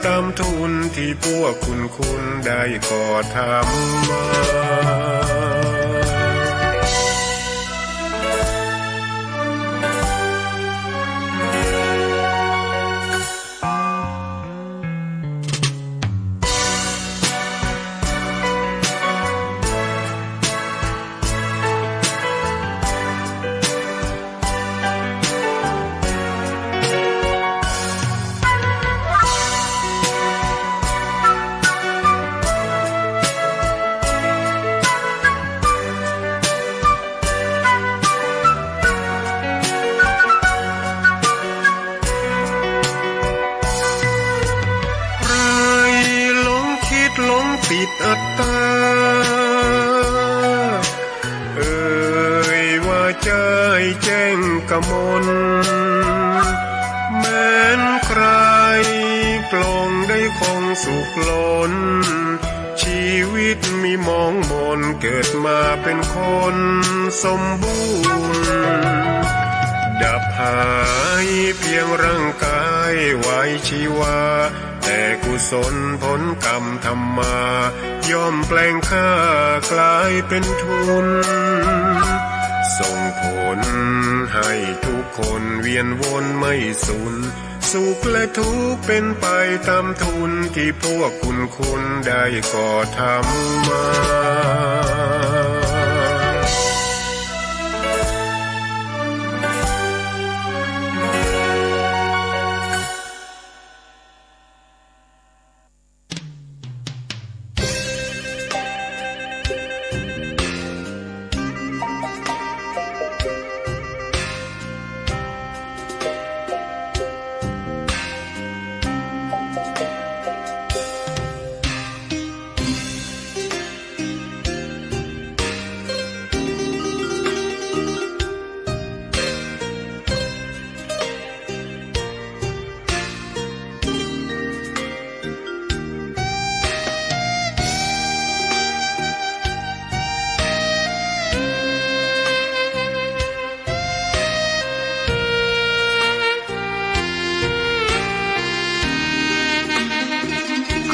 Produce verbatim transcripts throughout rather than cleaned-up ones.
ตามทุนที่พวกคุณคุณได้กระทำมา ใครหลงคิดหลงผิดอัตตา เอ่ยว่าใจแจ้งกมล แม้นใครปลงได้คงสุขล้น ชีวิตมีมองมน เกิดมาเป็นคนสมบูรณ์ ดับหายเพียงร่างกายไว้ชีวา แต่กุศลผลกรรมทำมา ย่อมแปลงข้ากลายเป็นทุน ส่งผลให้ทุกคนเวียนวนไม่สูญ สุขและทุกข์เป็นไปตามทุนที่พวกคุณคุณได้กระทำมา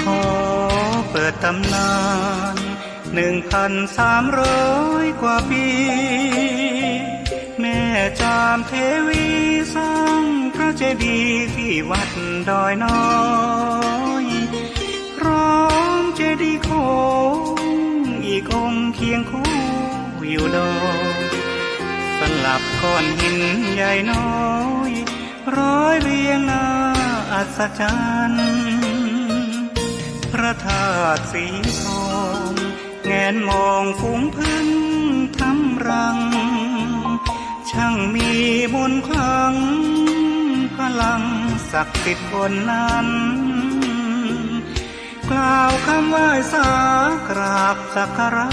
ขอเปิดตำนาน หนึ่งพันสามร้อยกว่าปี แม่จามเทวีสร้างพระเจดีย์ที่วัดดอยน้อย พร้อมเจดีย์โค้งอีกองค์เคียงคู่อยู่ดอย สลับก้อนหินใหญ่น้อย ร้อยเรียงน่าอัศจรรย์ พระธาตุสีทอง แงนมองฝูงผึ้งทำรัง ช่างมีมนต์ขลัง พลังศักดิ์สิทธิ์บนนั้น กล่าวคำไหว้สากราบสักการะ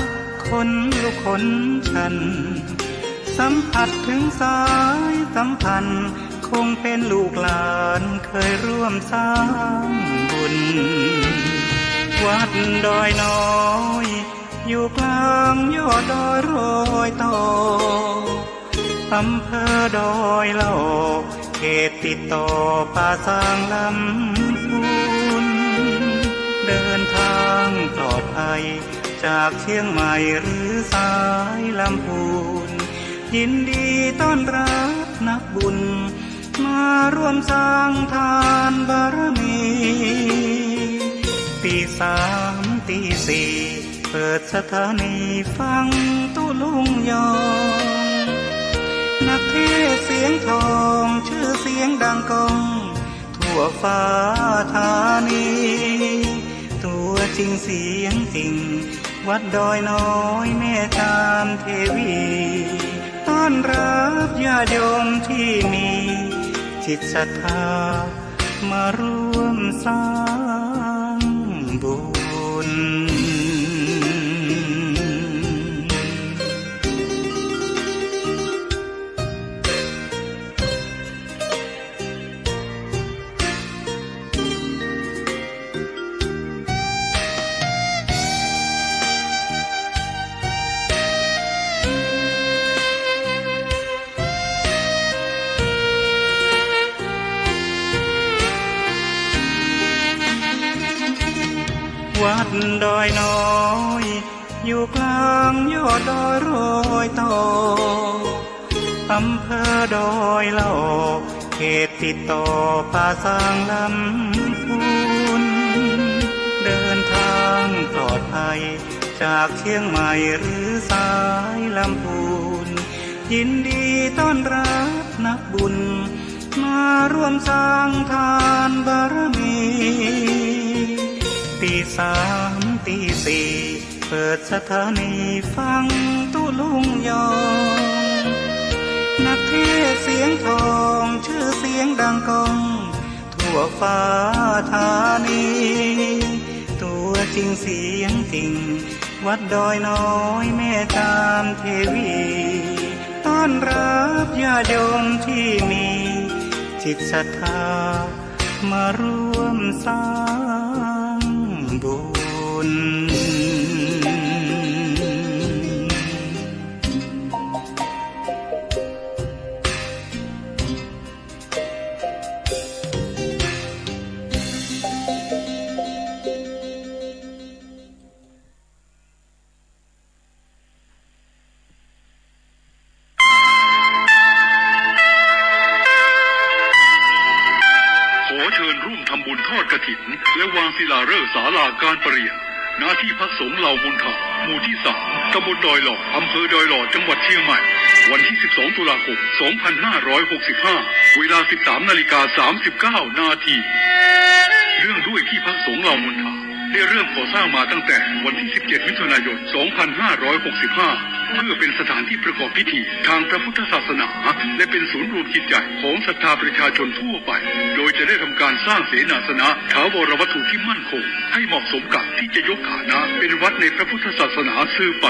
คนลุกขนชัน สัมผัสถึงสายสัมพันธ์ คงเป็นลูกหลานเคยร่วมสร้างบุญ วัดดอยน้อย อยู่กลางยอดดอยรอยต่อ อำเภอดอยหล่อ เขตติดต่อป่าซางลำพูน เดินทางปลอดภัยจากเชียงใหม่หรือสายลำพูน ยินดีต้อนรับนักบุญ มาร่วมสร้างทานบารมี ตีสามตีสี่ เปิดสถานีฟังตุ๊ลุงยอง นักเทศน์เสียงทอง ชื่อเสียงดังก้อง ทั่วฟ้าธานี ตัวจริงเสียงจริง วัดดอยน้อยแม่จามเทวี ต้อนรับญาติโยมที่มีจิตศรัทธา มาร่วมสร้างบุญ วัดดอยน้อย อยู่กลางยอดดอยรอยต่อ อำเภอดอยหล่อ เขตติดต่อป่าซางลำพูน เดินทางปลอดภัย จากเชียงใหม่หรือสายลำพูน ยินดีต้อนรับนักบุญ มาร่วมสร้างทานบารมี ตีสามตีสี่ เปิดสถานีฟังตุ๊ลุงยอง นักเทศน์เสียงทอง ชื่อเสียงดังก้อง ทั่วฟ้าธานี ตัวจริงเสียงจริง วัดดอยน้อยแม่จามเทวี ต้อนรับญาติโยมที่มีจิตศรัทธา มาร่วมสร้างบุญ ขอเชิญร่วมทำบุญทอดกฐิน และวางศิลาฤกษ์ศาลาการประเรียน ณ ที่พักสงฆ์เหล่ามณฑา หมู่ที่สาม ตำบลดอยหล่อ อำเภอดอยหล่อ จังหวัดเชียงใหม่ วันที่สิบสองตุลาคมสองพันห้าร้อยหกสิบห้า เวลาสิบสามนาฬิกาสามสิบเก้านาที เนื่องด้วยที่พักสงฆ์เหล่ามณฑา ได้เริ่มก่อสร้างมาตั้งแต่วันที่สิบเจ็ดมิถุนายนสองพันห้าร้อยหกสิบห้า เพื่อเป็นสถานที่ประกอบพิธีทางพระพุทธศาสนา และเป็นศูนย์รวมจิตใจของศรัทธาประชาชนทั่วไป โดยจะได้ทำการสร้างเสนาสนะถาวรวัตถุที่มั่นคง ให้เหมาะสมกับที่จะยกฐานะเป็นวัดในพระพุทธศาสนาสืบไป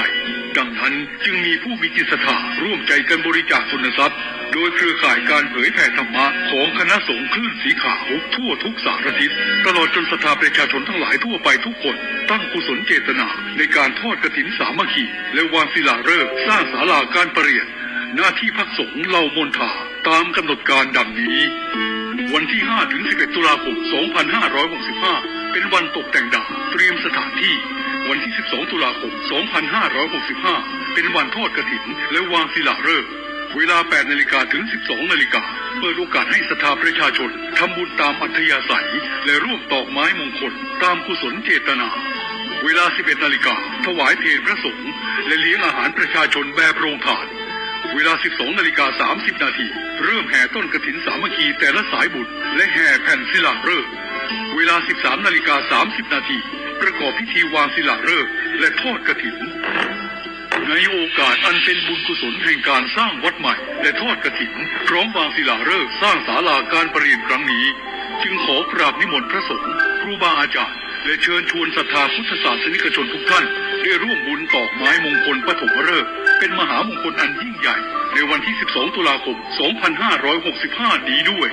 ดังนั้นจึงมีผู้มีจิตศรัทธาร่วมใจกันบริจาคทุนทรัพย์ โดยเครือข่ายการเผยแผ่ธรรมะของคณะสงฆ์คลื่นสีขาวทั่วทุกสารทิศ ตลอดจนศรัทธาประชาชนทั้งหลายทั่วไปทุกคน ตั้งกุศลเจตนาในการทอดกฐินสามัคคี และวางศิลาฤกษ์สร้างศาลาการประเรียน ณ ที่พักสงฆ์เหล่ามณฑา ตามกำหนดการดังนี้ วันที่ห้าถึงสิบเอ็ดตุลาคมสองพันห้าร้อยหกสิบห้า เป็นวันตกแต่งดาวเตรียมสถานที่ วันที่สิบสองตุลาคมสองพันห้าร้อยหกสิบห้า เป็นวันทอดกฐิน และวางศิลาฤกษ์ เวลาแปดนาฬิกาถึงสิบสองนาฬิกา เปิดโอกาสให้ศรัทธาประชาชนทำบุญตามอัธยาศัย และร่วมตอกไม้มงคลตามกุศลเจตนา เวลาสิบเอ็ดนาฬิกา ถวายเพลพระสงฆ์ และเลี้ยงอาหารประชาชนแบบโรงทาน เวลาสิบสองนาฬิกาสามสิบนาที เริ่มแห่ต้นกฐินสามัคคีแต่ละสายบุญ และแห่แผ่นศิลาฤกษ์ เวลาสิบสามนาฬิกาสามสิบนาที ประกอบพิธีวางศิลาฤกษ์ และทอดกฐิน ในโอกาสอันเป็นบุญกุศลแห่งการสร้างวัดใหม่ และทอดกฐิน พร้อมวางศิลาฤกษ์สร้างศาลาการประเรียนครั้งนี้ จึงขอกราบนิมนต์พระสงฆ์ ครูบาอาจารย์ และเชิญชวนศรัทธาพุทธศาสนิกชนทุกท่าน ได้ร่วมบุญตอกไม้มงคลปฐมฤกษ์ เป็นมหามงคลอันยิ่งใหญ่ ในวันที่สิบสองตุลาคมสองพันห้าร้อยหกสิบห้านี้ด้วย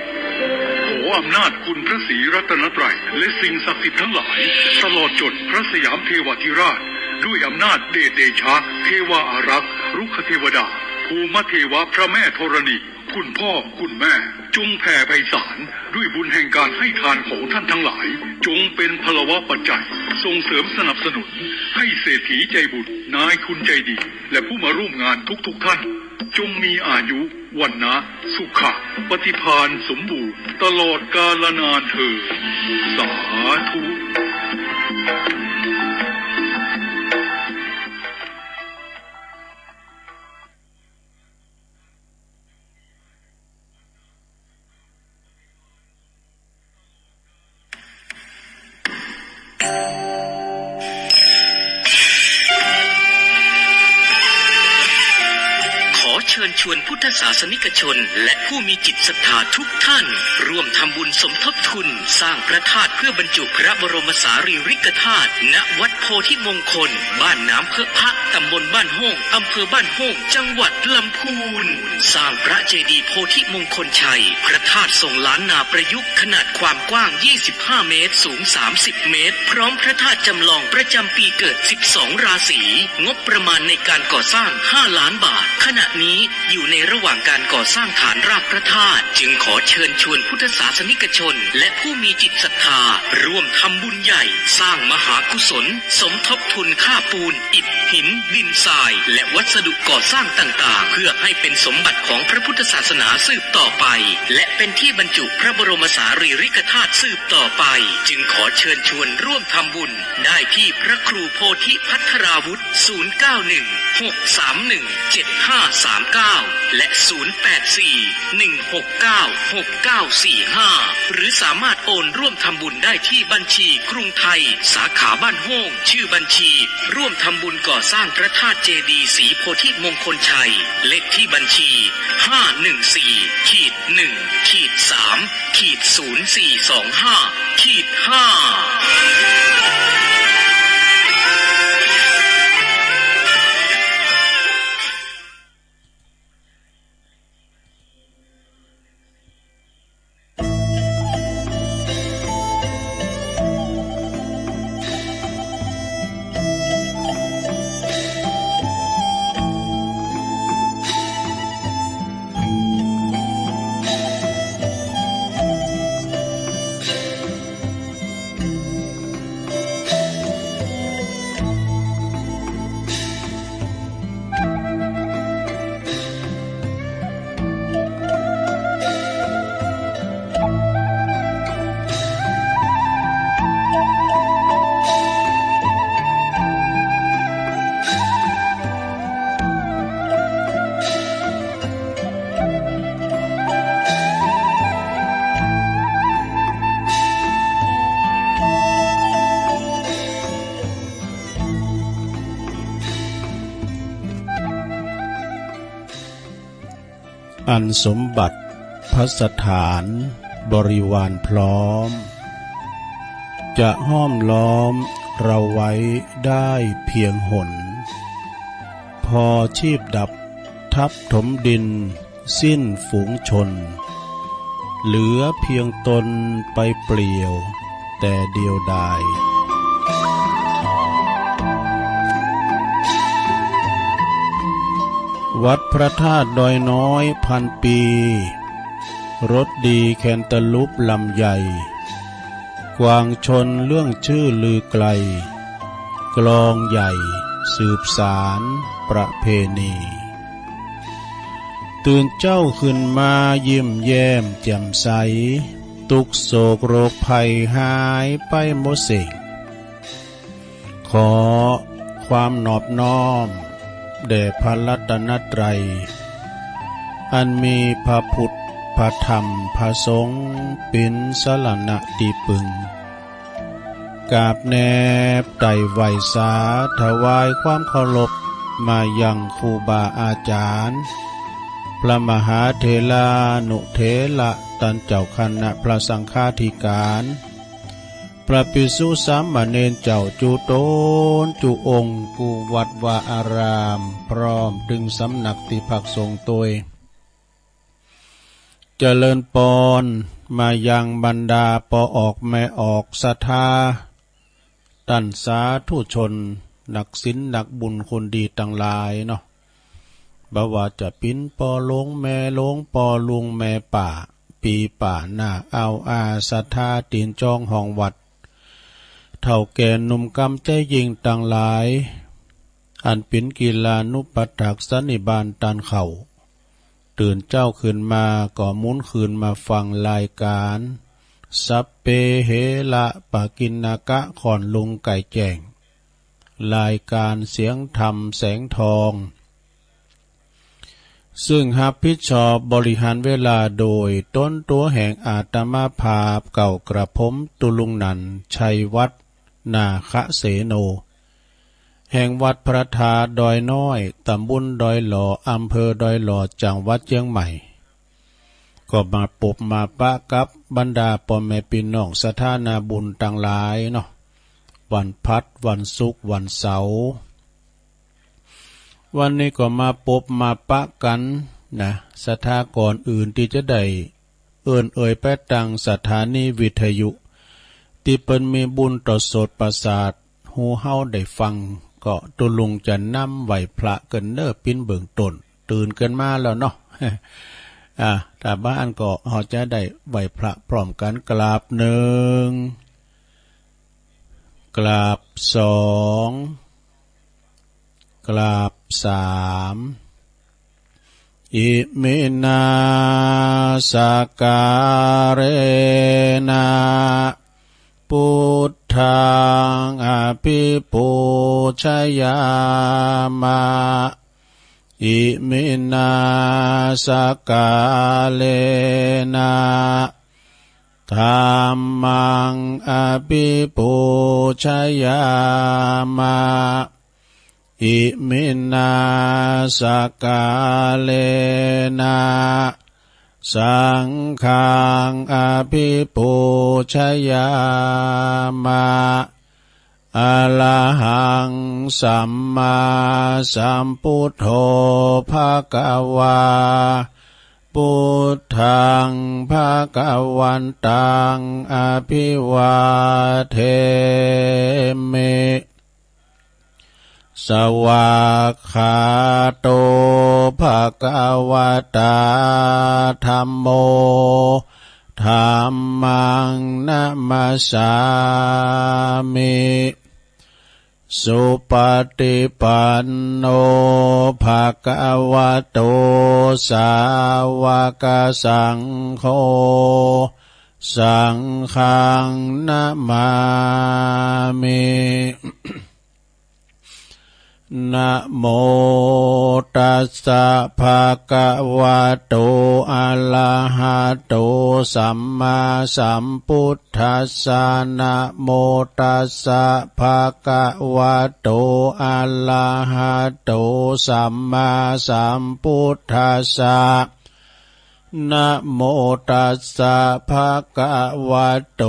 ขออำนาจคุณพระศรีรัตนตรัย และสิ่งศักดิ์สิทธิ์ทั้งหลาย ตลอดจนพระสยามเทวาธิราช ด้วยอำนาจเดชเดชะ เทวาอารักษ์ รุกขเทวดา ภูมเทวะ พระแม่ธรณี คุณพ่อ คุณแม่ จงแผ่ไพศาลด้วยบุญแห่งการให้ทานของท่านทั้งหลาย จงเป็นพลวปัจจัย ส่งเสริมสนับสนุน ให้เศรษฐีใจบุญ นายทุนใจดี และผู้มาร่วมงานทุกๆท่าน จงมีอายุ วรรณะ สุขะ ปฏิภาณสมบูรณ์ ตลอดกาลนานเทอญ สาธุขอเชิญชวนพุทธศาสนิกชน และผู้มีจิตศรัทธาทุกท่าน ร่วมทำบุญสมทบทุนสร้างพระธาตุเพื่อบรรจุพระบรมสารีริกธาตุ ณ วัดโพธิมงคล บ้านน้ำเพิะพะ ตำบลบ้านโฮ่ง อำเภอบ้านโฮ่ง จังหวัดลำพูน สร้างพระเจดีย์โพธิมงคลชัย พระธาตุทรงล้านนาประยุกต์ ขนาดความกว้าง ยี่สิบห้าเมตร สูง สามสิบเมตร พร้อมพระธาตุจำลองประจำปีเกิด สิบสองราศี งบประมาณในการก่อสร้าง ห้าล้านบาท ขณะนี้ อยู่ในระหว่างการก่อสร้างฐานรากพระธาตุ จึงขอเชิญชวนพุทธศาสนิกชน และผู้มีจิตศรัทธา ร่วมทำบุญใหญ่ สร้างมหากุศล สมทบทุนค่าปูน อิฐ หิน ดินทราย และวัสดุก่อสร้างต่างๆ เพื่อให้เป็นสมบัติของพระพุทธศาสนาสืบต่อไป และเป็นที่บรรจุพระบรมสารีริกธาตุสืบต่อไป จึงขอเชิญชวนร่วมทำบุญ ได้ที่พระครูโพธิภัทราวุฒิ ศูนย์เก้าหนึ่ง หกสามหนึ่ง เจ็ดห้าสามเก้า และ ศูนย์แปดสี่ หนึ่งหกเก้า หกเก้าสี่ห้า หรือสามารถโอนร่วมทำบุญได้ที่บัญชีกรุงไทย สาขาบ้านโฮ่ง ชื่อบัญชี ร่วมทำบุญก่อสร้างพระธาตุเจดีย์ศรีโพธิมงคลชัย เลขที่บัญชี ห้าหนึ่งสี่ ขีด หนึ่ง ขีด สาม ขีด ศูนย์สี่สองห้า ขีด ห้า อันสมบัติภัสถานบริวารพร้อม จะห้อมล้อมเราไว้ได้เพียงหน พอชีพดับทับถมดินสิ้นฝูงชน เหลือเพียงตนไปเปลี่ยว แต่เดียวดาย วัดพระธาตุดอยน้อยพันปี รถดีแคนตาลูปลำใหญ่ กวางชนเรื่องชื่อลือไกล กลองใหญ่สืบสานประเพณี ตื่นเจ๊าขึ้นมายิ้มแย้มแจ่มใส ทุกข์โศกโรคภัยหายไปหมดสิ้น ขอความนอบน้อมแด่พระรัตนตรัย อันมีพระพุทธ พระธรรม พระสงฆ์ เป็นสรณะที่พึ่ง กราบแนบไต่ไหว้สาถวายความเคารพมายังครูบาอาจารย์ พระมหาเถรานุเถระ ต้านเจ้าคณะพระสังฆาธิการ พระภิกษุสามเณรเจ้าจุตนจุองค์ กู้วัดวาอาราม พร้อมตึงสำนักตี้พักสงฆ์ตวย เจริญปอนมายังบรรดาป้อออกแม่ออกศรัทธา ต้านสาธุชน นักศีลนักบุญคนดีตังหลายเนาะ บ่ว่าจะเป๋นป้อหลวงแม่หลวง ป้อลุงแม่ป้า ปี้ป้าน้าอ้าวอา ศรัทธาตี๋นจองห้องวัด เฒ่าแก่หนุ่มกำใจยิ่งตังหลาย อันเป๋นกิลานุปัฏฐากสันนิบาตต้านเข้า ตื่นเจ๊าขึ้นมาก็หมุนคืนมาฟังรายการ สัพเพเหระปะกิณณกะ ค่อนลุงไก่แจ้ง รายการเสียงธรรมแสงทอง ซึ่งฮับผิดชอบบริหารเวลาโดยตนตั๋วแห่งอาตมาภาพเก่ากระผม ตุ๊ลุงนันท์ ชัยวัฒน์ นาคเสโน แห่งวัดพระธาตุดอยน้อย ตำบลดอยหล่อ อำเภอดอยหล่อ จังหวัดเจียงใหม่ ก็มาปบมาปะกับบรรดาป้อแม่ปี้น้องศรัทธานาบุญตังหลายเนาะ วันพัด วันศุกร์ วันเสาร์ วันนี้ก็มาปบมาปะกั๋นนะ ศรัทธา ก่อนอื่นตี้จะได้เอิ้นเอ่ยไปตังสถานีวิทยุ ตี้เปิ้นมีบุญต่อโสตประสาท ฮู้เฮาได้ฟัง ก็ตุ๊ลุงจะนำไหว้พระเกินเน้อเป๋นเบื้องต้น ตื่นกันมาแล้วเนาะ อ่า ถ้าบ้านก็เฮาจะได้ไหว้พระพร้อมกัน กราบหนึ่ง กราบสอง กราบสาม อิมินา สกาเรนะ พุทธัง อภิปูชยามะ อิมินา สกาเรนะ ธัมมัง อภิปูชยามะ อิมินา สกาเรนะ สังฆัง อภิปูชยามะ อะระหัง สัมมาสัมพุทโธ ภะคะวา พุทธัง ภะคะวันตัง อะภิวาเทมิ สวากขาโต ภะคะวะตา ธัมโม ธัมมัง นะมัสสามิ สุปะฏิปันโน ภะคะวะโต สาวะกะสังโฆ สังฆัง นะมามิ นะโมตัสสะ ภะคะวะโต อะระหะโต สัมมาสัมพุทธัสสะ นะโมตัสสะ ภะคะวะโต อะระหะโต สัมมาสัมพุทธัสสะ นะโมตัสสะ ภะคะวะโต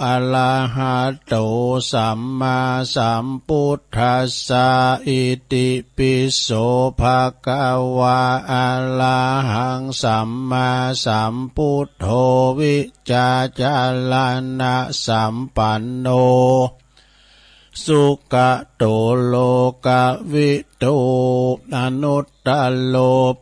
อะระหะโต สัมมาสัมพุทธัสสะ อิติปิโส ภะคะวะ อะระหัง สัมมาสัมพุทโธ วิจาจารณะสัมปันโน สุกะโต โลกะวิทู อนุตตโร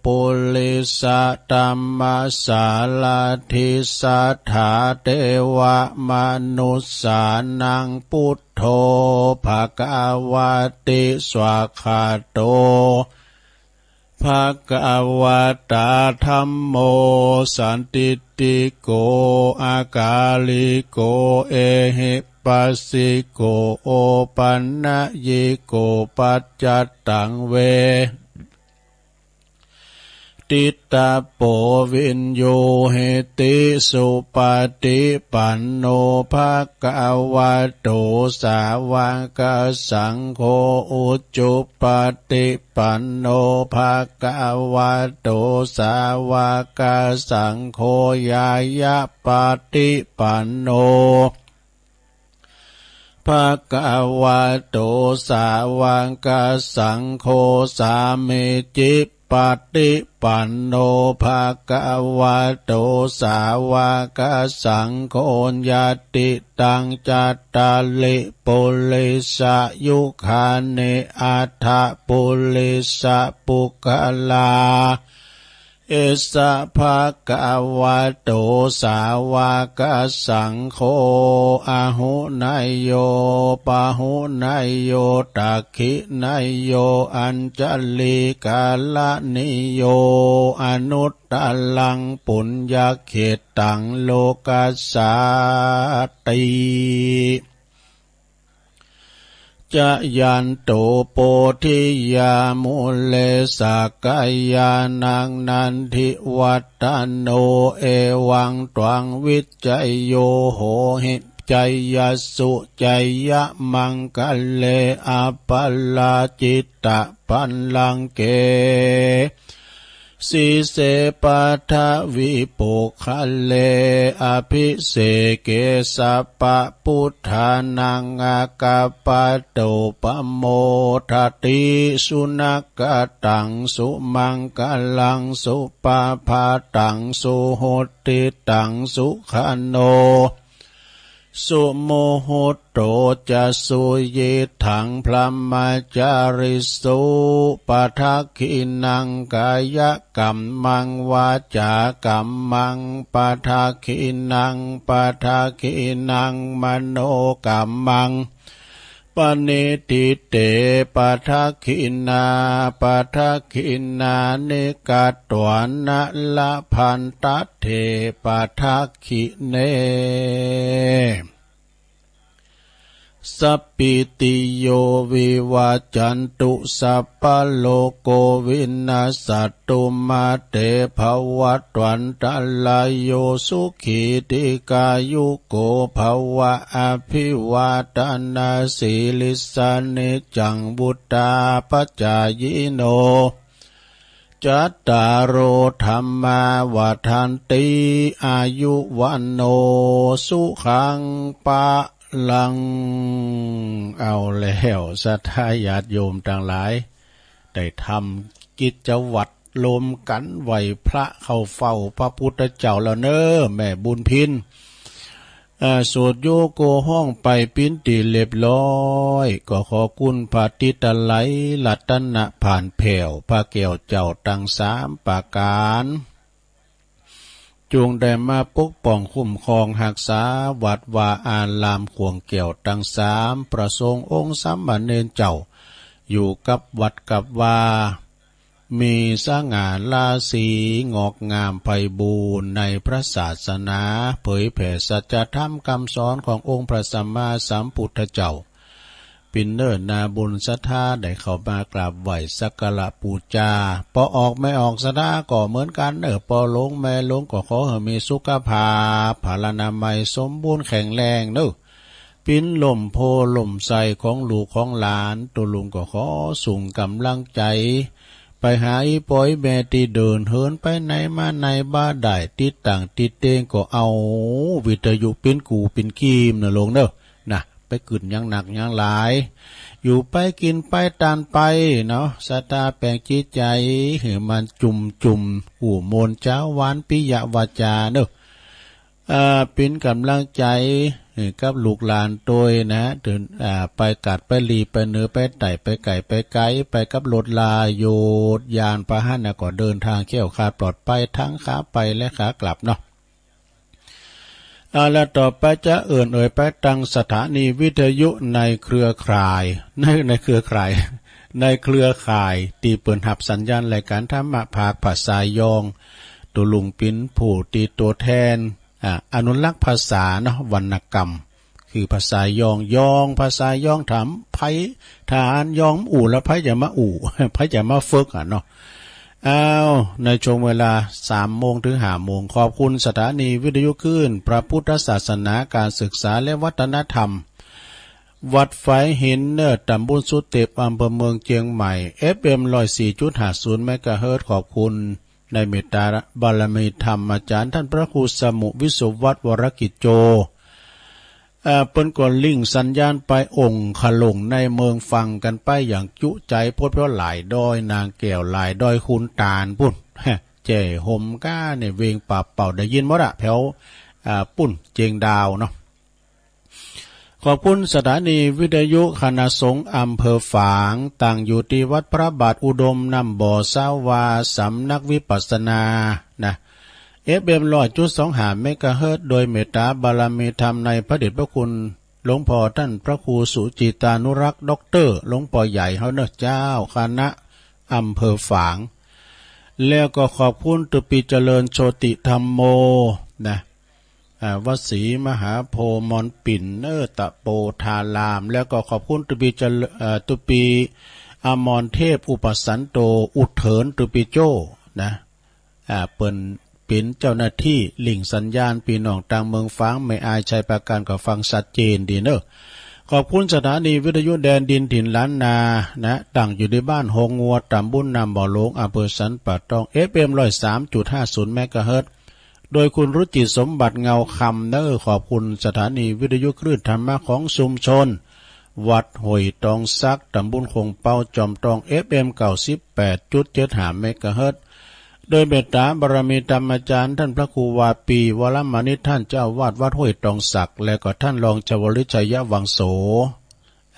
ปุริสะธัมมะสารัตถิ สัทธาเทวะมนุสสานัง พุทโธ ภะคะวะติ สวากขาโต ภะคะวะตา ธัมโม สันทิฏฐิโก อะกาลิโก เอหิปัสสิโก โอปันนยิโก ปัจจัตตัง เวทิตาโป วิญญูหิติ สุปะฏิปันโน ภะคะวะโต สาวะกะสังโฆ อุจุปะฏิปันโน ภะคะวะโต สาวะกะสังโฆ ญาณปะฏิปันโน ภะคะวะโต สาวะกะสังโฆ สามีจิปะฏิปันโน ภะคะวะโต สาวะกะสังโฆ ญาติตัง จัตตาริ ปุริสะยุคานิ อัตถะ ปุริสะปุคคลา เอสะ ภะคะวะโต สาวะกะสังโฆ อะหุเนยโย ปะหุเนยโย ตักขิเนยโย อัญชลีกะระณีโย อนุตตะรัง ปุญญะเขตตัง โลกัสสาติ จะยันโต โพธิยา มูเล สักกายานัง นันทิวัฒโน เอวัง ตวัง วิจโย โหหิ จยสสุ จยมังคะเล อะปะราจิตะ ปัลลังเก สีเส ปัทวี ปุคคเล อะภิเสเก สัพพะพุทธานัง อะกะปะโต ปะโมทะติ สุนะกะตัง สุมังคะลัง สุปะพาตัง สุหุตติตัง สุขะโน สุมุหุตโตจะสุยิตถัง พรหมจาริสุ ปะทักขิณัง กายะกัมมัง วาจากัมมัง ปะทักขิณัง ปะทักขิณัง มโนกัมมัง ปะนิฏฐิเต ปะทักขิณา ปะทักขิณานิ กัตวานะ ละพันตะเถ ปะทักขิเณ สัพพิติโย วิวัจจันตุ สัพพะโรโค วินัสสัตตุ มาเต ภวัตวันตะราโย สุขี ทีฆายุโก ภะวะ อะภิวาทะนะสีลิสสะ นิจจัง วุฑฒาปะจายิโน จัตตาโร ธัมมา วัฑฒันติ อายุ วัณโณ สุขัง พะลัง เอาแล้ว ศรัทธาญาติโยมตังหลาย ได้ทำกิจวัตรรวมกันไหว้พระเข้าเฝ้าพระพุทธเจ้าแล้วเน้อ แม่บุญพิน อ่า สวดโยโกฮ้องไปปิ้นตี้เรียบร้อย ก็ขอคุณพระติตะไลยรัตนะผ่านแผ้ว พระแก้วเจ้าตังสามประก๋าน จุ่งได้มาปกป้องคุ้มครองฮักษาวัดวาอารามขวงแก้วตังสาม พระสงฆ์องค์สามเณรเจ้า อยู่กับวัดกับวา มีสง่าราศีงอกงามไพบูลย์ในพระศาสนา เผยแผ่สัจธรรมคำสอนขององค์พระสัมมาสัมพุทธเจ้า ปิ้นเน้อนาบุญศรัทธาได้เข้ามากราบไหว้สักการะปู๋จา ป้อออกแม่ออกศรัทธาก็เหมือนกั๋นเน้อ ป้อหลวงแม่หลวงก็ขอหื้อมีสุขภาพพลานามัยสมบูรณ์แข็งแรงเน้อ ปิ้นล่มโพธิ์ล่มไทรของลูกของหลาน ตุ๊ลุงก็ขอส่งก๋ำลังใจ๋ ไปหาอี่ป้ออี่แม่ตี้เดินเหินไปไหนมาไหนบ่ได้ ติดตั้งติดเตียงก็เอาวิทยุปิ้นกู้ปิ้นกีมเน้อหลวงเน้อ นะ ไปกึ๊ดหยังหนักหยังหลาย อยู่ไปกิ๋นไปตานไปเนาะ ศรัทธาแป๋งจิตใจ๋หื้อมันจุ่มๆ อู้ม่วนจ๊าวหวานปิยวาจาเน้อ อ่า ปิ้นก๋ำลังใจ๋หื้อกับลูกหลานตวยนะ เดิน อ่า ไปกาดไปหลีไปเหนือไปใต้ไปไก๋ไปไกล ไปกับรถราโยชน์ยานพาหนะก็เดินทางแคล้วคลาดปลอดภัยทั้งขาไปและขากลับเนาะ เอาละ ต่อไปจะเอิ้นเอ่ยไปตังสถานีวิทยุในเครือข่าย ใน ในเครือข่าย ในเครือข่ายตี้เปิ้นฮับสัญญาณรายก๋านธรรมะภาคภาษายอง ตุ๊ลุงปิ้นผู้ตี้ตั๋วแทน อ่า อนุรักษ์ภาษาเนาะ วรรณกรรม คือภาษายอง ยอง ภาษายอง ถามไผ ถ้าหากยองอู้แล้วไผจะมาอู้ ไผจะมาฝึกอะเนาะ อ้าว ในช่วงเวลาสามโมงถึงห้าโมง ขอบคุณสถานีวิทยุคลื่นพระพุทธศาสนา การศึกษาและวัฒนธรรม วัดฝายหินเน้อ ตำบลสุเต็บ อำเภอเมืองเจียงใหม่ เอฟเอ็ม ร้อยสี่จุดห้าศูนย์ เมกะเฮิรตซ์ ขอบคุณในเมตตาบารมีธรรมอาจารย์ท่านพระครูสมุห์ วิสุวัฒน์ วรกิจโจ อ่า เปิ้นก็ลิงก์สัญญาณไปองค์ขะหลงในเมืองฟังกั๋นไปอย่างจุใจ๋ พดเพราะหลายดอยนางแก้ว หลายดอยขุนตาลปู้น แจ้ห่มก้าเนี่ย เวงป่าเป่า ได้ยินหมดอะ แถว อ่า ปู้น เจียงดาวเนาะ ขอบคุณสถานีวิทยุคณะสงฆ์อำเภอฝาง ตั้งอยู่ตี้วัดพระบาทอุดมน้ำบ่อ สาวา สำนักวิปัสสนา นะ เอฟเอ็ม ร้อยจุดสองห้า เมกะเฮิรตซ์ โดยเมตตาบารมีธรรมในพระเดชพระคุณหลวงพ่อท่านพระครูสุจิตานุรักษ์ ด็อกเตอร์ หลวงพ่อใหญ่เฮาเนาะเจ้า คณะอำเภอฝาง แล้วก็ขอบคุณตุ๊ปีเจริญโชติธัมโม นะ อ่า วัดศรีมหาโพธิ์มอนปิ่นเนอ ตะโปธาราม แล้วก็ขอบคุณตุ๊ปีเจริญ เอ่อ ตุ๊ปีอมรเทพอุปสันโต อุเถินตุ๊ปีโจ้ นะ อ่า เปิ้นเป๋นเจ้าหน้าตี้ลิงก์สัญญาณ ปี้น้องตางเมืองฝาง แม่อาย ชัยปราการ ก็ฟังชัดเจนดีเนอะ ขอบคุณสถานีวิทยุแดนดินถิ่นล้านนา นะ ตั้งอยู่ตี้บ้านโฮงงัว ตำบลน้ำบ่อหลวง อำเภอสันป่าตอง เอฟเอ็ม ร้อยสามจุดห้าศูนย์ เมกะเฮิรตซ์ โดยคุณรุจิตสมบัติเงาคำเนอะ ขอบคุณสถานีวิทยุคลื่นธรรมะของชุมชน วัดห้วยตองสัก ตำบลโคงเป๊า จอมตอง เอฟเอ็ม เก้าสิบแปดจุดเจ็ดห้า เมกะเฮิรตซ์ โดยเมตตาบารมีธรรมอาจารย์ท่านพระครูวาปี วรมณิต ท่านเจ้าอาวาสวัดห้วยตองสัก และก็ท่านรองชวลิต ชัยวังโส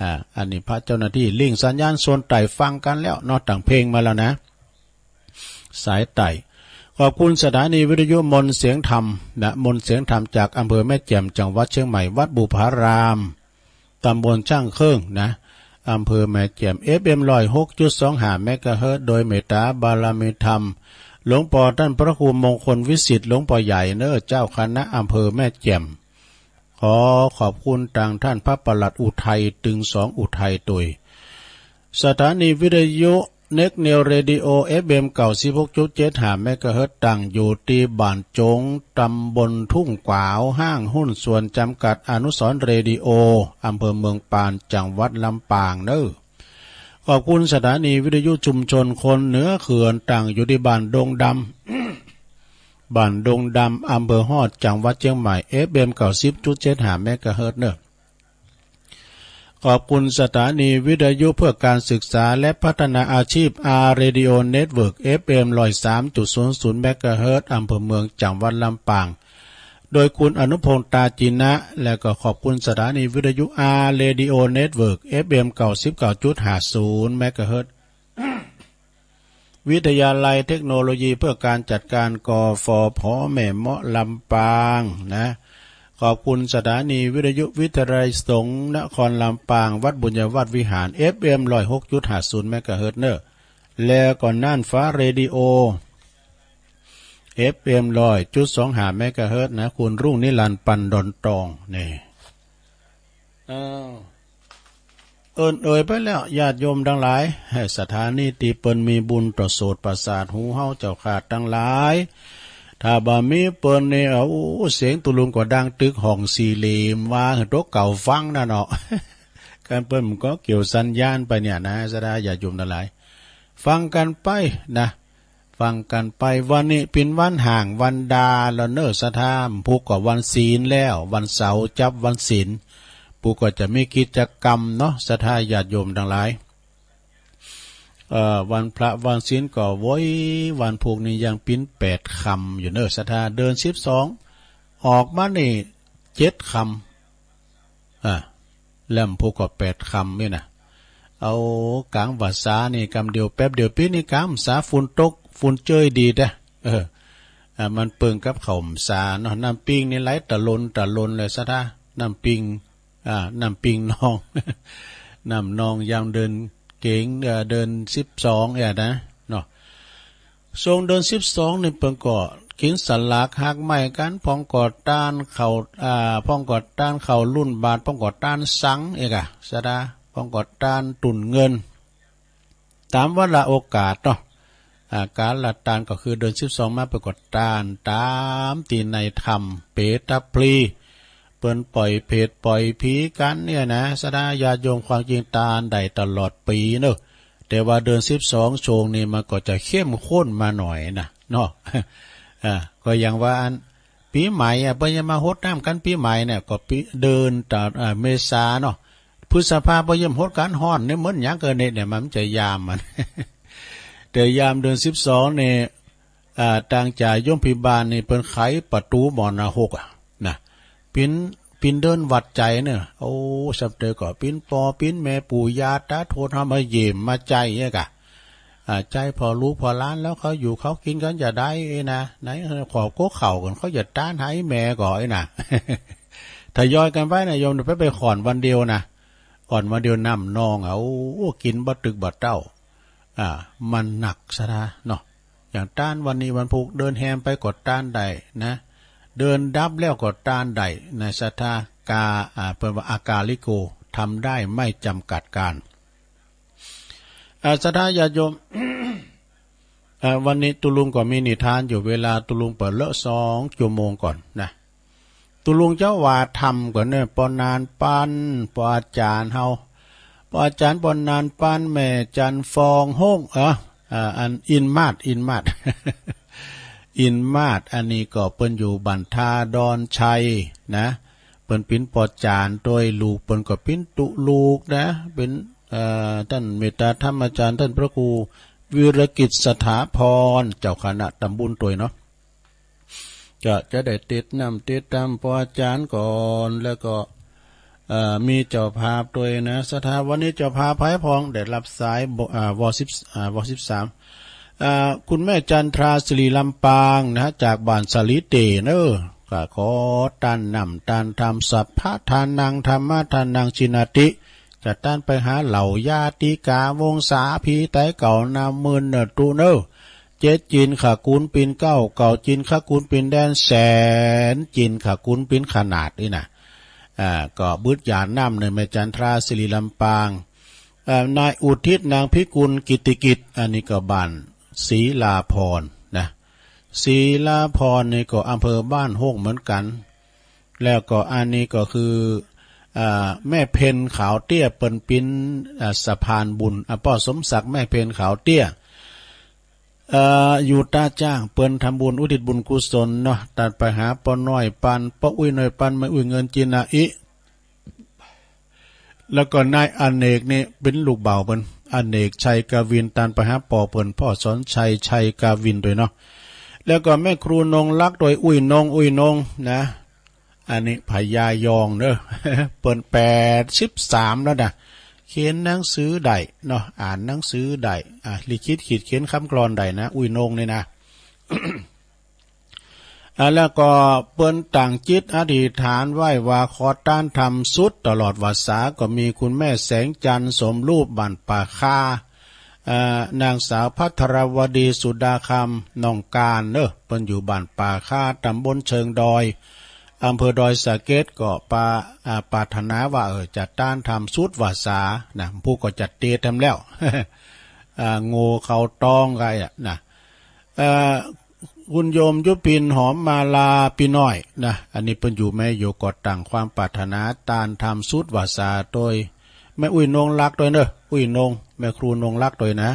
อ่า อันนี้พระเจ้าหน้าที่ ลิงก์สัญญาณโซนใต้ฟังกันแล้วเนาะ ตั้งเพลงมาแล้วนะ สายใต้ ขอบคุณสถานีวิทยุมนต์เสียงธรรมนะ มนต์เสียงธรรมจากอำเภอแม่แจ่ม จังหวัดเชียงใหม่ วัดบุพาราม ตำบลช่างเครื่องนะ อำเภอแม่แจ่ม เอฟเอ็ม ร้อยหกจุดสองห้า เมกะเฮิรตซ์ โดยเมตตาบารมีธรรม หลวงปอท่านพระครูมงคลวิสิทธิ์ หลวงปอใหญ่เนอ เจ้าคณะอำเภอแม่แจ่ม ขอขอบคุณตางท่านพระปลัดอุทัย ตึงสองอุทัยตวย สถานีวิทยุ Next New Radio เอฟเอ็ม เก้าสิบหกจุดเจ็ดห้า เมกะเฮิรตซ์ ตั้งอยู่ที่บ้านจง ตำบลทุ่งขวาว ห้างหุ้นส่วนจำกัดอนุสรณ์เรดิโอ อำเภอเมืองปาน จังหวัดลำปางเนอ ขอบคุณสถานีวิทยุชุมชนคนเหนือเขื่อน ตั้งอยู่ที่บ้านดงดำ บ้านดงดำ อำเภอฮอด จังหวัดเชียงใหม่ เอฟเอ็ม เก้าสิบจุดเจ็ดห้า เมกะเฮิรตซ์ เนอ ขอบคุณสถานีวิทยุเพื่อการศึกษาและพัฒนาอาชีพ อาร์ Radio Network เอฟเอ็ม ร้อยสามจุดศูนย์ศูนย์ เมกะเฮิรตซ์ อำเภอเมือง จังหวัดลำปาง โดยคุณอนุพงษ์ ตาจินะ และก็ขอบคุณสถานีวิทยุ อาร์ Radio Network เอฟเอ็ม เก้าสิบเก้าจุดห้าศูนย์ เมกะเฮิรตซ์ วิทยาลัยเทคโนโลยีเพื่อการจัดการ กฟผ แม่เมาะ ลำปางนะ ขอบคุณสถานีวิทยุวิทยาลัยสงฆ์นครลำปาง วัดบุญญาวาสวิหาร เอฟเอ็ม ร้อยหกจุดห้าศูนย์ เมกะเฮิรตซ์ เนอ แล้วก็น่านฟ้าเรดิโอ เอฟเอ็ม ร้อยจุดสองห้า เมกะเฮิรตซ์ นะ คุณรุ่งนิรันดร์ ปันดอนตอง นี่ อ้าว เอิ้นเอ่ยไปแล้ว ญาติโยมทั้งหลาย ให้สถานีที่เปิ้นมีบุญต่อโสตประสาทหูเฮาเจ้าข้าทั้งหลาย ถ้าบ่มีเปิ้นนี่ โอ้ เสียงตุลุงก็ดังตึกห้องสี่เหลี่ยม ว่าหื้อตกเก่าฟังนั่นเนาะ คันเปิ้นก็เกี่ยวสัญญาณไปเนี่ยนะ ศรัทธาญาติโยมทั้งหลาย ฟังกันไปนะ ฟังกันไป วันนี้เป๋นวันฮ้างวันดาแล้วเนอ ศรัทธา พุกก็วันศีลแล้ว วันเสาร์จับวันศีล พุกก็จะมีกิจกรรมเนาะ ศรัทธาญาติโยมทั้งหลาย เอ่อ วันพระวันศีลก็โว้ย วันพุกนี่ยังเป๋นแปดค่ำอยู่เนอ ศรัทธา เดือนสิบสอง ออกมานี่เจ็ดค่ำ อ่า แล้วพุกก็แปดค่ำนี่นะ เอาก๋างพรรษานี่กำเดียวแป๊บเดียว ปี๋นี้ก๋างพรรษาฝนตก ฝนเจยดีแต๊ เออ อ่า มันเปิงกับเข้าพรรษาเนาะ น้ำปิงนี่ไหลตะลนตะลนเลย ศรัทธา น้ำปิง อ่า น้ำปิงนอง น้ำนองยามเดือนเก๋ง เอ่อ เดือนสิบสองเนี่ยนะ เนาะ ช่วงเดือนสิบสองนี่เปิ้นก็กินสลากหากไม้กั๋น พ่องก็ตานข้าว อ่า พ่องก็ตานข้าวรุ่นบาตร พ่องก็ตานสังเอกอะ ศรัทธา พ่องก็ตานตุ่นเงิน ต๋ามวาระโอกาสเนาะ อ่า ก๋านละตานก็คือเดือนสิบสองมาเปิ้นก็ตานต๋ามตี้ในธรรม เป๋ตะพลี เปิ้นปล่อยเผตปล่อยผีกั๋นเนี่ยนะ ศรัทธาญาติโยม ความจริงตานได้ตลอดปี๋เนอะ แต่ว่าเดือนสิบสองช่วงนี้มันก็จะเข้มข้นมาหน่อยนะเนาะ อ่า ก็อย่างว่าอันปี๋ใหม่อะ เปิ้นจะมาฮดน้ำกั๋นปี๋ใหม่เนี่ย ก็ปี๋ เดือนตะ อ่า เมษาเนาะ พฤษภาเปิ้นจะฮดกั๋น ฮ้อนเนี่ย เหมือนหยังเกินเนี่ย เนี่ย มันจะยามมัน แต่ยามเดือนสิบสองเนี่ย อ่า ตางจ่าโยมพิบาลนี่เปิ้นไขประตู๋มรณะหกอะนะ เป๋น เป๋นเดือนหวัดใจ๋เนอะ โอ้ สำเร็จก็เป๋นป้อเป๋นแม่ปู่ย่าตาทวดเฮามาเยี่ยมมาใจ้เนี่ยกะ อ่า ใจ้พ่อลูกพ่อหลานแล้วเขาอยู่เขากิ๋นกั๋นจะใดนะ ในครอบครัวเขากั๋นเขาจะตานหาแม่ก่อไอ้นะ ทยอยกั๋นไปนะโยม ไป ไปก่อนวันเดียวนะ ก่อนวันเดียวน้ำนองอะ โอ้ กิ๋นบ่ตึกบ่เต๊า อ่า มันหนัก ศรัทธาเนาะ อย่างตานวันนี้วันพุก เดือนแฮมไปก็ตานได้นะ เดือนดับแล้วก็ตานได้นะ ศรัทธา กา อ่า เปิ้นว่าอากาลิโก ทำได้ไม่จำกัดการ อ่า ศรัทธาญาติโยม อ่า วันนี้ตุลุงก็มีนิทานอยู่ เวลาตุลุงเปิดเลอะสองชั่วโมงก่อนนะ ตุลุงจะว่าธรรมก่อนเนอะ ปอนานปัน ปออาจ๋ารย์เฮา ปออาจ๋ารย์ปอนานปัน แม่จันทร์ฟองฮง เออ อ่า อันอินมาศ อินมาศ อินมาศ อันนี้ก็เปิ้นอยู่บ้านท่าดอนชัยนะ เปิ้นเป๋นปออาจ๋ารย์ตวย ลูกเปิ้นก็เป๋นตุ๊ลูกนะ เป๋น เอ่อ ต้านเมตตาธรรมอาจ๋ารย์ ต้านพระครู วีรกิจสถาพร เจ้าคณะตำบลตวยเนาะ ก็จะได้ติดน้ำติดตามพระอาจารย์ก่อน แล้วก็ เอ่อ มีเจ้าภาพตวยนะ สถา วันนี้เจ้าภาพไพร่พอง ได้รับสาย บ- อ่า วอ สิบ อ่า วอ สิบสาม อ่า คุณแม่จันทรา สิริลำปางนะ จากบ้านสาลีเตเนอะ ก็ขอต้านน้ำต้านธรรม สัพพะทานัง ธัมมะทานัง ชินาติ จะต้านไปหาเหล่าญาติกาวงศา พี่ไตเก่านามืนเนอะตุเนอะ เจ็ดจินขะกุนปินเก้า เก้าจินขะกุนปินแดนแสน จินขะกุนปินขนาดนี่นะ อ่า ก็บึดหยาดน้ำในแม่จันทรา สิริลำปาง เอ่อ นายอุทิศ นางพิกุล กิตติกิจ อันนี้ก็บ้านศรีลาพรนะ ศรีลาพรนี่ก็อำเภอบ้านโฮกเหมือนกัน แล้วก็อันนี้ก็คือ อ่า แม่เพ็ญขาวเตี้ย เปิ้นปิ้น อ่า สะพานบุญ อ่า ป้อสมศักดิ์ แม่เพ็ญขาวเตี้ย เอ่อ อยู่ต้าจ้าง เปิ้นทำบุญอุทิศบุญกุศลเนาะ ตัดไปหาป้อน้อยปัน ป้ออุ้ยน้อยปัน แม่อุ้ยเงินจินาอิ แล้วก็นายอเนกนี่เป็นลูกบ่าวเปิ้น อเนก ชัยกวิน ตันไปหาป้อเปิ้น ป้อสอนชัย ชัยกวินตวยเนาะ แล้วก็แม่ครูนงรักตวย อุ้ยนง อุ้ยนงนะ อันนี้พญายองเนอะ เปิ้นแปดสิบสามแล้วนะ เขียนหนังสือได้เนาะ อ่านหนังสือได้ อ่ะ ลิขิตขีดเขียนคำกลอนได้นะ อุ้ยนงนี่นะ อ่ะ แล้วก็เปิ้นตั้งจิตอธิษฐานไว้ว่า ขอต้านธรรมสุดตลอดวาสา ก็มีคุณแม่แสงจันทร์ สมรูป บ้านป่าคา อ่า นางสาวภัทรวดี สุดาคำ น้องการเนอะ เปิ้นอยู่บ้านป่าคา ตำบลเชิงดอย อำเภอดอยสะเก็ด ก็ปา อ่า ปรารถนาว่า เออ จะต้านธรรมสุดวาสานะ ผู้ก็จัดเตรียมแล้ว อ่า โง่เขาตองไงอะนะ เอ่อ คุณโยมยุพิน หอมมาลา พี่น้อยนะ อันนี้เปิ้นอยู่แม่โย ก็ตั้งความปรารถนาต้านธรรมสุดวาสาตวย แม่อุ้ยนงรักตวยเนอะ อุ้ยนง แม่ครูนงรักตวยนะ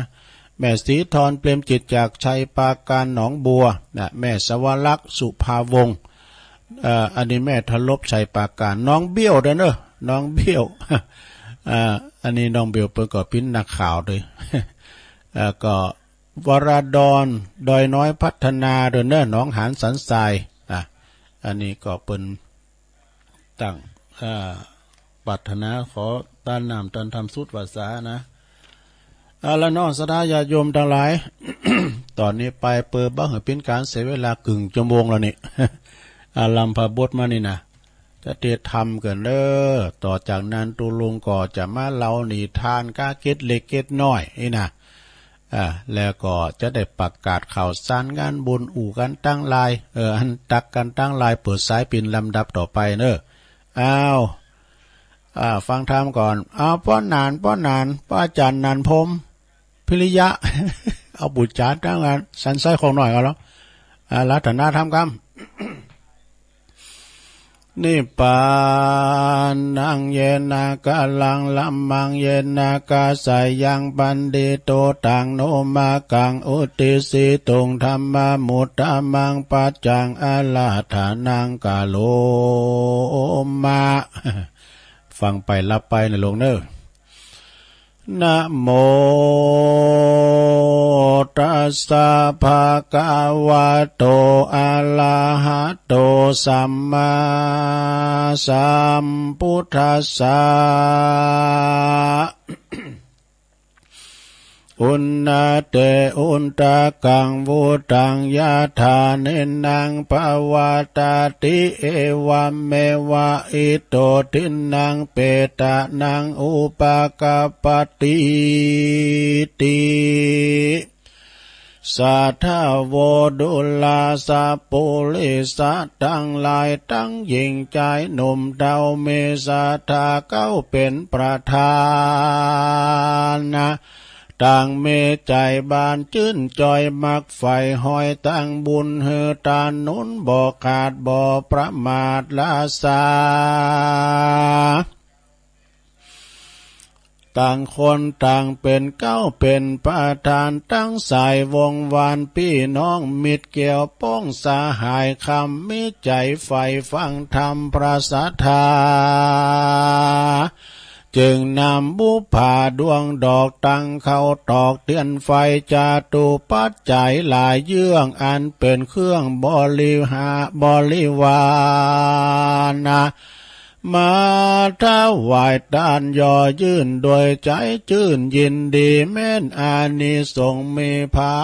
แม่ศรีธร เปรมจิต จากชัยปราการหนองบัวนะ แม่สวรักษ์ สุภาวงศ์ เอ่อ อันนี้แม่ทลบ ชัยปราการ น้องเบี้ยวตวยเนอะ น้องเบี้ยว อ่า อันนี้น้องเบี้ยวเปิ้นก็ปิ้นนักข่าวตวย เอ่อ ก็ วราดร ดอยน้อยพัฒนาตวยเนอะ หนองหานสันทราย อ่ะ อันนี้ก็เปิ้นตั้ง อ่า ปรารถนาขอต้านน้ำต้านธรรมสุดวาสานะ อ่า แล้วเนาะ ศรัทธาญาติโยมทั้งหลาย ตอนนี้ไปเปิดบ่หื้อเป็นการเสียเวลาครึ่งชั่วโมงแล้วนี่ อ่า ลำพระบทมานี่นะ จะเตรียมทำกันเด้อ ต่อจากนั้นตุ๊ลุงก็จะมาเล่านิทานกาเกร็ดเล็กเกร็ดน้อยนี่นะ อ่า แล้วก็จะได้ประกาศข่าวสารงานบุญอู้กันตังหลาย เออ อันตักกันตังหลาย เปิดสายเป็นลำดับต่อไปเนอะ อ้าว อ่า ฟังธรรมก่อน อ้าว ป้อหนาน ป้อหนาน ป้ออาจารย์หนานพรหม พิริยะ เอาบุตรจ๋าตั้งงาน สันไส้ของหน่อยก็แล้ว อาราธนาธรรมกำ นิพพานัง เยนะ กาลัง ธัมมัง เยนะ กาสายัง ปันดิโต ตัง โน มากัง อุตติสสิตุง ธัมมามุตตะมัง ปัจจัง อาราธนัง กะโรมะ ฟังไปรับไปนะโลมเนอะ นะโมตัสสะ ภะคะวะโต อะระหะโต สัมมาสัมพุทธัสสะ อุณณะเต อุณฑะกัง วุฒัง ยะถา เนนะ ปะวัตติ เอวะเมวะ อิโต ทินนัง เปตะนัง อุปะกัปปะติติ สะทะโว ดูราสะ ปุริสะตังหลาย ตังหญิงจายหนุ่มเฒ่า มีศรัทธาเก้าเป๋นประธานนะ ต่างมีใจ๋บานจื้นจ่อย มักใฝ่ฮอยตั้งบุญ หื้อตานหนุนบ่ขาดบ่ประมาทละสา ต่างคนต่างเป๋นเก้าเป๋นประธาน ตังสายวงวานปี้น้องมิตรแก้วป้องสหาย คำมีใจ๋ใฝ่ฟังธรรมพระศรัทธา จึงนำบุปผาดวงดอก ตั้งเคราะห์ตอกเตียนไฟ จตุปัจจัยหลายเยื่อง อันเป็นเครื่องบริหา บริวารนะ มาถวายทานเยาะเยิน โดยใจชื่นยินดี แม้นอานิสงส์มีผา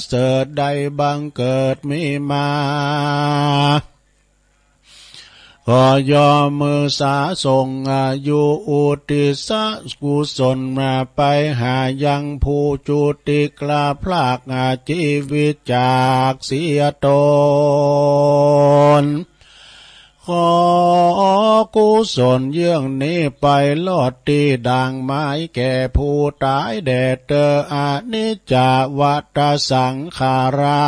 เสริฐ ได้บังเกิดมีมา ขอยอมมือสาส่งอายุ อุทิศกุศลมาไปหายังผู้จุติกล้าพรากอาชีวิตจากเสียตน ขอกุศลเยื่องนี้ไปรอดตี้ด่างไม้แก่ผู้ตายแด่เธอ อนิจจาวัฏฏะสังขารา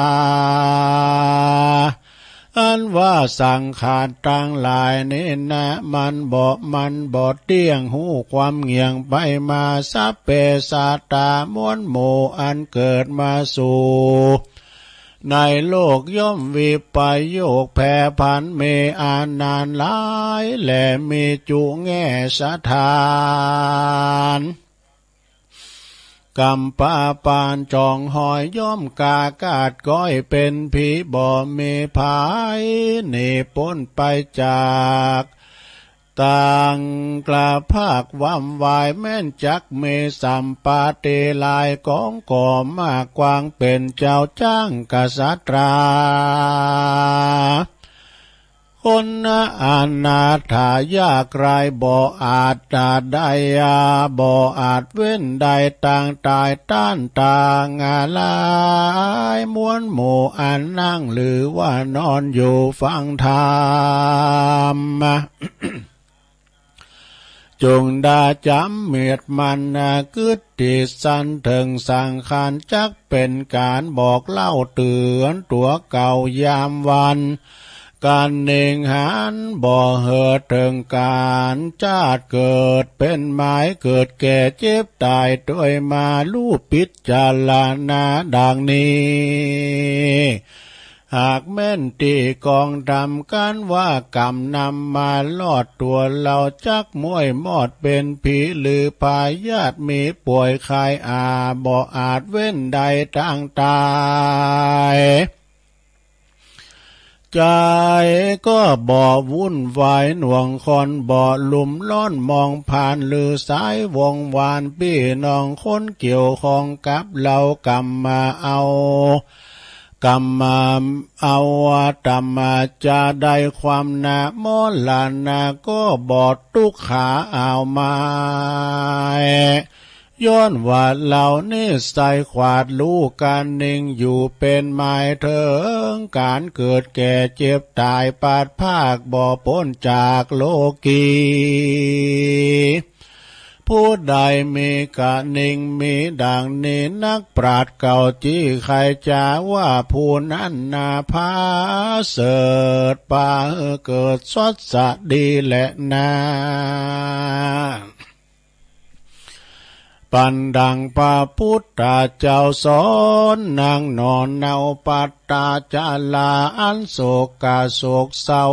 อันว่าสังขารตังหลายนี้นะ มันบ่ มันบ่เตี้ยง ฮู้ความเงี่ยงไปมา สัพเพสัตตา มวลหมู่อันเกิดมาสู่ในโลก ย่อมวิปโยคแผรผัน มีอานานหลายแล มีจุแง่สถาน กำปาปานจ่องหอย ย่อมกล้าคาดก้อยเป็นผี บ่มีภัยหนีป๊นไปจาก ต่างกล้าพรากวำวาย แม้นจักมีสัมปติหลายกอง ก็มากกว้างเป็นเจ้าจ้างกษัตรา คนอนาถายากไร้ บ่อาจได้ บ่อาจเว้นได้ ต่างตายต้านต่างหลาย มวลหมู่อันนั่งหรือว่านอนอยู่ฟังธรรม จงได้จำเมียดมัน กึ๊ดติดสันเถิงสังขาร จักเป็นการบอกเล่าเตือนตัวเก่ายามวัน การเน่งหันบ่เหิดเถิงการชาติเกิดเป็นหมาย เกิดแก่เจ็บตายโดยมา รู้พิจารณาดังนี้ หากแม่นตี้กองธรรม กันว่ากรรมนำมาลอดตัวเรา จักม้วยมอดเป็นผี หรือพยาธิมีป่วยไข้ อาบ่อาจเว้นได้ทางตาย ใจก็บ่วุ่นวายหน่วงคอน บ่ลุ่มร้อนมองผ่าน หรือสายวงวาน พี่น้องคนเกี่ยวข้องกับเรา กำมาเอา กำมาเอา อาตมาจะได้ความนะ มรณะก็บ่ทุกข์หาเอาไม้ ย้อนว่าเหล่านี้ใส่ขวาดรู้ การนิ่งอยู่เป็นหมายเถิง การเกิดแก่เจ็บตาย ปัดพรากบ่ป๊นจากโลกี ผู้ใดมีกะนิ่งมีดังนี้ นักปราชญ์เก่าจี้ใครจะว่า ผู้นั้นนาผาเสริฐ ปาเกิดสดสะดีแลนา ปันดังพระพุทธเจ้าสอน นางหน่อเนาปัตตาจารา อันโศกะโศกเศร้า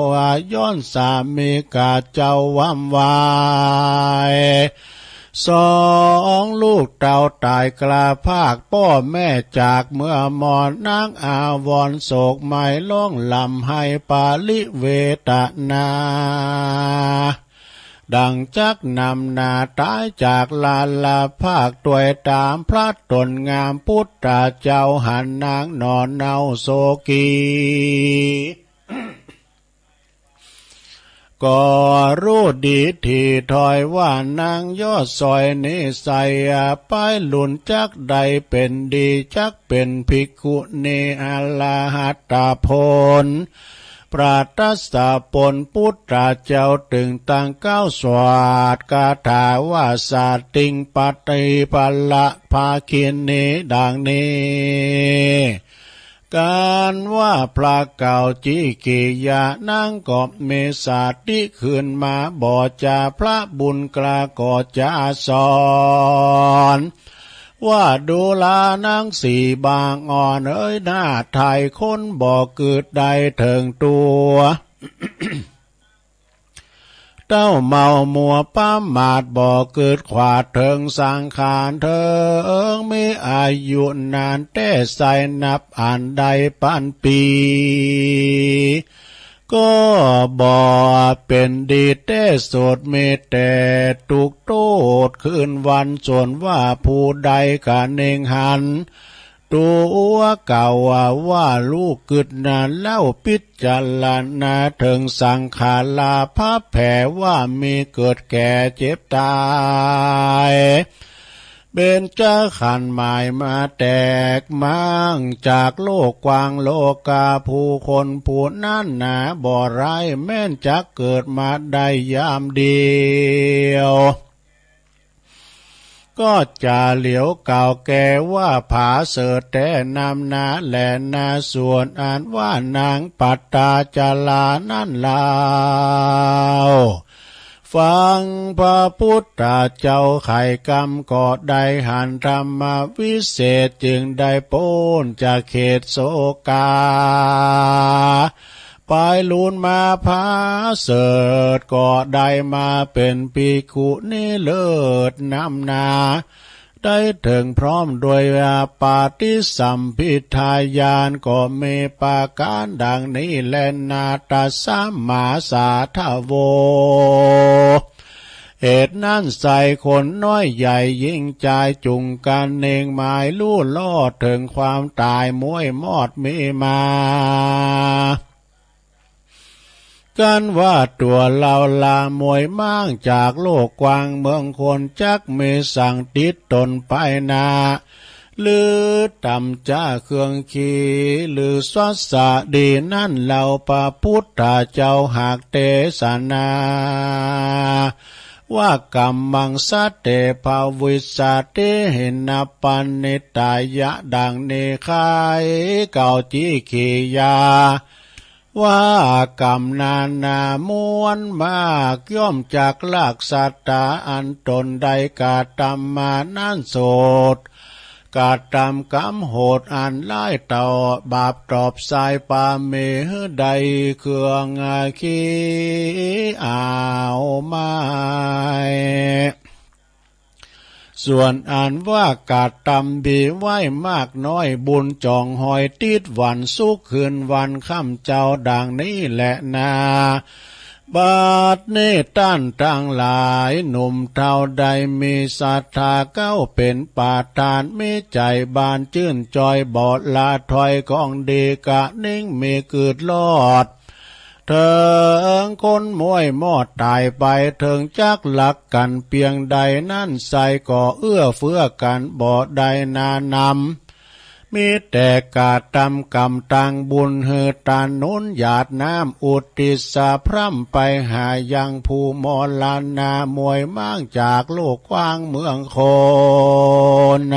ย้อนสามีกะเจ้าวำวาย สองลูกเต้าตายกล้าพราก พ่อแม่จากเมือมอด นางอาวรณ์โศกไหม้ ร้องร่ำไห้ปริเวทนา ดังจักนำหน้าตายจากลาลาพราก ตวยตามพระตนงามพุทธเจ้าหัน นางหน่อเนาโศกี ก็รู้ดีที่ถ้อยว่า นางยอดซอยนิสัยไป ลุนจักได้เป็นดี จักเป็นภิกขุณีอรหัตผล ประทัสสะปนพุทธเจ้า ตึงตั้งเก๊าสวาดคาถาว่า สาติงปฏิปละภาคินี ดังนี้ การว่าพระเก่าจิกิยานางก็มีสติขึ้นมา บ่จะพระบุญกล้าก็จะสอน ว่าดูลานางสี่บางอ่อนเอ๋ย หน้าไทยคนบ่กึดได้เถิงตัว เต้าเมามัวประมาทบ่กึดขวาดเถิงสังขารเถิงมีอายุนานแต๊ไส้นับอันได้ปันปี ก็บ่เป็นดีแต๊สุด มีแต่ทุกข์โทษคืนวัน ส่วนว่าผู้ใดกะเน่งหัน ตัวเก่าว่าลูกกึดนาเล่า พิจารณาเถิงสังขาราพระแผ่ว่ามีเกิดแก่เจ็บตาย เบญจขันธ์หมายมาแตกม้างจากโลกกว้างโลกา ผู้คนผู้นั้นหนาบ่ร้าย แม้นจักเกิดมาได้ยามเดียว ก็จะเหลียวกล่าวแก่ว่าผาเสริฐแต๊นำนาแลนา ส่วนอันว่านางปัตตาจารานั้นลาว ฟังพระพุทธเจ้าไขกำก็ได้หันธรรมวิเศษ จึงได้ป๊นจากเขตโศกา ไปลูนมาผาเสริฐก็ได้มาเป็นภิกขุณีเลิศนำนา ได้เถิงพร้อมโดยปฏิสัมภิทาญาณ ก็มีประการดังนี้แลนา ตัสมาสาทโว เหตุนั้นไส้คนน้อยใหญ่หญิงจายจุ่งกั๋นเน่งหมายลู่ลอดเถิงความต๋ายม้วยมอดมีมา กั๋นว่าตั๋วเฮาละม้วยม้างจากโลกกว้างเมืองคน จักมีสังติดต๋นไปนา หรือต๋ำจ๊าเครื่องขี หรือสัสสะดีนั้นเฮา พระพุทธเจ้าหากเตสนา ว่ากัมมังสะเต ภวิสสะติ หินปณิตายะ ดังนี้ไขเก่าจิกิยา ว่ากั๋มนานาม้วนมาก ย่อมจักลักสัตตาอันต๋นได้กระตำมานั้นโสด กระตำกรรมโหดอันร้ายเต่า บาปตอบสายปาเมหื้อได้เครื่องขีอ้าวไม้ ส่วนอันว่ากระตำดีไว้มากน้อย บุญจ่องหอยติดหวันสุขคืนวันค่ำเจ้าดังนี้แลนา บัดนี้ต้านตังหลายหนุ่มเฒ่าได้มีศรัทธาเข้าเป็นประธาน มีใจ๋บานจื้นจ่อยบ่ละถอย ของดีกะนิ่งมีกึดรอด เถิงคนม้วยมอดต๋ายไป เถิงจักลักกั๋นเปียงใดนั้นไส้ ก็เอื้อเฟื้อกั๋นบ่ได้นานำ มีแต่กระตำกรรมตางบุญ หื้อตาหนุนหยาดน้ำอุทิศสะพร่ำไปหายังผู้มรณาม้วยม้างจากโลกกว้างเมืองคน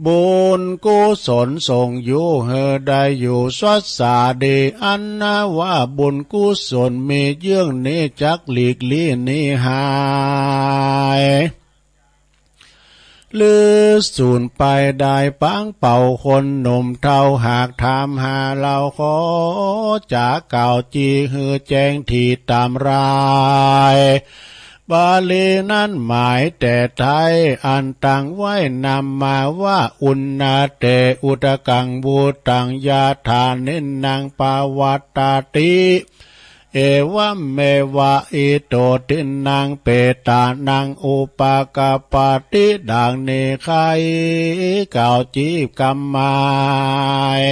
บุญกุศลส่งอยู่หื้อได้อยู่สัสสาดี อันนาว่าบุญกุศลมีเยื่องนี้ จักหลีกลี้หนีหาย หรือสูญไปได้ปางเป่า คนหนุ่มเฒ่าหากถามหาเฮา ขอจ๋ากล่าวจี้หื้อแจ้งที่ต๋ามราย บาลีนั้นหมายแต่ไทย อันตั้งไว้นำมาว่า อุณณาเต อุทกัง ภูตัง ยะถา นินนัง ปะวัตตาติ เอวัมเมวะ อิโต ทินนัง เปตานัง อุปะกัปปะติ ดังนี้ไขเก่าจี้กำหมาย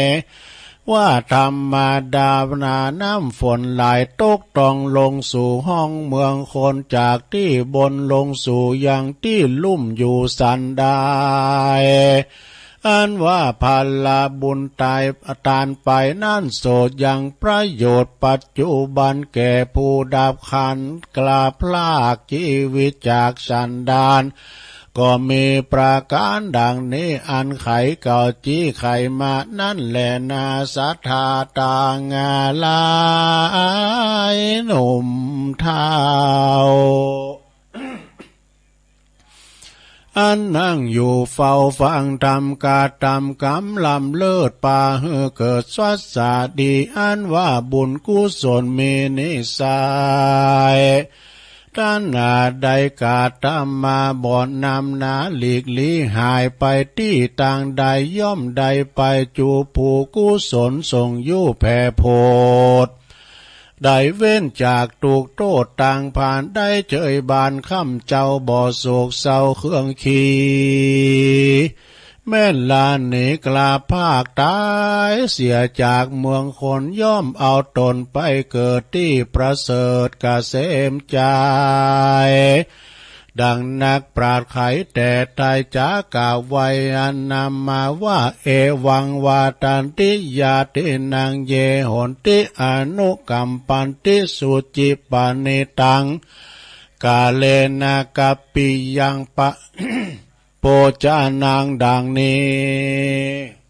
ว่าธรรมดานาน้ำฝนไหลตกต้องลงสู่ห้องเมืองคน จากตี้บนลงสู่ยังตี้ลุ่มอยู่สันใด อันว่าผละบุญตายตานไปนั้นโสยังประโยชน์ปัจจุบันแก่ผู้ดับขันธ์กลาพลากจีวิตจากสันดาน ก็มีประการดังนี้ อันไขเก่าจี้ไขมานั้นแลนา ศรัทธาตังหลายหนุ่มเฒ่า อันนั่งอยู่เฝ้าฟังธรรม กระตำกรรมล้ำเลิศ ปาหื้อเกิดสัสสาดี อันว่าบุญกุศลมีนิสัย ตัณหาได้กระทำมาบ่นำหนา หลีกหลีหายไปตี้ตางใด ย่อมได้ไป จุผู้กุศลส่งอยู่แผ่โพธิ ได้เว้นจากทุกข์โทษต่างผ่าน ได้เจยบานคำเจ้าบ่โศกเศร้าเครื่องขี แม่นละหนีกล้าพากตายเสียจากเมืองคน ย่อมเอาตนไปเกิดตี้ประเสริฐเกษมใจ ดังนักปราชญ์ไขแต่ไทย จักกล่าวไว้อันนามมาว่า เอวัง วัตถันติ ญาตินัง เย โหนติ อนุกัมปันติ สุจิปะนิตัง กาเลนะ กัปปิยัง ปะ โภชนัง ดังนี้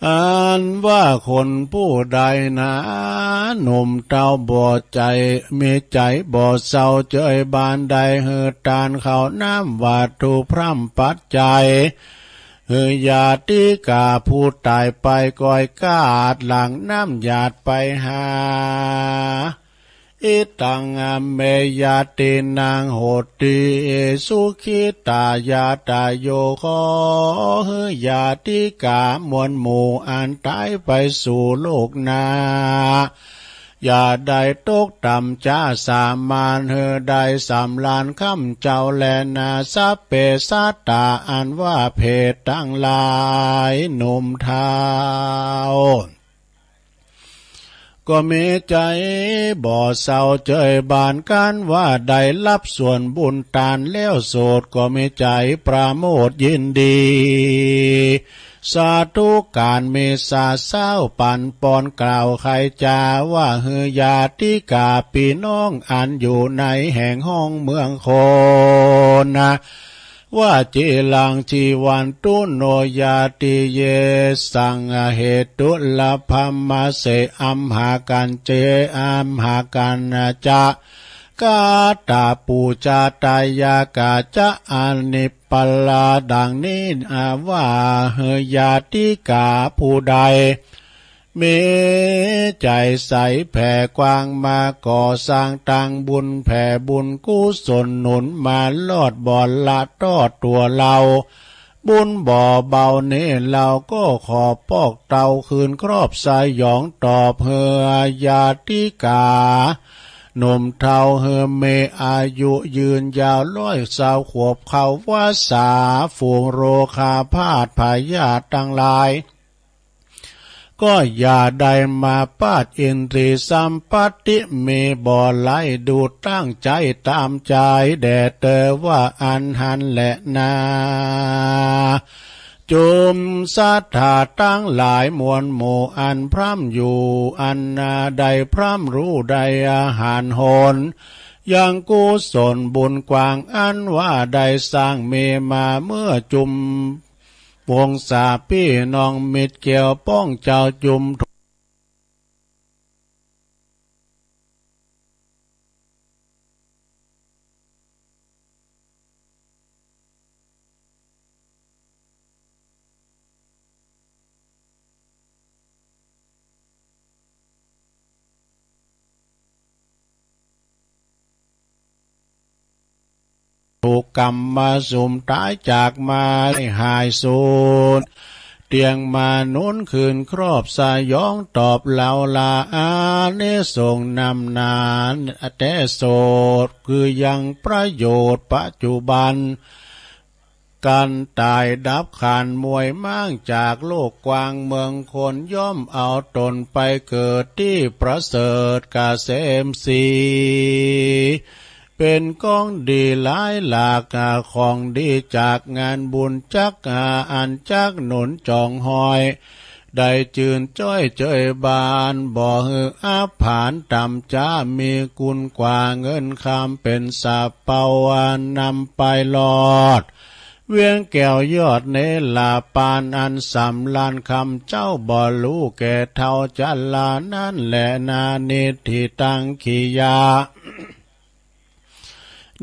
อันว่าคนผู้ใดหนา หนุ่มเฒ่าบ่ใจ๋ มีใจ๋บ่เศร้าเจยบาน ได้หื้อตานข้าวน้ำวัตถุพร่ำปัจจัย หื้อญาติกาผู้ต๋ายไป ก้อยกาดหลั่งน้ำหยาดไปหา อิทัง อเม ญาตินัง โหติ สุขิตายาตาโย ขอหื้อญาติกามวลหมู่อันต๋ายไปสู่โลกหน้า อย่าได้ตกต่ำจ๊าสามัญ หื้อได้สำราญคำเจ้าแลนา สัพเพสัตตา อันว่าเพศตังหลาย หนุ่มเฒ่า ก็มีใจ๋บ่เศร้าเจยบาน กันว่าได้ฮับส่วนบุญตานแล้ว โสดก็มีใจ๋ประโมทยินดี สาธุการมีสาเศร้าปันปอนกล่าวไขจ๋า ว่าหื้อญาติกาปี้น้องอันอยู่ในแห่งห้องเมืองคนนะ ว่าจิรัง จีวันตุ โน ญาติ เยสัง อเหตุ ละภัมมะเส อัมหากัญเจ อัมหากัญจะ กาตาปูจาตายากาจะ อนิปปลา ดังนี้ อาว่าหื้อญาติกาผู้ใด มีใจ๋ใสแผ่กว้างมาก่อสร้างตังบุญ แผ่บุญกุศลหนุนมาลอดบ่ละทอดตั๋วเฮา บุญบ่เบานี้เฮาก็ขอปอกเต้าคืนครอบสยองตอบหื้อญาติกา หนุ่มเฒ่าหื้อมีอายุยืนยาวร้อยซาวขวบ เข้าวัสสา ฝูงโรคาพาธพยาธิตังหลาย ก็อย่าได้มาปาดอินทรีย์สัมปัตติ มีบ่หลายดูตั้งใจ๋ต๋ามใจ๋แด่เตอว่าอันหั้นแหละนา จุมศรัทธาตังหลายมวลหมู่อันพร่ำอยู่ อันนาได้พร่ำฮู้ได้อาหารหน ยังกุศลบุญกว้างอันว่าได้สร้างมีมาเมื่อจุม วงศาปี้น้องมิตรแก้วป้องเจ้าจุม ถูกกรรมมาสุมต๋ายจากมาหายสูญ เตียงมาหนุนคืนครอบสยองตอบเฮาลา อานิสงส์นำหน้าแต่โสด คือยังประโยชน์ปัจจุบัน การต๋ายดับขันธ์มวยม้างจากโลกกว้างเมืองคน ย่อมเอาตนไปเกิดตี้ประเสริฐเกษมศรี เป็นของดีหลายหลาก ของดีจากงานบุญจักหาอันจักหนุนจองฮอย ได้จื่นจ้อยเจยบาน บ่หื้ออับผานต่ำจ๊า มีคุณกว่าเงินคำเป็นสาเปา อันนำไปรอด เวียงแก้วยอดเนรปาน อันสำราญคำเจ้าบ่ฮู้แก่เฒ่าจารานั้นแหละนา นิทธิตังขิยะ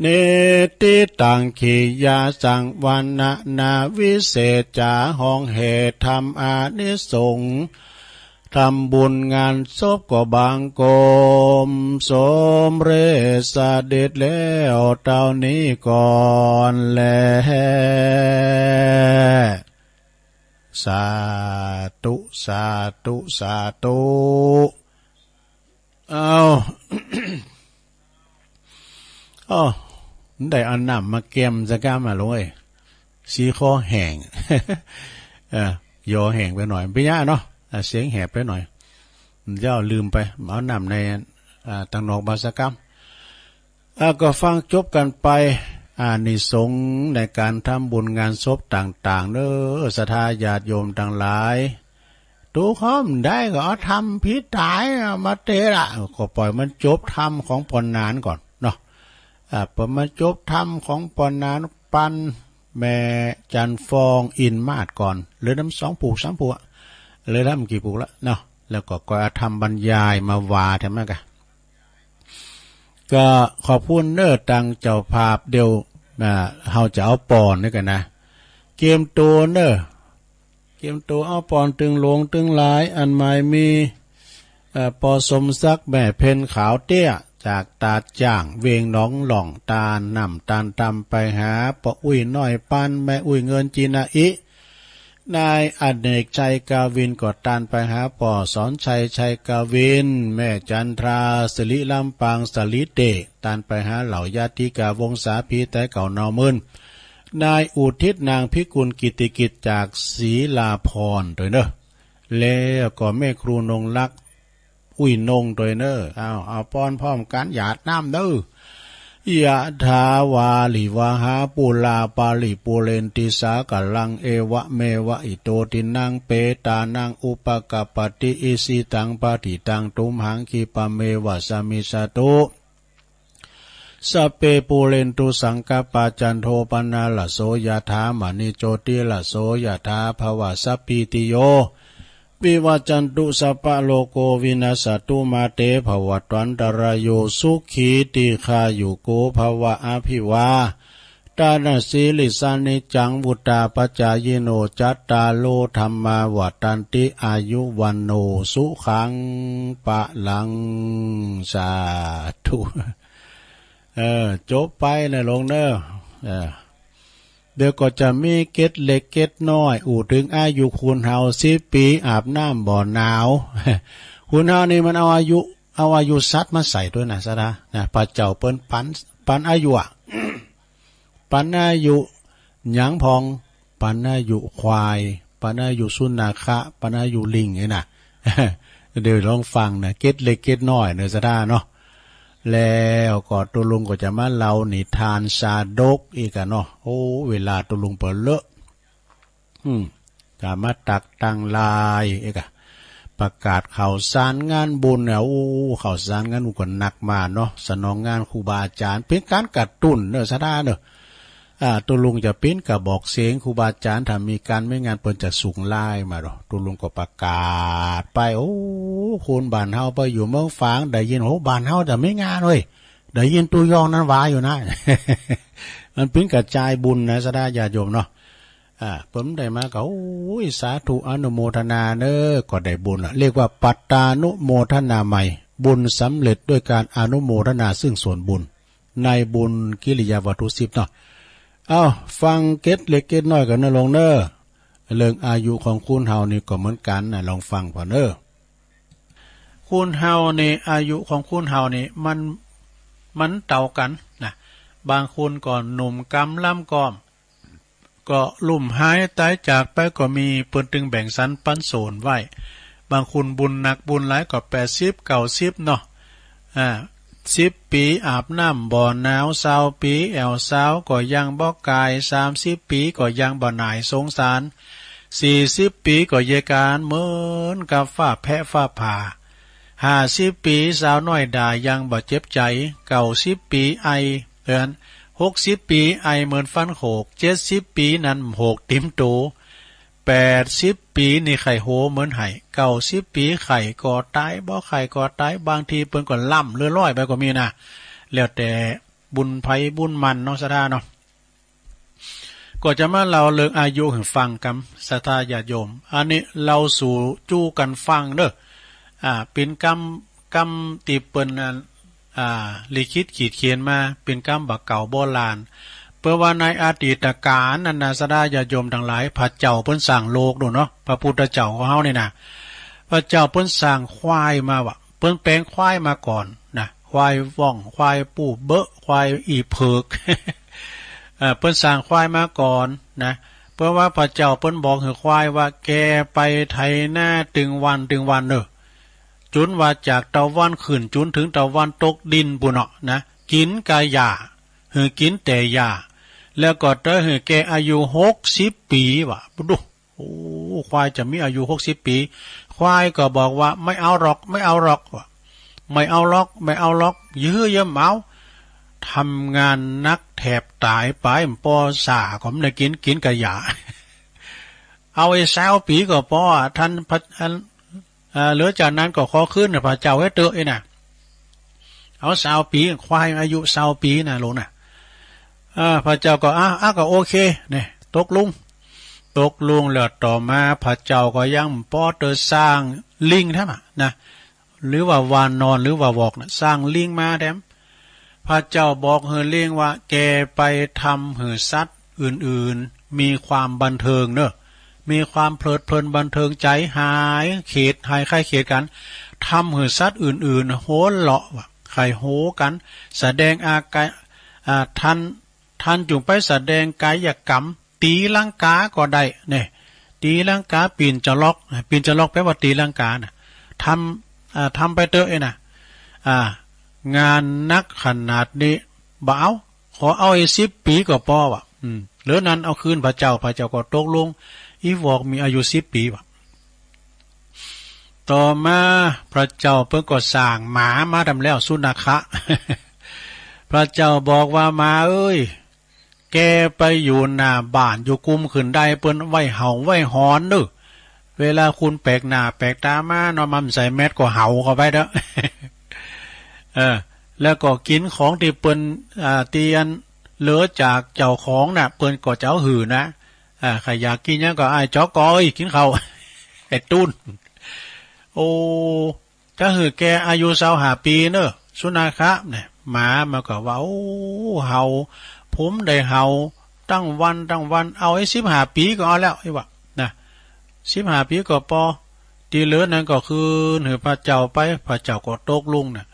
นิทธิตังขิยะสังวรรณนา วิเศษจ๋าห้องเหตุธรรมอานิสงส์ ทำบุญงานศพก็บังคมสมเร็จเสด็จแล้วเท่านี้ก่อนแล สาธุ สาธุ สาธุ เอา อ้อ ได้เอาน้ำมาแกมสักกำอะหลวงเอ้ย สีคอแห้ง เออ ยอแห้งไปหน่อย เปียะเนาะ อ่ะ เสียงแหบไปหน่อย เดี๋ยวลืมไป เอาน้ำใน อ่า ตังนอกมาสักกำ อ่ะ ก็ฟังจบกันไป อานิสงส์ในการทำบุญงานศพต่างๆ เด้อ ศรัทธาญาติโยมทั้งหลาย ตูคอมได้ก็เอาธรรมพิตายมาเตะละ ก็ปล่อยมันจบธรรมของปอนนานก่อนเนาะ อ่า ปล่อยมันจบธรรมของปอนนานปันแม่จันฟองอินมาศก่อน เหลือน้ำสองผูกสามผูกอะ เหลือน้ำกี่ผูกละเนาะ แล้วก็ก็เอาธรรมบรรยายมาว่าแถมนั้นกะ ก็ขอบคุณเน้อตังเจ้าภาพเดียว อ่า เฮาจะเอาปอนนี่กันนะ เกมโตเน้อ เกมโตเอาปอนตึงหลวงตึงหลาย อันหมายมี เอ่อ ปอสมศักดิ์แม่เพ็ญขาวเตี้ย จากตาดจ้าง เวียงหนองหล่อง ตานน้ำตานตำไปหาปออุ้ยน้อยปัน แม่อุ้ยเงินจีนาอิ นายอเนกชัยกาวินก็ตานไปหาปอสอนชัยชัยกาวิน แม่จันทรา สิริลำปาง สลิเต ตานไปหาเหล่าญาติกาวงศาพี่ไตเก่าเนามื่น นายอุทิศนางพิกุลกิตติกิจจากศรีลาพรณ์โดยเน้อ แล้วก็แม่ครูนงรัก อุ้ยนงโดยเน้อ เอา เอาปอนพร้อมกันหยาดน้ำเน้อ ยะถาวาริวหาปูราปาริปูเรนติสากะลัง เอวะเมวะอิโตตินังเปตานังอุปกัปปติ อิสิตังปะฏิตังตุมหังคิปะเมวะสะมิชฌะตุ สัพเพปูเรนตุสังกัปปา จันโทปนารโส ยะถามะณิโจติรโส ยะถาภะวะสัพพีติโย วิวัชชันตุ สัพพะโรโควินัสสะตุ มาเตภะวัตวันตะราโย สุขีทีฆายุโกภะวะ อะภิวาทะนะสีลิสสะ นิจจังวุฑฒาปะจายิโน จัตตาโรธัมมาวัฑฒันติ อายุวัณโณสุขังพะลัง สาธุ เออ จบไปนะหลวงเน้อ เออ เดี๋ยวก็จะมีเกร็ดเล็กเกร็ดน้อย อู้ถึงอายุคนเฮาสิบปี อาบน้ำบ่หนาว คนเฮานี่มันเอาอายุ เอาอายุสัตว์มาใส่ด้วยนะ ศรัทธา นะ พระเจ้าเปิ้นปัน ปันอายุอะ ปันอายุหยังพอง ปันอายุควาย ปันอายุสุนัขะ ปันอายุลิงนี่นะ เดี๋ยวลองฟังนะ เกร็ดเล็กเกร็ดน้อยเนอะ ศรัทธาเนาะ แล้วก็ตุ๊ลุงก็จะมาเล่านิทานชาดกอีกอะเนาะ โอ้ เวลาตุ๊ลุงเปิ้นเลอะ อืม ก็มาตักตั้งหลายเอกอะ ประกาศข่าวสารงานบุญเนี่ย โอ้ ข่าวสารงานบุญก็หนักมาเนาะ สนองงานครูบาอาจารย์ เป๋นก๋านกระตุ้นเนอะ ศรัทธาเนอะ อ่า ตุ๊ลุงจะเป๋นกระบอกเสียงครูบาอาจารย์ ถ้ามีก๋านมีงานเปิ้นจะส่งไลน์มาเนาะ ตุ๊ลุงก็ประกาศไป โอ้ คนบ้านเฮาไปอยู่เมืองฝาง ได้ยิน โอ้ บ้านเฮาจะมีงานเว้ย ได้ยินตุ๊ย่องนั้นว่าอยู่นะ มันเป๋นกระจายบุญนะ ศรัทธาญาติโยมเนาะ อ่า เปิ้นได้มาก็ โอ้ย สาธุ อนุโมทนาเนอะ ก็ได้บุญละ เรียกว่าปัตตานุโมทนาไมย บุญสำเร็จด้วยการอนุโมทนาซึ่งส่วนบุญ ในบุญกิริยาวัตถุสิบเนาะ เอ้า ฟังเกร็ดเล็กเกร็ดน้อยกันเนอะหลวงเนอะ เรื่องอายุของคนเฮานี่ก็เหมือนกันนะ ลองฟังผ่อนเนอะ คนเฮานี่ อายุของคนเฮานี่ มัน มันเต้ากันนะ บางคนก็หนุ่มกำล่ำกอม ก็ลุ่มหายตายจากไปก็มี เปิ้นตึงแบ่งสรรปันส่วนไว้ บางคนบุญหนักบุญหลายก็แปดสิบ เก้าสิบเนาะ อ่า สิบปีอาบน้ำบ่หนาว ซาวปีแอวซาวก็ยังบ่กาย สามสิบปีก็ยังบ่หน่ายสงสาร สี่สิบปีก็เยกานเหมือนกับฟ้าแผะฟ้าผ่า ห้าสิบปีสาวน้อยด่ายังบ่เจ็บใจ เก้าสิบปีไอ เอิ้น หกสิบปีไอเหมือนฟันโขก เจ็ดสิบปีนั้นโหกติ่มโต แปดสิบปีนี่ไข้โหเหมือนไห้ เก้าสิบปีไข้ก็ตาย บ่ไข้ก็ตาย บางทีเปิ้นก็ล้ำเลือดลอยไปก็มีนะ แล้วแต่บุญไผบุญมันเนาะ ศรัทธาเนาะ ก็จะมาเล่าเรื่องอายุหื้อฟังกำ ศรัทธาญาติโยม อันนี้เล่าสู่จู้กั๋นฟังเด้อ อ่า เป๋นกำ กำตี้เปิ้นอัน อ่า ลิขิตขีดเขียนมา เป๋นกำบ่าเก่าโบราณ เปิ้นว่าในอดีตกาลนั้นนะ ศรัทธาญาติโยมตังหลาย พระเจ้าเปิ้นสร้างโลกโน่นเนาะ พระพุทธเจ้าของเฮานี่นะ พระเจ้าเปิ้นสร้างควายมาว่ะ เปิ้นแป๋งควายมาก่อนนะ ควายว่อง ควายปูเบอะ ควายอี้เผิก เอ่อ เปิ้นสร้างควายมาก่อนนะ เปิ้นว่าพระเจ้าเปิ้นบอกหื้อควายว่า แกไปไถนาตึงวันตึงวันเน่อ จุนว่าจากตะวันขึ้นจุนเถิงตะวันตกดินปู้นเนาะนะ กิ๋นกาหญ้า หื้อกิ๋นแต่หญ้า แล้วก็เต๊อะหื้อแกอายุหกสิบปี๋ว่ะ ดู โอ้ ควายจะมีอายุหกสิบปี๋ ควายก็บอกว่า ไม่เอาหรอก ไม่เอาหรอก ไม่เอาหรอก ไม่เอาหรอก ยื้อเยิมเอา ทำงานหนักแทบต๋ายไป บ่สาก็ไม่ได้กิ๋น กิ๋นกาหญ้า เอาไอ้ซาวปี๋ก็ปอ ท่านพระ อัน อ่า เหลือจากนั้นก็ขอคืนน่ะ พระเจ้าเฮ้ยเต๊อะไอ้น่ะ เอาซาวปี๋ ควายอายุซาวปี๋น่ะ หลวงน่ะ อ่า พระเจ้าก็ อ่ะ อ่ะ ก็โอเค เนี่ย ตกลง ตกลงแล้วต่อมา พระเจ้าก็ยังปอเตอสร้างลิงแถมอะนะ หรือว่าวานอน หรือว่าวอกน่ะ สร้างลิงมาแถม พระเจ้าบอกหื้อลิงว่า แกไปทำหื้อสัตว์อื่นๆ มีความบันเทิงเนอะ มีความเพลิดเพลินบันเทิงใจ หายเข็ด หายคลายเข็ดกั๋น ทำหื้อสัตว์อื่นๆ หัวเราะว่ะ ใค่หัวกั๋น แสดงอาการ อ่า ท่าน ท่านจุ่งไปแสดงกายกรรม ตีลังกาก็ได้ เนี่ย ตีลังกา ปีนจะลอก ปีนจะลอกแปลว่าตีลังกาน่ะ ทำ อ่า ทำไปเต๊อะไอ้น่ะ อ่า งานหนักขนาดนี้ บ่เอา ขอเอาไอ้สิบปี๋ก็ปอว่ะ อืม เหลือนั้นเอาคืนพระเจ้า พระเจ้าก็ตกลง อีวอกมีอายุสิบปี๋ว่ะ ต่อมาพระเจ้าเปิ้นก็สร้างหมามาแถมแล้ว สุนัขะ พระเจ้าบอกว่า หมาเอ้ย แกไปอยู่หน้าบ้าน อยู่กุมขึ้นได้ เปิ้นไว้เห่าไว้หอนเนอะ เวลาคนแปลกหน้าแปลกต๋ามาเนาะ มันใส่แมสก็เห่าเข้าไปเด้อ เออ แล้วก็กิ๋นของตี้เปิ้น อ่า ตี้อันเหลือจากเจ้าของน่ะ เปิ้นก็จะเอาหื้อนะ อ่า ใค่อยากกิ๋นหยังก็ อ้ายจอก ก็ เอ้ย กิ๋นข้าว ไอ้ตุ๊น โอ้ ก็หื้อแกอายุซาวห้าปี๋เนอะ สุนัขะเนี่ย หมามันก็ว่า โอ้ เห่า ผมได้เห่าตั้งวันตั้งวัน เอาไอ้สิบห้าปี๋ก็เอาแล้ว ไอ้วะ นะ สิบห้าปี๋ก็ปอ ตี้เหลือนั้นก็คืนหื้อพระเจ้าไป พระเจ้าก็ตกลงน่ะ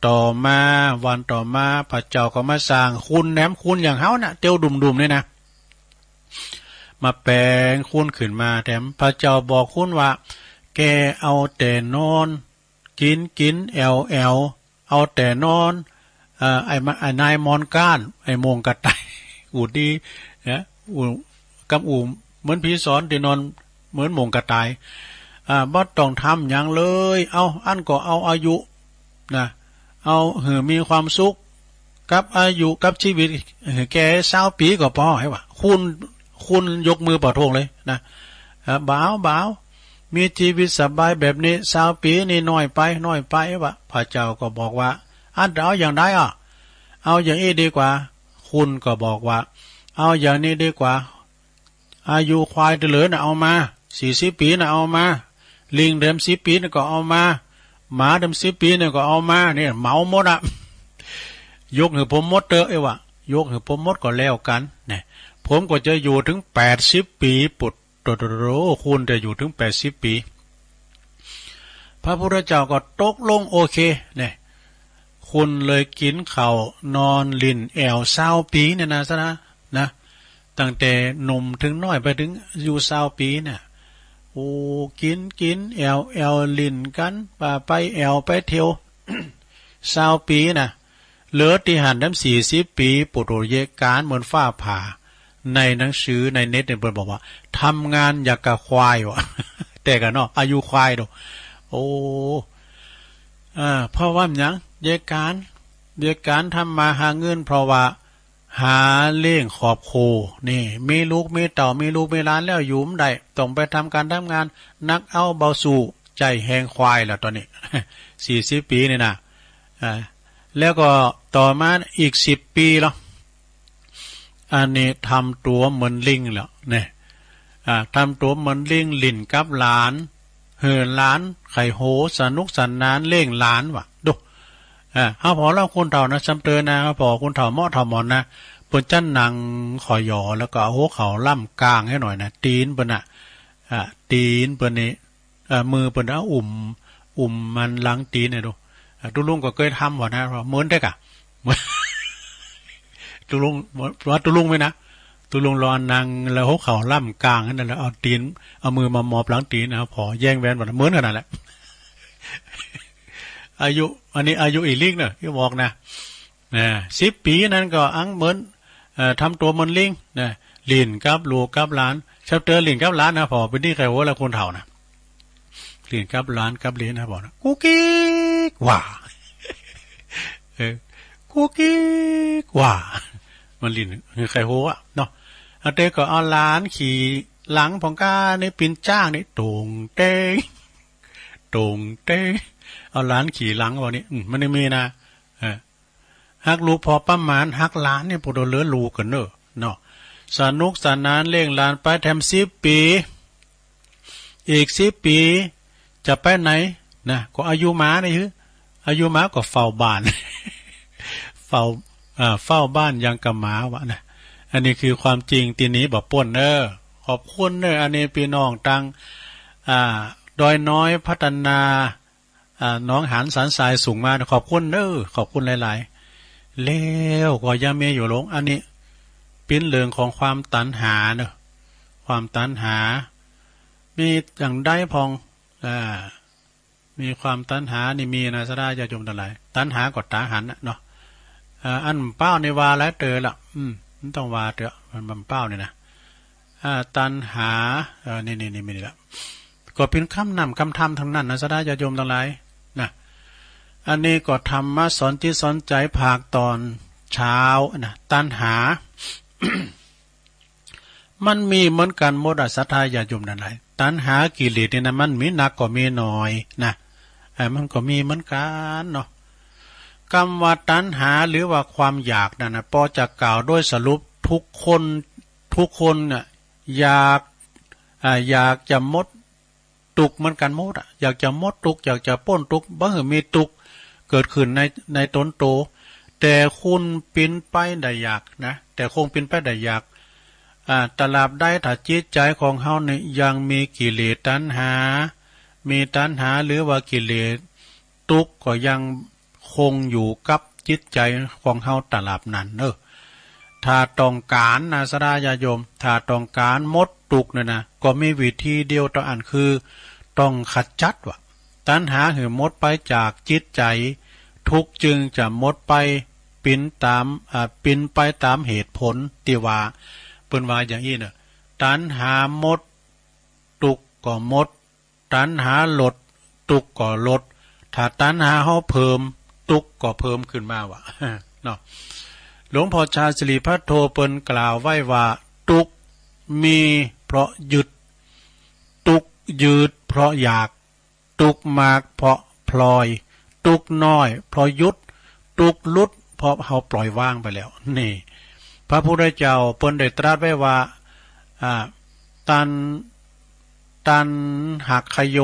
ต่อมา วันต่อมา พระเจ้าก็มาสร้างคนแหนม คนอย่างเฮาน่ะ เตียวดุ่มๆ นี่นะ มาแป๋งคนขึ้นมาแถม พระเจ้าบอกคนว่า แกเอาแต่นอน กิ๋นกิ๋น แอ่วแอ่ว เอาแต่นอน เอ่อ ไอ้มา ไอ้นายมอนก้าน ไอ้โมงกระต่าย อู่ดีนะ อู่ กำอู่เหมือนผีสอน ตี้นอนเหมือนโมงกระต่าย อ่า บ่ต้องทำหยังเลย เอา อันก็เอาอายุ นะ เอาหื้อมีความสุข กับอายุ กับชีวิต หื้อแกซาวปี๋ก็ปอ ไอ้วะ คน คนยกมือประท้วงเลยนะ เอ่อ บ่เอา บ่เอา มีชีวิตสบายแบบนี้ ซาวปี๋นี่น้อยไป น้อยไป ไอ้วะ พระเจ้าก็บอกว่า อันจะเอาอย่างใดอ่ะ เอาอย่างอี้ดีกว่า คนก็บอกว่า เอาอย่างนี้ดีกว่า อายุควายตี้เหลือน่ะเอามา สี่สิบปี๋น่ะเอามา ลิงแถมสิบปี๋น่ะก็เอามา หมาแถมสิบปี๋น่ะก็เอามา เนี่ย เหมาหมดอะ ยกหื้อผมหมดเต๊อะ ไอ้วะ ยกหื้อผมหมดก็แล้วกั๋น เนี่ย ผมก็จะอยู่ถึงแปดสิบปี๋ ปุด โตโตโต คนจะอยู่ถึงแปดสิบปี๋ พระพุทธเจ้าก็ตกลงโอเค เนี่ย คนเลยกิ๋นข้าว นอนหลิ้นแอ่วซาวปี๋เนี่ยนะ ซะนะ นะ ตั้งแต่หนุ่มเถิงน้อยไปเถิงอายุซาวปี๋เนี่ย โอ้ กิ๋นกิ๋น แอ่วแอ่วหลิ้นกั๋น ป่าไปแอ่วไปเตียว ซาวปี๋น่ะ เหลือตี้หั้นแถมสี่สิบปี๋ ปุดโต เหตุการณ์เหมือนฟ้าผ่า ในหนังสือในเน็ตเนี่ยเปิ้นบอกว่า ทำงานอย่างกับควายว่ะ แต่กันเนาะ อายุควายเนาะ โอ้ อ่า เพราะว่าหยัง เหตุการณ์ เหตุการณ์ทำมาหาเงิน เพราะว่าหาเลี้ยงครอบครัว นี่ มีลูกมีเต้า มีลูกมีหลานแล้วอยู่บ่ได้ ต้องไปทำก๋านทำงาน หนักเอาเบาสู้ ใจ๊แฮงควายแล้วต๋อนนี้ สี่สิบปี๋นี่นะ อ่า แล้วก็ต่อมาอีกสิบปี๋เหรอ อันนี้ทำตัวเหมือนลิงแล้วเนี่ย อ่า ทำตัวเหมือนลิง หลิ้นกับหลาน หื้อหลานไข้โห สนุกสนานเลี้ยงหลานว่ะ ดู อ่า เฮาผ่อเล่าคนเฒ่านะ ซ้ำเติมนะ เฮาผ่อคนเฒ่าเมาะเฒ่าหมอนนะ เปิ้นจะนั่งขอยอ แล้วก็เอาหัวเข่าล่ำกลางให้หน่อยนะ ตีนเปิ้นน่ะ อ่า ตีนเปิ้นนี่ เอ่อ มือเปิ้นเอาอุ้ม อุ้มมันหลังตีนเนี่ยดู เอ่อ ตุ๊ลุงก็เคยทำว่ะนะ ว่าเหมือนเด็กอะ ตุ๊ลุง ว่าตุ๊ลุงไหมนะ ตุ๊ลุงรอนั่งแล้วหัวเข่าล่ำกลางนั่นแหละ เอาตีน เอามือมามอบหลังตีนนะ ผ่อแย่งแหวนว่ะนะ เหมือนขนาดแหละ อายุ อันนี้อายุอีหลีกเนอะ ที่บอกนะ นะ สิบปีนั้นก็อังเหมือน เอ่อ ทำตัวเหมือนลิง นะ หลิ้นกับลูกกับหลาน ซ้ำเติมหลิ้นกับหลานนะ ผ่อเป็นนี่ใครหัวละคนเฒ่านะ หลิ้นกับหลานกับเหลนนะ ผ่อนะ กุ๊กกิ๊กหว่า เออ กุ๊กกิ๊กหว่า มันหลิ้นคือใครหัวเนาะ อันเตอก็เอาหลานขี่หลังผ่องก้านี่ ปิ้นจ้างนี่ โต่งเต้ง โต่งเต้ง เอาหลานขี่หลังว่านี่ อืม มันไม่มีนะ เออ ฮักลูกพอประมาณ ฮักหลานนี่ ปวดเหลือลูกกันเนอะ เนาะ สนุกสนานเลี้ยงหลานไปแถมสิบปี อีกสิบปี จะไปไหน นะ ก็อายุหมานี่คือ อายุหมาก็เฝ้าบ้าน เฝ้า เอ่อ เฝ้าบ้านอย่างกับหมาวะนะ อันนี้คือความจริงที่หนีบ่ป๊นเนอะ ขอบคุณเนอะ อันนี้พี่น้องตัง อ่า ดอยน้อยพัฒนา อ่า หนองหานสันทรายส่งมา ขอบคุณเด้อ ขอบคุณหลายๆ แล้วก็ยังมีอยู่ลง อันนี้เป็นเรื่องของความตัณหาเนอะ ความตัณหา มีอย่างใดพอง อ่า มีความตัณหานี่มีนะ ศรัทธาญาติโยมทั้งหลาย ตัณหาก็ตาหันน่ะเนาะ อ่า อันเป้านี่ว่าหลายเต๋อละ อืม มันต้องว่าเถอะ มันเป้านี่นะ อ่า ตัณหา เอ่อ นี่ นี่ นี่ มีนี่ละ ก็เป็นคำนำคำธรรมทั้งนั้นนะ ศรัทธาญาติโยมทั้งหลายนะ อันนี้ก็ธรรมะสอนจิตสอนใจภาคตอนเช้านะ ตัณหา มันมีเหมือนกันหมดอะ ศรัทธาญาติโยมทั้งหลาย ตัณหากิเลสนี่นะ มันมีหนักก็มีน้อยนะ เอ่อ มันก็มีเหมือนกันเนาะ คำว่าตัณหาหรือว่าความอยากนั่นนะ พอจะกล่าวโดยสรุป ทุกคน ทุกคนน่ะ อยาก อ่า อยากจะหมดทุกข์เหมือนกันหมดอะ อยากจะหมดทุกข์ อยากจะป๊นทุกข์ บ่หื้อมีทุกข์เกิดขึ้นใน ในตนโต แต่คนเป็นไปได้ยากนะ แต่คนเป็นไปได้ยาก อ่า ตราบใดถ้าจิตใจของเฮานี่ยังมีกิเลสตัณหา มีตัณหาหรือว่ากิเลส ทุกข์ก็ยังคงอยู่กับจิตใจของเฮาตราบนั้นเนอะ ถ้าต้องการนะ ศรัทธาญาติโยม ถ้าต้องการหมดทุกข์เนี่ยนะ ก็มีวิธีเดียวเต้าอั้น คือต้องขจัดว่ะ ตัณหาหื้อหมดไปจากจิตใจ ทุกข์จึงจะหมดไป เป็นตาม อ่า เป็นไปตามเหตุผลที่ว่า เปิ้นว่าอย่างอี้เนอะ ตัณหาหมด ทุกข์ก็หมด ตัณหาลด ทุกข์ก็ลด ถ้าตัณหาเฮาเพิ่ม ทุกข์ก็เพิ่มขึ้นมาว่ะ เนาะ หลวงพ่อชาสิริพัทโทเปิ้นกล่าวไว้ว่า ทุกข์มีเพราะยึด ทุกข์ยืดเพราะอยาก ทุกข์มากเพราะปล่อย ทุกข์น้อยเพราะหยุด ทุกข์หลุดเพราะเฮาปล่อยวางไปแล้ว นี่ พระพุทธเจ้าเปิ้นได้ตรัสไว้ว่า อ่า ตัณ ตัณหักขโย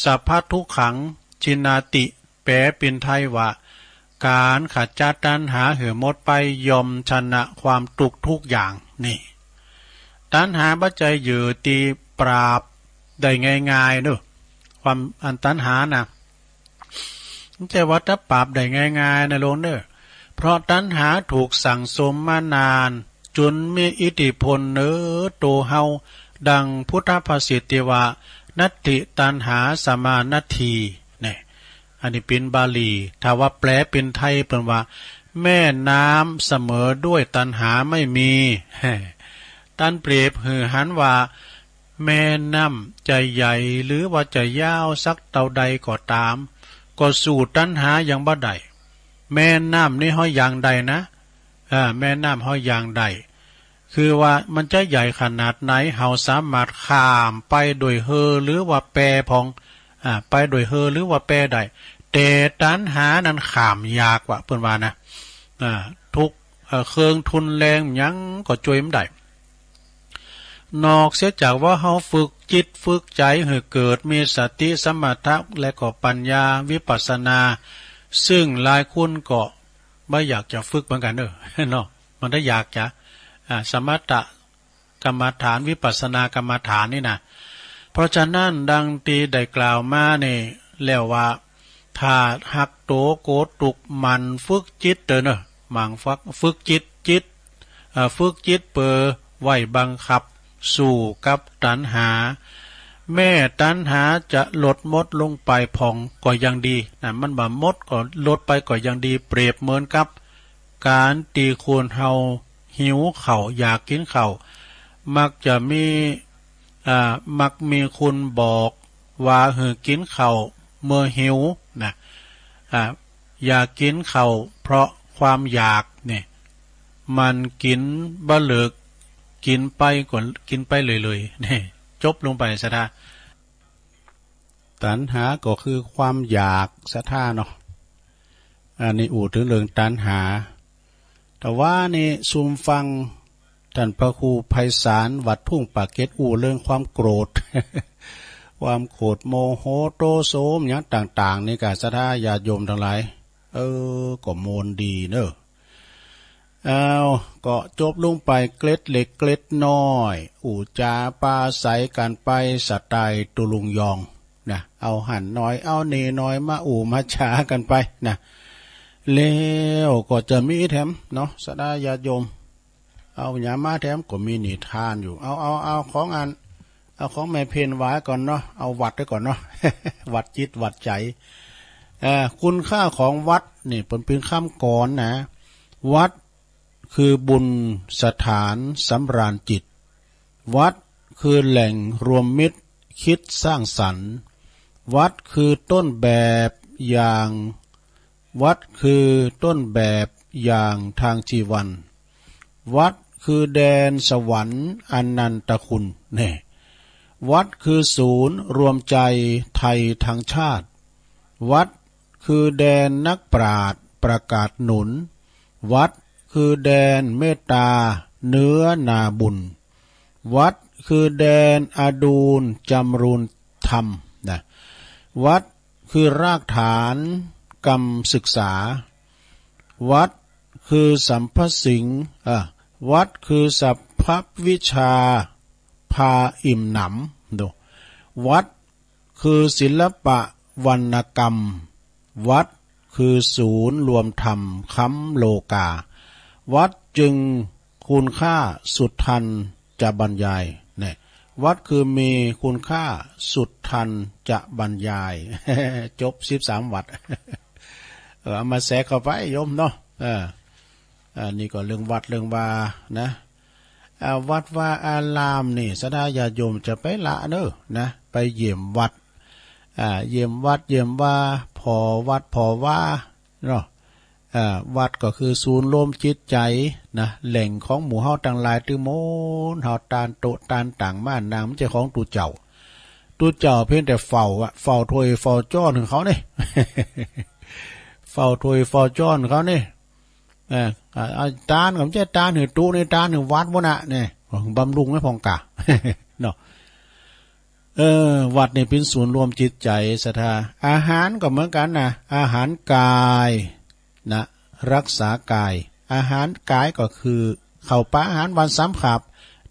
สัพพะทุกขัง ชินาติ แปลเป็นไทยว่า การขจัดตัณหาหื้อหมดไปย่อมชนะความทุกข์ทุกอย่าง นี่ ตัณหาบ่ใจ้อยู่ตี้ปราบได้ง่ายๆ เนอะ ความอันตัณหานะ แต่ว่าจะปราบได้ง่ายๆ นะโลมเนอะ เพราะตัณหาถูกสั่งสมมานาน จนมีอิทธิพลเหนือตัวเฮา ดังพุทธภาษิตที่ว่า นัตถิตัณหาสมานัตถี เนี่ย อันนี้เป็นบาลี ถ้าว่าแปลเป็นไทยเปิ้นว่า แม่น้ำเสมอด้วยตัณหาไม่มี ตันเปรียบหื้อหันว่า แม่น้ำจะใหญ่หรือว่าจะยาวสักเท่าใดก็ตาม ก็สู้ตัณหายังบ่ได้ แม่น้ำนี่เฮายังได้นะ อ่า แม่น้ำเฮายังได้ คือว่ามันจะใหญ่ขนาดไหน เฮาสามารถข้ามไปด้วยเฮอหรือว่าแปพอง อ่า ไปด้วยเฮอหรือว่าแปได้ แต่ตัณหานั้นข้ามยากว่ะ เปิ้นว่านะ อ่า ทุกข์ เอ่อ เครื่องทุนแรงหยังก็ช่วยบ่ได้ นอกเสียจากว่าเฮาฝึกจิตฝึกใจให้เกิดมีสติสมถะและก็ปัญญาวิปัสสนา ซึ่งหลายคนก็บ่อยากจะฝึกเหมือนกันเด้อ เนาะ มันได้อยากจะ อ่า สมถะกรรมฐาน วิปัสสนากรรมฐานนี่นะ เพราะฉะนั้นดังที่ได้กล่าวมานี่แล้วว่า ถ้าฮักโตโกตุกหมั่นฝึกจิตเด้อเนาะ หมั่นฝึก ฝึกจิต จิต เอ่อ ฝึกจิตเปื้อไว้บังคับสู้กับตัณหา แม้ตัณหาจะลดหมดลงไปพ่องก็ยังดีนะ มันบ่หมดก็ลดไปก็ยังดี เปรียบเหมือนกับการที่คนเฮาหิวข้าวอยากกินข้าว มักจะมี อ่า มักมีคนบอกว่าหื้อกินข้าวเมื่อหิวนะ อ่า อย่ากินข้าวเพราะความอยากนี่ มันกินบ่เลิก กินไปก็กินไปเรื่อยๆ นี่ จบลงไปศรัทธา ตัณหาก็คือความอยากศรัทธาเนาะ อันนี้อู้ถึงเรื่องตัณหา แต่ว่านี่ซุมฟังท่านพระครูไพศาลวัดทุ่งปากเกร็ดอู้เรื่องความโกรธ ความโกรธโมโหโทโสมหยังต่างๆ นี่ก็ศรัทธาญาติโยมทั้งหลาย เออ ก็ม่วนดีเนอะ เอา ก็จบลงไปเกร็ดเล็กเกร็ดน้อย อู้จ๋าปราศรัยกันไปสไตล์ตุลุงยองนะ เอาหั้นหน่อย เอานี่หน่อย มาอู้มาจ๋ากันไปนะ แล้วก็จะมีแถมเนาะ ศรัทธาญาติโยม เอาหยังมาแถมก็มีนิทานอยู่ เอา เอา เอาของอัน เอาของแม่เพ็ญไว้ก่อนเนาะ เอาวัดไว้ก่อนเนาะ วัดจิตวัดใจ เอ่อ คุณค่าของวัดนี่เปิ้นเป๋นคำกลอนนะ วัดคือบุญสถานสำราญจิต วัดคือแหล่งรวมมิตรคิดสร้างสรรค์ วัดคือต้นแบบอย่าง วัดคือต้นแบบอย่างทางชีวัน วัดคือแดนสวรรค์อนันตคุณ แน่ วัดคือศูนย์รวมใจไทยทั้งชาติ วัดคือแดนนักปราชญ์ประกาศหนุน วัดคือแดนเมตตาเนื้อนาบุญ วัดคือแดนอดูลจำรูนธรรมนะ วัดคือรากฐานกำศึกษา วัดคือสัมพสิง อ่ะ วัดคือสัพพวิชาพาอิ่มหนำ ดู วัดคือศิลปะวรรณกรรม วัดคือศูนย์รวมธรรมค้ำโลกา วัดจึงคุณค่าสุดทันจะบรรยาย เนี่ย วัดคือมีคุณค่าสุดทันจะบรรยาย จบสิบสามวัด เออ เอามาแสเข้าไปโยมเนาะ เออ อันนี้ก็เรื่องวัดเรื่องวานะ อ่า วัดวาอารามนี่ศรัทธาญาติโยมจะไปละเนอะนะ ไปเยี่ยมวัด อ่า เยี่ยมวัดเยี่ยมวา ผ่อวัดผ่อวาเนาะ อ่า วัดก็คือศูนย์รวมจิตใจนะ แหล่งของหมู่เฮาตังหลาย ตี้หมู่เฮาตานโต๊ะตานตั๋งมานั่ง มันใจ้ของตุ๊เจ้า ตุ๊เจ้าเพียงแต่เฝ้าอะ เฝ้าถ้วยเฝ้าจ๊อนหื้อเขานี่ เฝ้าถ้วยเฝ้าจ๊อนเขานี่ เออ อ่า อ่า ตานก็บ่ใจ้ตานหื้อตุ๊นี่ ตานหื้อวัดพุ้นน่ะ เนี่ย บำรุงไว้พ่องกา เนาะ เออ วัดนี่เป๋นศูนย์รวมจิตใจศรัทธา อาหารก็เหมือนกันนะ อาหารกายนะ รักษากาย อาหารกายก็คือข้าวป๋าอาหารหวานสามขาบ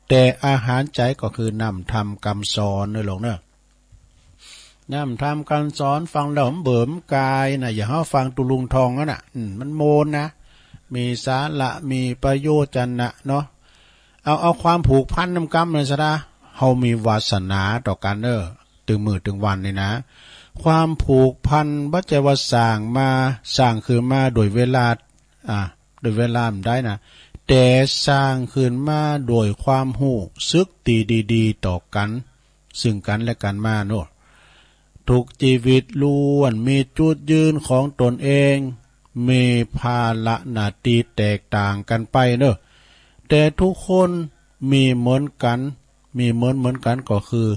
แต่อาหารใจก็คือน้ำธรรมกำสอนเนอะโยมเนอะ น้ำธรรมกำสอนฟังแล้วมันเบิ่มกายนะ อย่างเฮาฟังตุ๊ลุงทองนั่นน่ะ อืม มันม่วนนะ มีสาระ มีประโยชน์นะเนาะ เอา เอาความผูกพันนำกำเลยศรัทธา เฮามีวาสนาต่อกันเนอะ ตึงมื้อตึงวันนี่นะ ความผูกพันบ่ใจ้ว่าสร้างมา สร้างขึ้นมาโดยเวลา อ่า โดยเวลาบ่ได้นะ แต่สร้างขึ้นมาโดยความฮู้สึกดีดีๆ ต่อกัน ซึ่งกันและกันมาเนาะ ทุกชีวิตล้วนมีจุดยืนของตนเอง มีภาระหน้าตี้แตกต่างกันไปเนอะ แต่ทุกคนมีเหมือนกัน มีเหมือนเหมือนกันก็คือ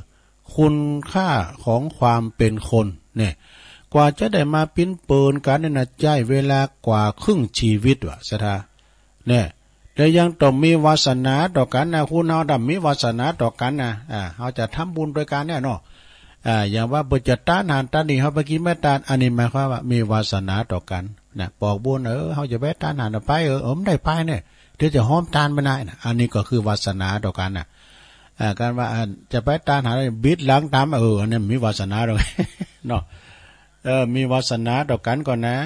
คุณค่าของความเป็นคนเนี่ย กว่าจะได้มาปิ๊นเปินกันเนี่ยนะ ใจ๊เวลากว่าครึ่งชีวิตว่ะศรัทธา เนี่ย แล้วยังต้องมีวาสนาต่อกันนะ คนเฮาต้องมีวาสนาต่อกันนะ อ่า เฮาจะทำบุญด้วยกันเนี่ยเนาะ อ่า อย่างว่าเปิ้นจะตานอาหารตานนี้ เฮาไปกินเมตตา อันนี้หมายความว่ามีวาสนาต่อกันนะ บอกบุญ เออ เฮาจะไปตานอาหารไป เออ เออ บ่ได้ไปเนี่ย เดี๋ยวจะหอมตานไปนายนะ อันนี้ก็คือวาสนาต่อกันนะ อ่า การว่า อ่า จะไปตานอาหาร บิดหลังตาม เออ อันนี้มีวาสนาต่อกัน เนาะ เออ มีวาสนาต่อกันก่อนนะ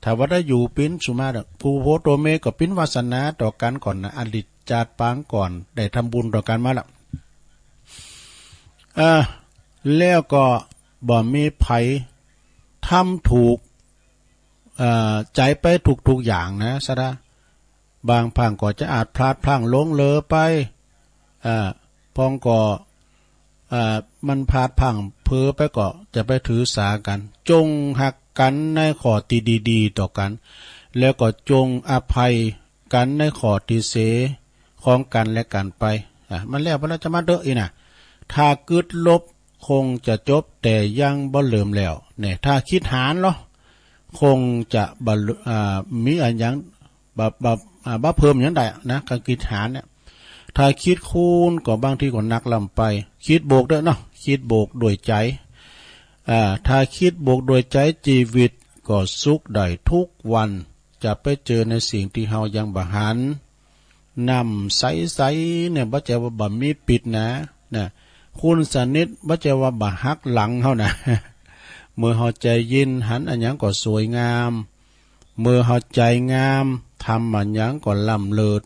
ถ้าว่าได้อยู่ปิ้นสุมาเด้อ ผู้โพธิ์โตเมก็ปิ้นวาสนาต่อกันก่อนนะ อดีตจาติปางก่อนได้ทำบุญต่อกันมาละ เออ แล้วก็บ่มีไผทำถูก เอ่อ ใจไปทุกๆ อย่างนะ สะดา บางพังก็จะอาจพลาดพลั้งหลงเหลอไป อ่า พองก็ อ่า มันพลาดพลั้งเผลอไปก็จะไปถือสากัน จงฮักกันในข้อที่ดีๆ ต่อกัน แล้วก็จงอภัยกันในข้อที่เสียของกันและกันไป อ่ะ มันแล้วไปแล้วจะมาเด้ออีน่ะ ถ้ากึ๊ดลบคงจะจบ แต่ยังบ่เริ่มแล้ว เนี่ย ถ้าคิดหารเนาะ คงจะบ่ อ่า มีอะหยัง บ่ บ่ อ่า บ่เพิ่มหยังได้นะ การคิดหารเนี่ย ถ้าคิดคูณก็บางทีก็หนักล้ำไป คิดบวกเด้อเนาะ คิดบวกด้วยใจ อ่า ถ้าคิดบวกด้วยใจ ชีวิตก็สุขได้ทุกวัน จะไปเจอในสิ่งที่เฮายังบ่หัน น้ำใสๆ เนี่ย บ่ใจ้ว่าบ่มีปิดนะ นะ คุณสนิท บ่ใจ้ว่าบ่หักหลังเฮานะ เมื่อเฮาใจเย็น หันอะหยังก็สวยงาม เมื่อเฮาใจงาม ทำอะหยังก็ล้ำเลิศ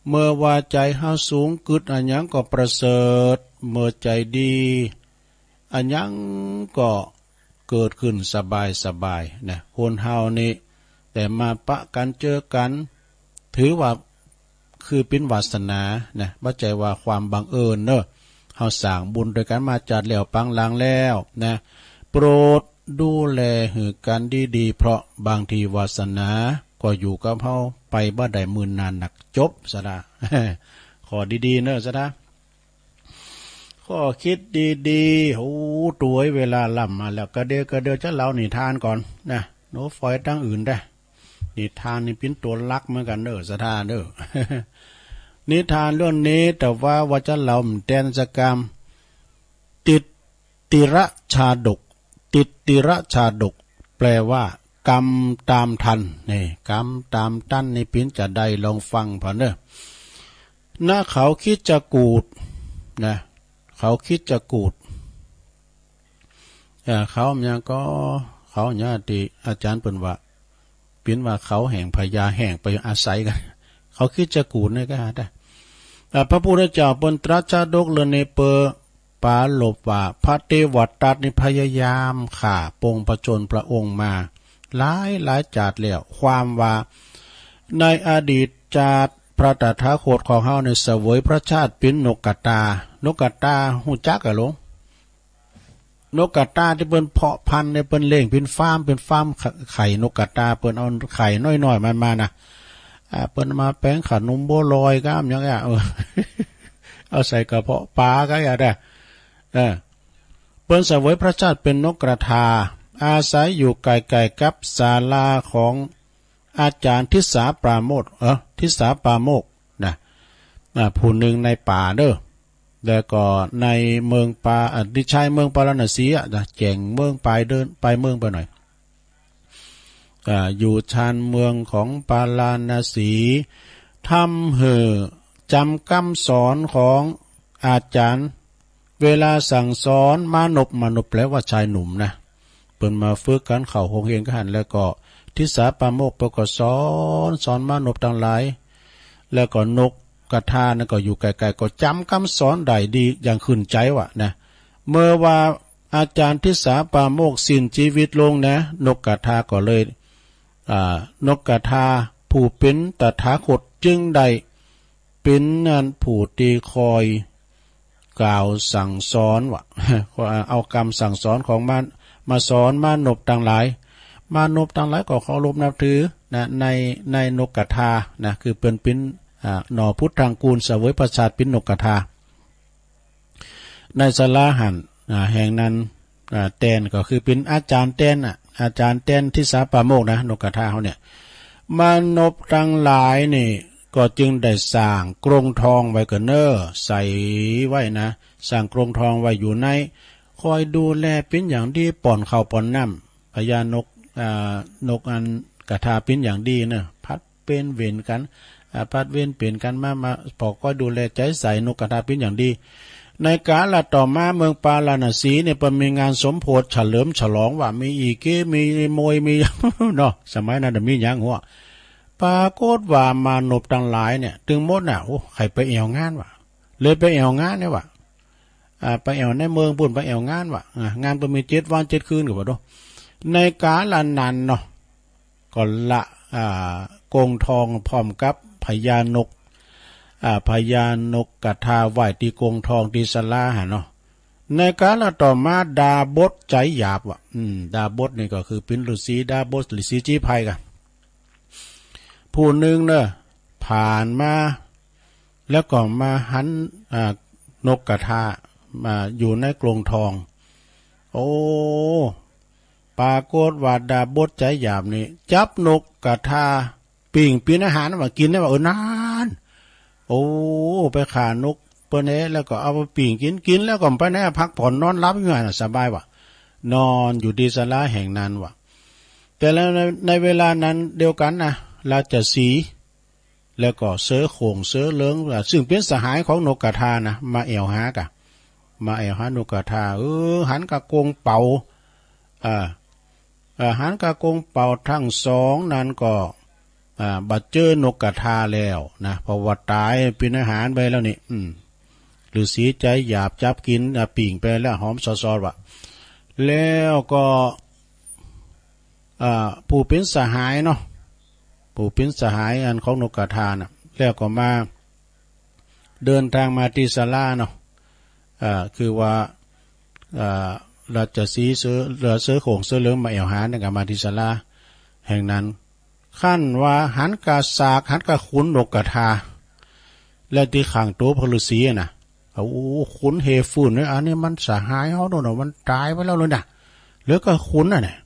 เมื่อว่าใจเฮาสูง กึ๊ดอะหยังก็ประเสริฐ เมื่อใจดี อะหยังก็เกิดขึ้นสบายๆ นะ คนเฮานี่ แต่มาปะกันเจอกัน ถือว่าคือเป็นวาสนานะ บ่ใจ้ว่าความบังเอิญเนอะ เฮาสร้างบุญด้วยกันมาจาติแล้วปางหลังแล้วนะ โปรดดูแลหื้อกันดีๆ เพราะบางทีวาสนาก็อยู่กับเฮาไปบ่ได้มื้อนานนัก จบสะดา ข้อดีๆ เนอะสะดา ข้อคิดดีๆ โอ้ ตวยเวลาล้ำมาแล้ว กะเดียวกะเดียวจะเล่านิทานก่อนนะ หนูฟอยตั้งอื่นได้ นิทานนี่เป็นตัวหลักเหมือนกันเด้อ สะดาเด้อ นิทานเรื่องนี้ แต่ว่าว่าจะเล่ามันแตนสะกาม ติตติรชาดก ติตติรชาดก แปลว่า กรรมตามทัน นี่ กรรมตามทันนี่ปิ้นจะได้ลองฟังผ่านเนอะ ณ เขาคิดจะกูด นะ เขาคิดจะกูด เอ่อ เขาหยังก็ เขาหยังตี้อาจารย์เปิ้นว่า ปิ้นว่าเขาแห่งพญาแห่งไปอาศัยกัน เขาคิดจะกูดนี่ก็ได้ เอ่อ พระพุทธเจ้าเปิ้นตรัสชาดกเรื่องนี้เปอ ปาลบว่าพระเทวทัตนี่พยายามฆ่าปงผจญพระองค์มาหลายหลายจาติแล้ว ความว่าในอดีตจาติพระตถาคตของเฮานี่เสวยพระชาติเป็นนกกระตา นกกระตาฮู้จักกะหลวง นกกระตาตี้เปิ้นเพาะพันธุ์เนี่ย เปิ้นเลี้ยงเป็นฟาร์ม เป็นฟาร์มไข่นกกระตา เปิ้นเอาไข่น้อยๆ มันมานะ อ่า เปิ้นมาแป๋งขนมบัวลอยก็อย่างเงี้ย เออ เอาใส่กระเพาะปลาก็อย่างเงี้ย เออ เปิ้นเสวยพระชาติเป็นนกกระทา อาศัยอยู่ใกล้ๆ กับศาลาของอาจารย์ทิสาปราโมทย์ เออ ทิสาปราโมกข์นะ อ่า ผู้หนึ่งในป่าเด้อ แล้วก็ในเมืองปา อ่า ที่ชายเมืองปาราณสีอะนะ แจ้งเมืองปลายเดิน ปลายเมืองไปหน่อย อ่า อยู่ชานเมืองของปาราณสี ทำหื้อจำกำสอนของอาจารย์ เวลาสั่งสอนมานพ มานพแปลว่าชายหนุ่มนะ เปิ้นมาฝึกกันเข้าโฮงเฮียนก็หั้น แล้วก็ทิสาปราโมกข์เปิ้นก็สอน สอนมานพตังหลาย แล้วก็นกกระทานั้นก็อยู่ใกล้ๆ ก็จำกำสอนได้ดีอย่างขึ้นใจว่ะนะ เมื่อว่าอาจารย์ทิสาปราโมกข์สิ้นชีวิตลงนะ นกกระทาก็เลย อ่า นกกระทาผู้เป็นตถาคตจึงได้เป็นอันผู้ที่คอยกล่าวสั่งสอนว่ะ เอากำสั่งสอนของมันมาสอนมานพตังหลาย มานพตังหลายก็เคารพนับถือนะ ใน ในนกกระทานะ คือเปิ้นเป็น อ่า หน่อพุทธังกูลเสวยพระชาติเป็นนกกระทา ในศาลาหั้น อ่า แห่งนั้น อ่า แตนก็คือเป็นอาจารย์แตนน่ะ อาจารย์แตนทิสาปราโมกข์นะ นกกระทาเฮาเนี่ย มนุษย์ตังหลายนี่ก็จึงได้สร้างกรงทองไว้ก็เน้อ ใส่ไว้นะ สร้างกรงทองไว้อยู่ใน คอยดูแลเป็นอย่างดี ป้อนข้าวป้อนน้ำ พญานก อ่า นกอันกระทาเป็นอย่างดีเน้อ ผัดเปลี่ยนเวรกัน อ่า ผัดเวรเปลี่ยนกันมา มา ปอคอยดูแลใจ๋ใส่นกกระทาเป็นอย่างดี ในกาลต่อมาเมืองปาราณสีเนี่ย เปิ้นมีงานสมโภชเฉลิมฉลองว่า มีอี่เก๊ มีมวย มี เนาะ สมัยนั้นน่ะมีหยังหัว ปรากฏว่ามนุษย์ตังหลายเนี่ย ตึงหมดน่ะ โอ้ ใครไปแอวงานวะ เลยไปแอวงานเนี่ยว่ะ อ่า ไปแอวในเมืองปู้น ไปแอวงานว่ะ อ่า งานเปิ้นมีเจ็ดวันเจ็ดคืนก็ว่าโด ในกาลนั้นเนาะ ก็ละ อ่า กรงทองพร้อมกับพญานก อ่า พญานกกระทาไว้ตี้กรงทองตี้ศาลาหั่นเนาะ ในกาลต่อมาดาบสใจ๋หยาบว่ะ อืม ดาบสนี่ก็คือเป๋นฤๅษี ดาบสฤๅษีชี้ไพรกะ ผู้หนึ่งเนอะ ผ่านมา แล้วก็มาหัน อ่า นกกระทา มาอยู่ในกรงทอง โอ้ ปรากฏว่าดาบสใจ๋หยาบนี่ จับนกกระทา ปิ้งเป๋นอาหารมากินได้ว่า เออ นาน โอ้ ไปฆ่านกเปิ้นแหละ แล้วก็เอามาปิ้งกิน กินแล้วก็ไปไหน พักผ่อนนอนหลับอยู่หั่นน่ะ สบายว่ะ นอนอยู่ตี้ศาลาแห่งนั้นว่ะ แต่แล้วใน ในเวลานั้นเดียวกันนะ ราชสีห์ แล้วก็เสือโคร่งเสือเหลือง อ่า ซึ่งเป๋นสหายของนกกระทานะ มาแอวหากะ มาแอวหานกกระทา เออ หันกะกรงเป๋า อ่า อ่า หันกะกรงเป๋า ทั้งสองนั้นก็ อ่า บ่เจอนกกระทาแล้วนะ เพราะว่าต๋ายเป๋นอาหารไปแล้วนี่ อืม ฤๅษีใจ๋หยาบจับกิน อ่า ปิ้งไปแล้ว หอมซอดๆ ว่ะ แล้วก็ อ่า ผู้เป๋นสหายเนาะ ผู้เป๋นสหายอันของนกกระทาน่ะ แล้วก็มา เดินทางมาตี้ศาลาเนาะ อ่า คือว่า อ่า ราชสีห์เสือ เอ่อ เสือโคร่งเสือเหลืองมาแอวหาเนี่ยก็มาตี้ศาลาแห่งนั้น คันว่าหันกะสาก หันกะขุนนกกระทา และตี้ข้างตั๋วพระฤๅษีอะนะ โอ้ ขุนเฮฟื้นเลย อันนี้มันสหายเฮาโน่นน่ะ มันต๋ายไปแล้วเลยนะ เหลือกะขุนน่ะเนี่ย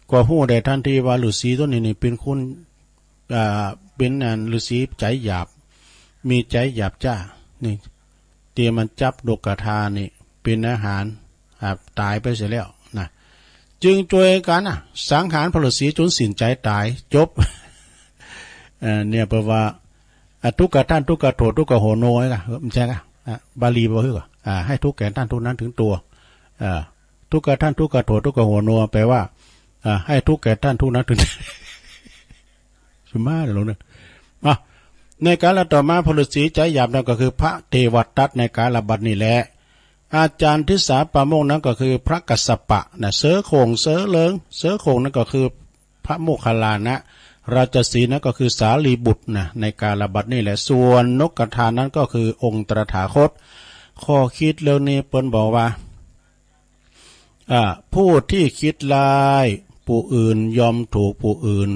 ก็ฮู้ได้ทันทีว่าฤๅษีตั๋วนี้นี่เป๋นคน อ่า เป๋นอันฤๅษีใจ๋หยาบ มีใจ๋หยาบจ๊า นี่ ตี้มันจับนกกระทานี่เป๋นอาหาร อ่า ต๋ายไปเสียแล้วนะ จึงจ้วยกั๋นน่ะ สังหารพระฤๅษีจนสิ้นใจ๋ต๋าย จบ เอ่อ เนี่ย แปลว่า อ่ะ ทุกขะต้าน ทุกขะโทษ ทุกขะโหโน ไงกะ เออ ไม่ใช่กะ อ่ะ บาลีบอกคือก่อน อ่า ให้ทุกข์แก่ท่านทุกข์นั้นถึงตัว อ่า ทุกขะต้าน ทุกขะโทษ ทุกขะโหโน แปลว่า อ่า ให้ทุกข์แก่ท่านทุกข์นั้นถึง สมาเดี๋ยวลงเนี่ย อ่ะ ในกาลต่อมา พระฤๅษีใจ๋หยาบนั้นก็คือพระเทวทัต ในกาลบัดนี้แหละ อาจารย์ทิสาปาโมกข์นั้นก็คือพระกัสสปะนะ เสือโคร่งเสือเหลือง เสือโคร่งนั้นก็คือ พระโมคคัลลานะ ราชสีห์นั้นก็คือสารีบุตรนะ ในกาลบัดนี้แหละ ส่วนนกกระทานั้นก็คือองค์ตถาคต ข้อคิดเรื่องนี้เปิ้นบอกว่า อ่า ผู้ที่คิดร้ายผู้อื่นย่อมถูกผู้อื่น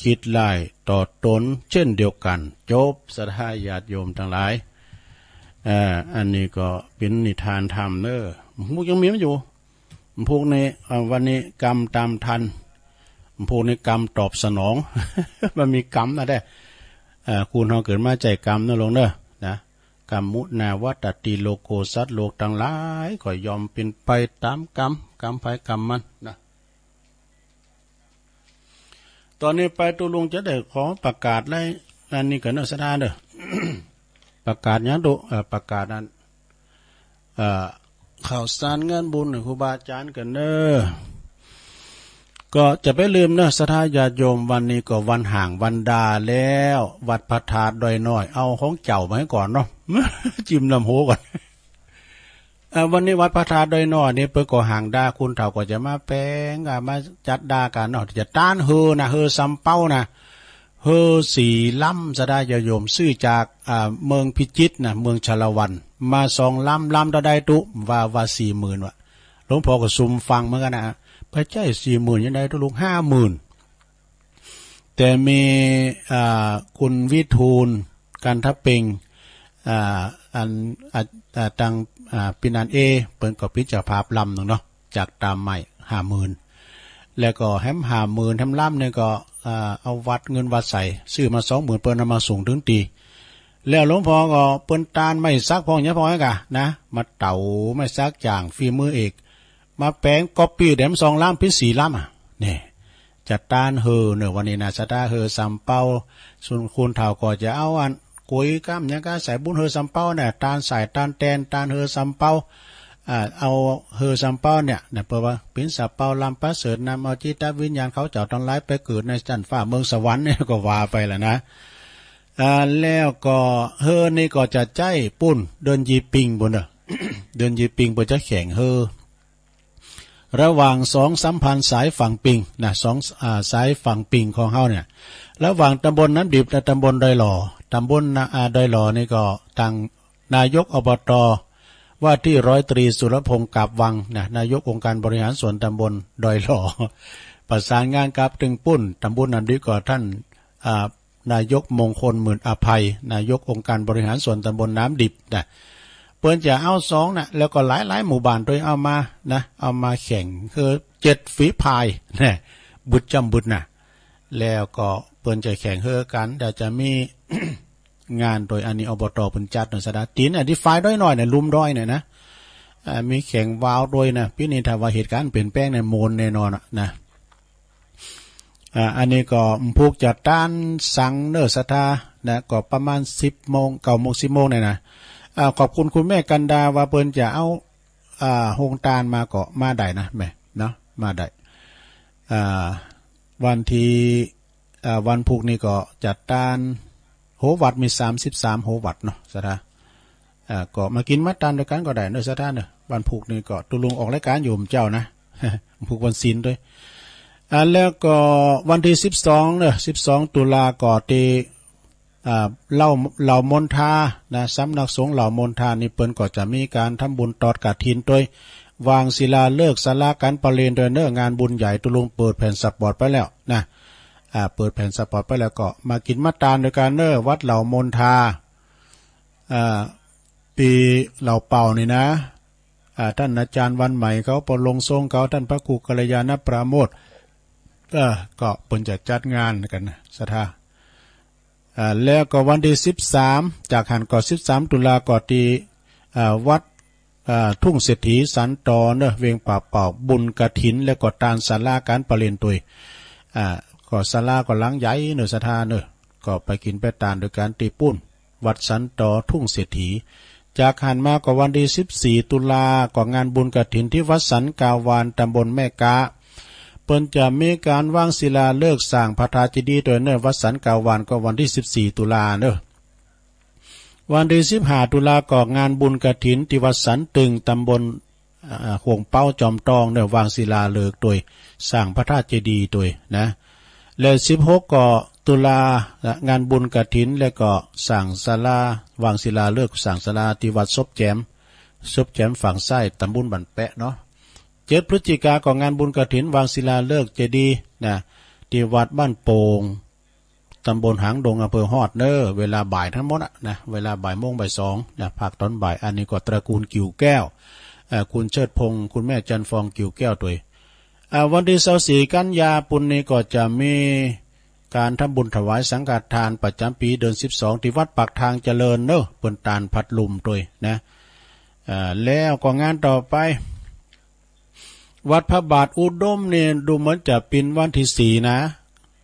คิดร้ายต่อตนเช่นเดียวกัน จบ ศรัทธาญาติโยมทั้งหลาย อ่า อันนี้ก็เป๋นนิทานธรรมเน้อ ฮู้ยังมีมันอยู่ พวกนี้ เอ่อ วันนี้กรรมตามทัน พวกนี้กรรมตอบสนอง มันมีกรรมนะเด้อ เอ่อ คนเฮาเกิดมาใจ๊กรรมนะลงเน้อ นะ กรรมุนาวัตติโลโก สัตว์โลกทั้งหลายก็ย่อมเป๋นไปต๋ามกรรม กรรมไผกรรมมันนะ ต๋อนนี้ไปตุ๊ลุงจะได้ขอประกาศไล่อันนี้ก่อนเน้อ ศรัทธาเน้อ ประกาศหยังตุ๊ เอ่อ ประกาศอัน เอ่อ ข่าวสารงานบุญครูบาอาจ๋ารย์ก่อนเน้อ ก็จะไปลืมเน้อ ศรัทธาญาติโยม วันนี้ก็วันฮ้างวันดาแล้ว วัดพระธาตุดอยน้อย เอาของเจ้ามาให้ก่อนเนาะ จิ้มน้ำโหก่อน เอ่อ วันนี้วัดพระธาตุดอยน้อยนี่เปิ้นก็ฮ้างดา คนเฒ่าก็จะมาแป๋ง อ่า มาจัดดากั๋นเนาะ จะต้านเฮอนะ เฮอสำเปานะ เฮอสี่ลำ ศรัทธาญาติโยม ซื้อจาก อ่า เมืองพิจิตรนะ เมืองชาละวัน มาสองลำ ลำเต้าใดตุ๊ ว่า ว่าสี่หมื่นว่ะ หลวงพ่อก็ซุ่มฟังเหมือนกั๋นนะ บ่ใจ้สี่หมื่นจั่งใดตุ๊ลุง ห้าหมื่น แต่มี อ่า คุณวิทูล กันทะเพ็ง อ่า อัน อ่า อ่า ตัง อ่า ปินอันเอ เปิ้นก็เป๋นเจ้าภาพลำหนึ่งเนาะ จากตามใหม่ ห้าหมื่น แล้วก็แหมห้าหมื่น แหมลำหนึ่งก็ อ่า เอาวัด เงินวัดใส่ ซื้อมาสองหมื่น เปิ้นเอามาส่งถึงตี้ แล้วหลวงพ่อก็เปิ้นตานไม้สักพ่องหยังพ่องหยังกะนะ มาเต่าไม้สักอย่างฝีมือเอก มาแป๋งก๊อปปี้แหลมสองลำ เป๋นสี่ลำอะ นี่ จะตานเฮอเนอะ วันนี้นะ ศรัทธาเฮอสำเปา ส่วนคนเฒ่าก็จะเอาอันกุยกำหยังกะ ใส่บุญเฮอสำเปาเนี่ย ตานใส่ตานแตน ตานเฮอสำเปา อ่า เอาเฮอสำเปาเนี่ยนะ เปิ้นว่าเป๋นสำเปาลำประเสริฐ นำเอาจิตวิญญาณเขาเจ้าตังหลายไปเกิดในชั้นฟ้าเมืองสวรรค์เนี่ย ก็ว่าไปแหละนะ อ่า แล้วก็เฮอนี่ก็จะใจ๊ปู้น เดือนยี่เป็งปู้นเนอะ เดือนยี่เป็งเปิ้นจะแข่งเฮอ ระหว่างสองสัมพันธ์สายฝั่งปิงนะ สอง อ่า สายฝั่งปิงของเฮาเนี่ย ระหว่างตำบลน้ำดิบและตำบลดอยหล่อ ตำบลนะ อ่า ดอยหล่อนี่ก็ตางนายก อบต ว่าตี้ร้อยตรีสุรพงษ์ กาบวังนะ นายกองค์การบริหารส่วนตำบลดอยหล่อ ประสานงานกับตึงปู้น ตำบลน้ำดิบก็ท่าน อ่า นายกมงคล หมื่นอภัย นายกองค์การบริหารส่วนตำบลน้ำดิบนะ เปิ้นจะเอาสองนะ แล้วก็หลายๆ หมู่บ้านตวยเอามานะ เอามาแข่งเฮอเจ็ดฝีพายนะ บึดจ้ำบึดนะ แล้วก็เปิ้นจะแข่งเฮอกั๋น เดี๋ยวจะมีงานตวย อันนี้ อบต เปิ้นจัดเนอะ ศรัทธา ตี๋นอันตี้ฝ่ายดอยน้อยเนี่ย ลุ่มดอยเนี่ยนะ อ่า มีแข่งวาวตวยนะ ปี๋นี้ถ้าว่าเหตุการณ์เปลี่ยนแปลงเนี่ย ม่วนแน่นอนอะนะ อ่า อันนี้ก็ผูกจัดตานสังเนอะ ศรัทธานะ ก็ประมาณสิบโมง เก้าโมง สิบโมงเนี่ยนะ อ่า ขอบคุณคุณแม่กันดาว่าเปิ้นจะเอา อ่า โฮงตานมาก็มาได้นะแม่เนาะ มาได้ อ่า วันตี้ อ่า วันพุธนี่ก็จัดตาน โฮวัดมีสามสิบสามโฮวัดเนาะ ศรัทธา อ่า ก็มากิ๋นมาตานตวยกั๋นก็ได้เนอะ ศรัทธาเนอะ วันพุธนี่ก็ตุ๊ลุงออกรายการอยู่เจ้านะ พุธวันศีลตวย อ่า แล้วก็วันตี้สิบสองเนอะ สิบสองตุลาก็ตี้ อ่า เหล่า เหล่ามณฑานะ สำนักสงฆ์เหล่ามณฑานี่เปิ้นก็จะมีก๋านทำบุญตอดกฐินตวย วางศิลาฤกษ์ศาลาก๋านประเรียนตวยเนอะ งานบุญใหญ่ ตุ๊ลุงเปิดแผ่นสปอตไปแล้วนะ อ่า เปิดแผ่นสปอตไปแล้วก็มากิ๋นมาตานตวยกั๋นเนอะ วัดเหล่ามณฑา อ่า ตี้เหล่าเป่านี่นะ อ่า ต้านอาจ๋ารย์วันใหม่เขา ปอลงทรงเขา ต้านพระครูกัลยาณปราโมทย์ เออ ก็เปิ้นจะจัดงานกั๋นนะ ศรัทธา อ่า แล้วก็วันตี้สิบสาม จากหั้นก็สิบสามตุลาก็ตี้ อ่า วัด อ่า ทุ่งเศรษฐีสันตอเนอะ เวียงป่าเป่า บุญกฐิน แล้วก็ตานศาลาก๋านประเรียนตวย อ่า ก็ศาลาก็หลังใหญ่เนอะ ศรัทธาเนอะ ก็ไปกิ๋นไปตานตวยกั๋นตี้ปู้น วัดสันตอทุ่งเศรษฐี จากหั้นมาก็วันตี้สิบสี่ตุลา ก็งานบุญกฐินตี้วัดสันกาวาน ตำบลแม่ก๊า เปิ้นจะมีก๋านวางศิลาฤกษ์สร้างพระธาตุเจดีย์ตวยเนอะ วัดสันกาวาน ก็วันตี้สิบสี่ตุลาเนอะ วันตี้สิบห้าตุลาก็งานบุญกฐินตี้วัดสันตึง ตำบล อ่า โฮงเป๊าจอมตองเนอะ วางศิลาฤกษ์ตวย สร้างพระธาตุเจดีย์ตวยนะ แล้วสิบหกก็ตุลานะ งานบุญกฐิน แล้วก็สร้างศาลา วางศิลาฤกษ์สร้างศาลาตี้วัดศพแจม ศพแจมฝั่งซ้าย ตำบลบ้านแปะเนาะ เจ็ดพฤศจิกาก็งานบุญกฐิน วางศิลาฤกษ์เจดีย์นะ ตี้วัดบ้านโป่ง ตำบลหางดง อำเภอฮอดเนอะ เวลาบ่ายทั้งหมดอะนะ เวลาบ่ายโมงบ่ายสองนะ ภาคตอนบ่าย อันนี้ก็ตระกูลกิ่วแก้ว เอ่อ คุณเชิดพงษ์ คุณแม่จันทร์ฟอง กิ่วแก้วตวย อ่า วันตี้ซาวสี่กันยาปู้นนี้ก็จะมีก๋านทำบุญถวายสังฆทานประจ๋ำปี๋เดือนสิบสองตี้วัดปากทางเจริญเนอะ เปิ้นตานพัดลมตวยนะ อ่า แล้วก็งานต่อไป วัดพระบาทอุดมนี่ดูเหมือนจะเป๋นวันตี้สี่นะ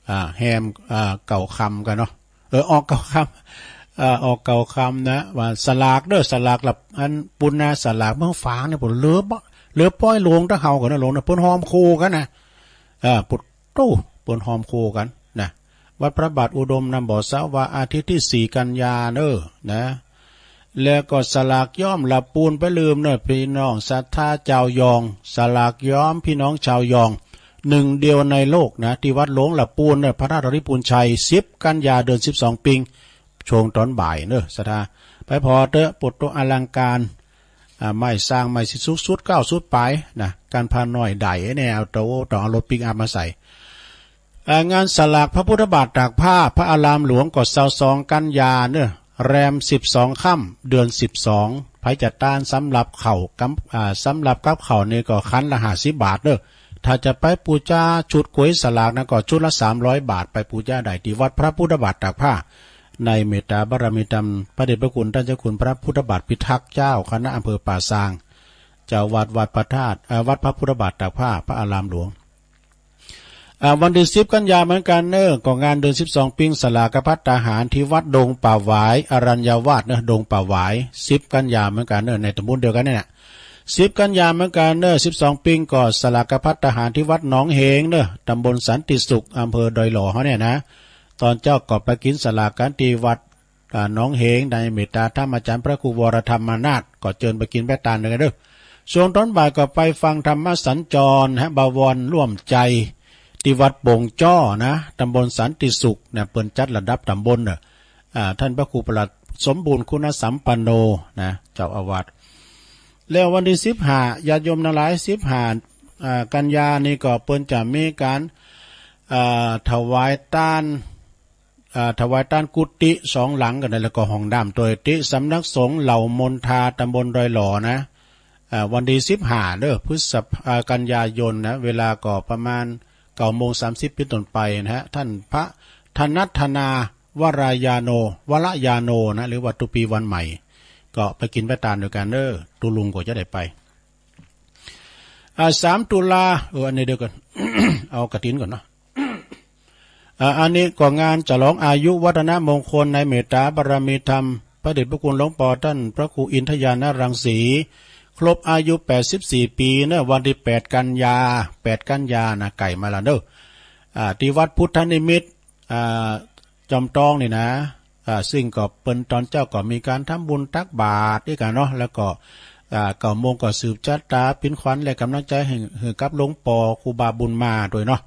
อ่า แฮม อ่า เก้าค่ำกั๋นเนาะ เออ ออกเก้าค่ำ อ่า ออกเก้าค่ำนะ ว่าสลากเด้อ สลากละ อันปู้นนะ สลากเมืองฝางเนี่ย ปู้นเหลือบ่ เหลือป้อยโลงตะเฮากั๋นนะ โลงนะ เปิ้นฮอมโคกั๋นนะ อ่า ปุดโต้ เปิ้นฮอมโคกั๋นนะ วัดพระบาทอุดมนำบ่อสระว่าอาทิตย์ตี้สี่กันยาเนอะนะ แล้วก็สลากย้อมละปูน ไปลืมเนอะ พี่น้องศรัทธาจาวยอง สลากย้อมพี่น้องชาวยอง หนึ่งเดียวในโลกนะ ตี้วัดหลวงละปูนเนอะ พระธาตุริพุนชัย สิบกันยาเดือนสิบสองปิง ช่วงตอนบ่ายเนอะ ศรัทธา ไปผ่อเต๊อะ ปุดโต้อลังก๋าน อ่า ไม้สร้างไม้สิสุดสุดเก้าสุดป๋ายนะ ก๋านพาน้อยได้แน่ เอาโต ต้องเอารถปิกอัพมาใส่ อ่า งานสลากพระพุทธบาทตากผ้า พระอารามหลวงก็ซาวสองกันยาเนอะ แรมสิบสองค่ำ เดือนสิบสอง ไผจะตานสำหรับข้าวกับ อ่า สำหรับกับข้าวนี่ก็ขันละห้าสิบบาทเนอะ ถ้าจะไปปู๋จาชุดก๋วยสลากนั้นก็ชุดละสามร้อยบาท ไปปู๋จาได้ตี้วัดพระพุทธบาทตากผ้า ในเมตตาบารมีธรรมพระเดชพระคุณท่านเจ้าคุณพระพุทธบาทพิทักษ์ เจ้าคณะอำเภอป่าซาง เจ้าวัดวัดพระธาตุ เอ่อ วัดพระพุทธบาทตากผ้า พระอารามหลวง อ่า วันตี้สิบกันยาเหมือนกั๋นเนอะ ก็งานเดือนสิบสองปิง สลากภัตตาหารตี้วัดดงป่าหวาย อรัญญาวาสเนอะ ดงป่าหวาย สิบกันยาเหมือนกั๋นเนอะ ในตำบลเดียวกั๋นนี่แหละ สิบกันยาเหมือนกั๋นเนอะ สิบสองปิง ก็สลากภัตตาหารตี้วัดหนองเหงเนอะ ตำบลสันติสุข อำเภอดอยหล่อเฮาเนี่ยนะ ตอนเจ๊าก็ไปกิ๋นสลากกั๋นตี้วัด อ่า หนองเหง ในเมตตาธรรมอาจ๋ารย์พระครูวรธรรมนาถ ก็เจิญไปกิ๋นไปตานเด้อ ช่วงตอนบ่ายก็ไปฟังธรรมสัญจรฮะ บวรร่วมใจ ตี้วัดโป่งจ้อนะ ตำบลสันติสุขนะ เปิ้นจัดระดับตำบลเนอะ อ่า ท่านพระครูประหลัดสมบูรณ์คุณสัมปันโนนะ เจ้าอาวาส แล้ววันตี้สิบห้า ญาติโยมทั้งหลาย สิบห้า อ่า กันยานี่ก็เปิ้นจะมีก๋าน อ่า ถวายตาน อ่า ถวายตานกุฏิสองหลังกั๋นนะ แล้วก็ห้องน้ำโตยตี้สำนักสงฆ์เหล่ามนทา ตำบลดอยหล่อนะ อ่า วันตี้สิบห้าเด้อ พฤษภา อ่า กันยายนนะ เวลาก็ประมาณเก้าโมงสามสิบเป๋นต้นไปนะฮะ ท่านพระธนัทธนา วรายาโน วรยาโนนะ หรือว่าตุปีวันใหม่ ก็ไปกิ๋นไปตานด้วยกั๋นเด้อ ตุ๊ลุงก็จะได้ไป อ่า สามตุลา เออ อันนี้เดี๋ยวก่อน เอากฐินก่อนเนาะ อ่า อันนี้ก็งานฉลองอายุวัฒนมงคลในเมตตาบารมีธรรม พระเดชพระคุณหลวงปอท่านพระครูอินทญาณรังสี ครบอายุแปดสิบสี่ปี๋เนอะ วันตี้แปดกันยา แปดกันยานะ ใก้มาแล้วเนอะ อ่า ตี้วัดพุทธนิมิต อ่า จอมตองนี่นะ อ่า ซึ่งก็เปิ้นตอนเจ๊าก็มีก๋านทำบุญตักบาตรด้วยกั๋นเนาะ แล้วก็ อ่า เก้าโมงก็สืบชะตา ปินขวัญและกำลังใจหื้อ หื้อกับหลวงปอครูบาบุญมาด้วยเนาะ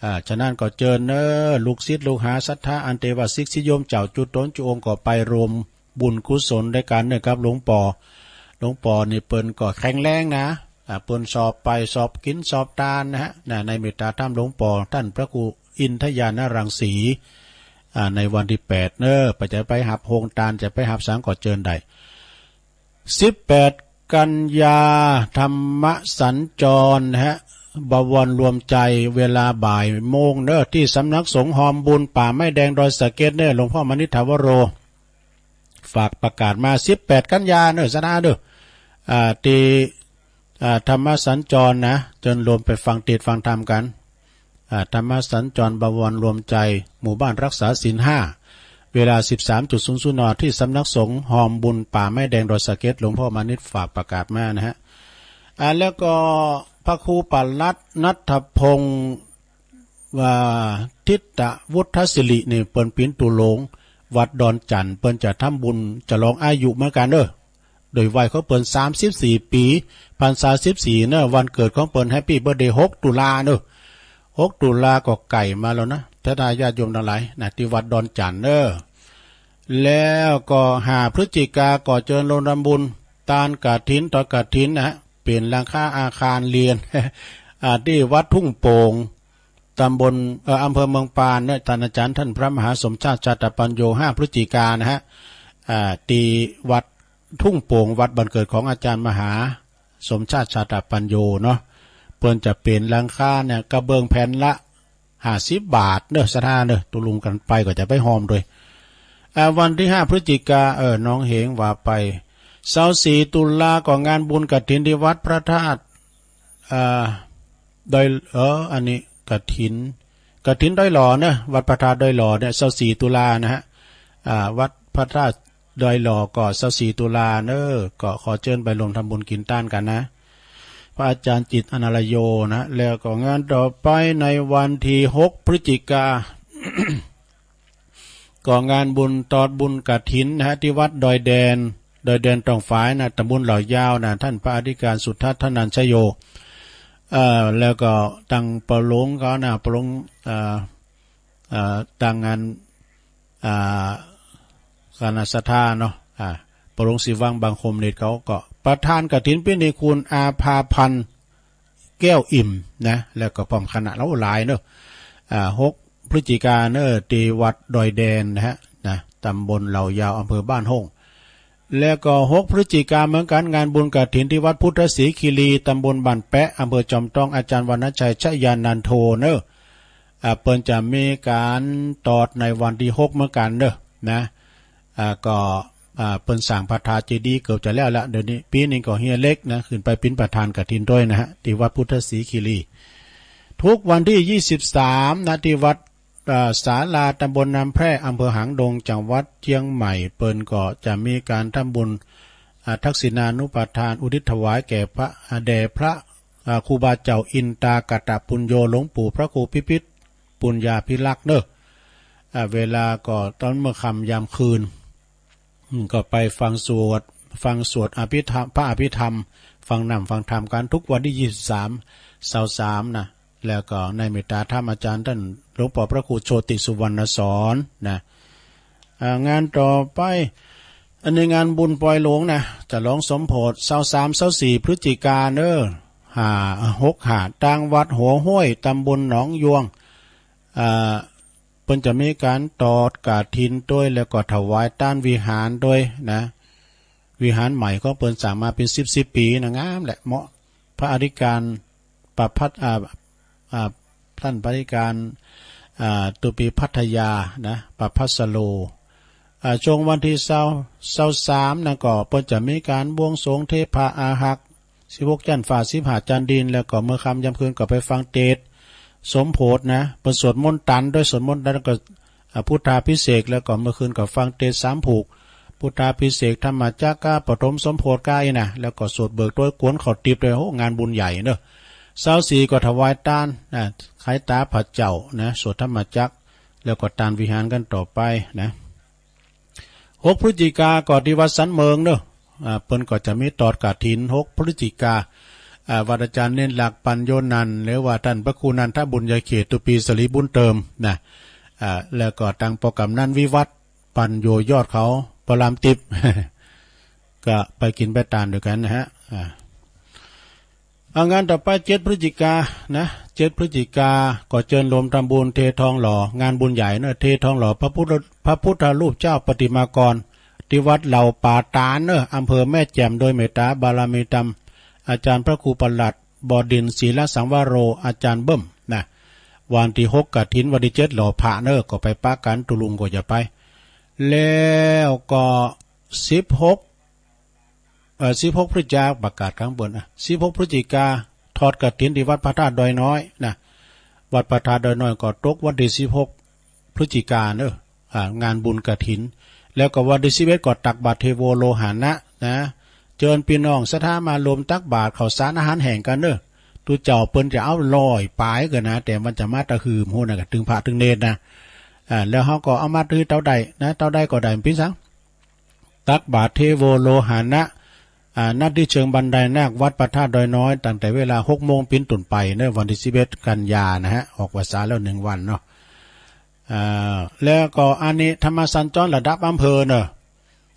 อ่า ฉะนั้นก็เจิญเนอะ ลูกศิษย์ลูกหาศรัทธา อันเตวาสิกสิโยมเจ้าจุ๊ตนจุ๊องค์ก็ไปรวมบุญกุศลด้วยกั๋นเนอะกับหลวงปอ หลวงปอนี่เปิ้นก็แข็งแรงนะ อ่า เปิ้นชอบไปชอบกิ๋นชอบตานนะฮะ นะ ในเมตตาธรรมหลวงปอท่านพระครูอินทญาณรังสี อ่า ในวันตี้แปดเนอะ ไปจะไปฮับโฮงตาน จะไปฮับสังก็เจิญได้ สิบแปดกันยา ธรรมสัญจรนะฮะ บวรรวมใจ เวลาบ่ายโมงเนอะ ตี้สำนักสงฆ์ฮอมบุญป่าไม้แดงดอยสะเก็ดเนอะ หลวงพ่อมณิษฐาวโร ฝากประกาศมา สิบแปดกันยาเนอะ สะอาดาเด้อ อ่า ตี้ อ่า ธรรมสัญจรนะ เจิญโยมไปฟังเตสน์ฟังธรรมกั๋น อ่า ธรรมสัญจรบวรรวมใจ หมู่บ้านรักษาศีลห้า เวลา สิบสามจุดศูนย์ศูนย์ น ตี้สำนักสงฆ์ฮอมบุญป่าไม้แดงดอยสะเก็ด หลวงพ่อมณิษฐฝากประกาศมานะฮะ อ่า แล้วก็พระครูประหลัดณัฐพงษ์ ว่า ทิตวุฒศิรินี่เปิ้นปินตุ๊ลง วัดดอนจั่น เปิ้นจะทำบุญฉลองอายุเหมือนกั๋นเด้อ โดยวัยของเปิ้นสามสิบสี่ปี๋ พรรษาสิบสี่เนอะ วันเกิดของเปิ้น แฮปปี้เบิร์ธเดย์ หกตุลาเนอะ หกตุลาก็ใก้มาแล้วนะ ถ้าญาติโยมทั้งหลายนะ ตี้วัดดอนจั่นเนอะ แล้วก็ห้าพฤศจิกาก็เจิญลงทำบุญตานกฐิน ทอดกฐินนะฮะ เป๋นหลังคาอาคารเรียน อ่า ตี้วัดทุ่งโป่ง ตำบล เอ่อ อำเภอเมืองปานเนี่ย ท่านอาจารย์ท่านพระมหาสมชาติ ชาตปัญโญ ห้าพฤศจิกานะฮะ อ่า ตี้วัดทุ่งโป่ง วัดบ้านเกิดของอาจารย์มหาสมชาติ ชาตปัญโญเนาะ เปิ้นจะเป๋นหลังคาเนี่ย กระเบื้องแผ่นละห้าสิบบาทเนอะ ศรัทธาเนอะ ตุ๊ลุงกั๋นไปก็จะไปฮอมด้วย อ่า วันตี้ห้าพฤศจิกา เออ หนองเหงว่าไป ซาวสี่ตุลาก็งานบุญกฐินตี้วัดพระธาตุ อ่า ดอย เออ อันนี้กฐิน กฐินดอยหล่อเนอะ วัดพระธาตุดอยหล่อเนี่ย ซาวสี่ตุลานะฮะ อ่า วัดพระธาตุดอยหล่อก็ ซาวสี่ตุลาเนอะ ก็ขอเจิญไปร่วมทำบุญกิ๋นตานกั๋นนะ พระอาจารย์จิตรอนาลโยนะ แล้วก็งานต่อไปในวันตี้หกพฤศจิกา ก็งานบุญทอดบุญกฐินนะฮะ ตี้วัดดอยแดน ดอยแดนตองฝายนะ ตำบลเหล่ายาวนะ ท่านพระอธิการสุทัศน์ ธนัญชโย เอ่อ แล้วก็ตังปะหลวงเขานะ ปะหลวง เอ่อ เอ่อ ตังงาน อ่า คณะศรัทธาเนาะ อ่า ปะหลวงศรีวังบางคมเนตรเขาก็ ประธานกฐินปี๋นี้คุณอาภาพันธ์ แก้วอิ่มนะ แล้วก็พร้อมคณะหลายเนอะ อ่า หกพฤศจิกาเนอะ ตี้วัดดอยแดนนะฮะ นะ ตำบลเหล่ายาว อำเภอบ้านโฮ่ง แล้วก็หกพฤศจิกาเหมือนกัน งานบุญกฐินที่วัดพุทธศรีคีรี ตำบลบ้านแปะ อำเภอจอมทอง อาจารย์วรรณชัย ชยานันโทเนอะ อ่า เปิ้นจะมีการตอดในวันที่หกเหมือนกันเนอะ นะ อ่า ก็ อ่า เปิ้นสร้างพระธาตุเจดีย์เกือบจะแล้วละ เดี๋ยวนี้ ปีนี้ก็เฮียเล็กนะ ขึ้นไปปิ้นประธานกฐินด้วยนะฮะ ที่วัดพุทธศรีคีรี ทุกวันที่ยี่สิบสามนะ ที่วัด อ่า ศาลา ตำบลน้ำแพร่ อำเภอหางดง จังหวัดเชียงใหม่ เปิ้นก็จะมีการทำบุญ อ่า ทักษิณานุปทาน อุทิศถวายแก่พระ อ่า แด่พระ อ่า ครูบาเจ้าอินตากตปุญโญ หลวงปู่พระครูพิพิธปุญญาภิรักษ์เนอะ อ่า เวลาก็ตอนเมื่อค่ำยามคืน อืม ก็ไปฟังสวด ฟังสวดอภิธรรม พระอภิธรรม ฟังน้ำฟังธรรมกันทุกวันที่ยี่สิบสาม ซาวสามนะ แล้วก็ในเมตตาธรรมอาจารย์ท่านหลวงปอพระครูโชติสุวรรณสอนนะ อ่า งานต่อไป อันนี้งานบุญปอยหลวงนะ ฉลองสมโภช ซาวสาม ซาวสี่ พฤศจิกาเนอะ ห้า หกห้า ตางวัดหัวห้วย ตำบลหนองยวง อ่า เปิ้นจะมีการตอดกฐินด้วย แล้วก็ถวายตานวิหารด้วยนะ วิหารใหม่ของเปิ้นสร้างมาเป็นสิบสิบปีนะ งามแหละ เหมาะ พระอธิการประภัส อ่า อ่า ท่านพระอธิการ อ่า ตุปีพัทยานะ ประภัสโล อ่า ช่วงวันที่ซาว ซาวสามนะ ก็เปิ้นจะมีการบวงสรวงเทพาอารักษ์ สิบหกจันทร์ฟ้า สิบห้าจันทร์ดิน แล้วก็เมื่อค่ำยามคืนก็ไปฟังเทศน์สมโภชนะ เปิ้นสวดมนต์ตันด้วย สวดมนต์ตันก็ อ่า พุทธาภิเษก แล้วก็เมื่อคืนก็ฟังเทศน์สามผูก พุทธาภิเษก ธรรมจักรกา ปฐมสมโภชกาอีกนะ แล้วก็สวดเบิกโตยกวนเข้าติบด้วย โห งานบุญใหญ่เนอะ ซาวสี่ก็ถวายตานนะ ขายตาพระเจ้านะ สวดธรรมจักร แล้วก็ตานวิหารกันต่อไปนะ หกพฤศจิกาก็ที่วัดสันเมิงเนอะ อ่า เปิ้นก็จะมีตอดกฐิน หกพฤศจิกา อ่า วัดอาจารย์เณรหลักปัญโญนันท์ หรือว่าท่านพระครูนันทบุญญาเขต ตุปีสรีบุญเติมนะ อ่า แล้วก็ตังปอกำนันวิวัฒน์ ปัญโญยอดเขา พระรามติ๊บ ก็ไปกินไปตานด้วยกันนะฮะ อ่า เอางานต่อไป เจ็ดพฤศจิกานะ เจ็ดพฤศจิกา ก็เจิญโลมทำบุญเททองหล่อ งานบุญใหญ่เนอะ เททองหล่อพระพุทธ พระพุทธรูปเจ้าปฏิมากร ที่วัดเหล่าป่าตาลเนอะ อำเภอแม่แจ่ม โดยเมตตาบารมีธรรม อาจารย์พระครูประหลัด บดินทร์ ศีลสังวโร อาจารย์เบิ้มนะ วันที่หกกฐิน วันที่เจ็ดหล่อพระเนอะ ก็ไปปะกัน ตุลุงก็จะไป แล้วก็สิบหก เอ่อ สิบหกพฤศจิกา ประกาศข้างบน อ่ะ สิบหกพฤศจิกา ทอดกฐินที่วัดพระธาตุดอยน้อยนะ วัดพระธาตุดอยน้อยก็ตกวันที่สิบหกพฤศจิกาเนอะ อ่า งานบุญกฐิน แล้วก็วันที่สิบเอ็ดก็ตักบาตรเทโวโลหานะนะ เจิญพี่น้องศรัทธามารวมตักบาตรข้าวสารอาหารแห้งกันเนอะ ตุ๊เจ้าเปิ้นจะเอาร้อยปายกันนะ แต่มันจะมาตะหืมโหนะ ก็ตึงพระตึงเณรนะ อ่า แล้วเฮาก็เอามาถือเต้าใดนะ เต้าใดก็ได้ มันปิ้นสัง ตักบาตรเทโวโลหานะ อ่า ณ ที่เชิงบันไดนาค วัดพระธาตุดอยน้อย ตั้งแต่เวลาหกโมงปิ้นต้นไปเนอะ วันที่สิบเอ็ดกันยานะฮะ ออกพรรษาแล้วหนึ่งวันเนาะ อ่า แล้วก็อันนี้ธรรมสัญจรระดับอำเภอเนอะ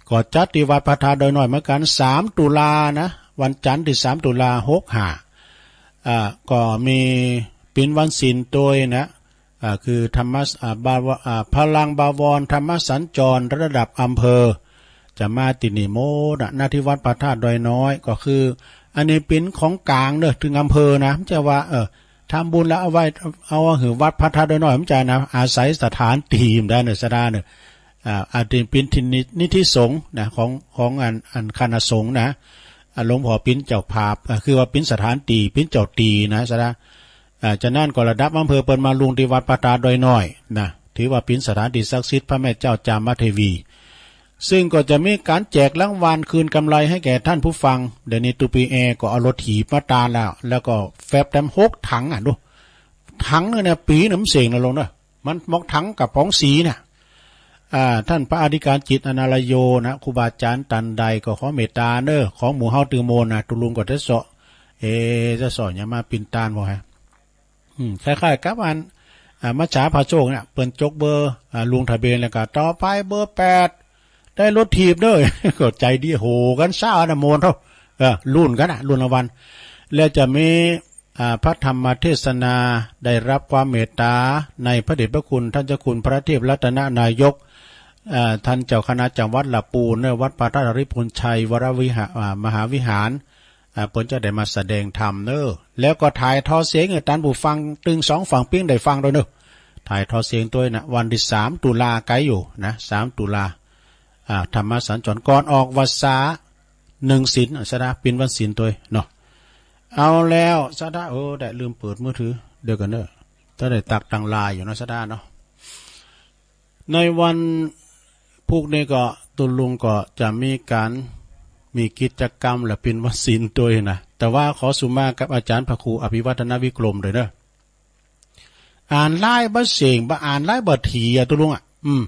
ก็จัดที่วัดพระธาตุดอยน้อยเหมือนกัน สามตุลานะ วันจันทร์ที่สามตุลาหกห้า อ่า ก็มีปิ้นวันศีลโตยนะ อ่า คือธรรมะ อ่า บาว อ่า พลังบวรธรรมสัญจรระดับอำเภอ จะมาตี้นี่หมดนะ ณ ที่วัดพระธาตุดอยน้อย ก็คือ อันนี้ปิ้นของกลางเนอะ เถิงอำเภอนะ บ่ใจ้ว่า เออ ทำบุญแล้วเอาไว้ เอาหื้อวัดพระธาตุดอยน้อย บ่ใจ้นะ อาศัยสถานตี้ได้เนอะ สถานเนอะ อ่า อาจจะปิ้นที่นิ นิธิสงฆ์นะ ของ ของอัน อันคณะสงฆ์นะ อ่า หลวงพ่อปิ้นเจ้าภาพ อ่า คือว่าปิ้นสถานตี้ ปิ้นเจ้าตี้นะ สถาน อ่า ฉะนั้นก็ระดับอำเภอเปิ้นมาลงที่วัดพระธาตุดอยน้อยนะ ถือว่าปิ้นสถานที่ศักดิ์สิทธิ์พระแม่เจ้าจามเทวี ซึ่งก็จะมีการแจกรางวัลคืนกำไรให้แก่ท่านผู้ฟัง เดี๋ยวนี้ตุ๊ปีแอก็เอารถถีบมาตานแล้ว แล้วก็แฟบแถมหกถังอ่ะ ดู ถังนึงเนี่ย ปี๋หนึ่งมันเสงนะลุงเนอะ มันหมอกถังกระป๋องสีเนี่ย อ่า ท่านพระอธิการจิตอนาลโยนะ ครูบาอาจารย์ตันใดก็ขอเมตตาเนอะ ของหมู่เฮาตื่นโมนนะ ตุลุงก็จะเสาะ เอ จะเสาะหยังมาปิ้นตานบ่ฮะ อืม คล้ายๆ กับอัน อ่า มัจฉาพาโชคเนี่ย เปิ้นจกเบอร์ อ่า ลงทะเบียนแล้วก็ต่อไปเบอร์แปด ได้รถถีบเด้อ ก็ใจดีโหกันซ่านะ โมนเท่า เออ ลุ้นกันนะ ลุ้นรางวัล แล้วจะมี อ่า พระธรรมเทศนา ได้รับความเมตตาในพระเดชพระคุณท่านเจ้าคุณพระเทพรัตนนายก เอ่อ ท่านเจ้าคณะจังหวัดละปูนเนอะ วัดพระธาตุริพุนชัยวรวิหา- อ่า มหาวิหาร อ่า เปิ้นจะได้มาแสดงธรรมเนอะ แล้วก็ถ่ายทอดเสียงให้ท่านผู้ฟังตึงสองฝั่งปิ้งได้ฟังด้วยเนอะ ถ่ายทอดเสียงด้วยนะ วันที่สามตุลาใกล้อยู่นะ สามตุลา อ่า ธรรมสัญจรก่อนออกพรรษาหนึ่งศีล อ่ะ สะดา ปิ้นวันศีลด้วยเนาะ เอาแล้ว สะดา โอ้ ได้ลืมเปิดมือถือ เดี๋ยวกันเนอะ จะได้ตักตังลายอยู่เนาะ สะดาเนาะ ในวันพุธนี้ก็ ตุ๊ลุงก็จะมีการ มีกิจกรรมและปิ้นวันศีลด้วยนะ แต่ว่าขอสุมากับอาจารย์พระครูอภิวัฒนวิกรมด้วยเนอะ อ่านไล่บ่เสียง บ่อ่านไล่บ่ถี่อะ ตุ๊ลุงอะ อืม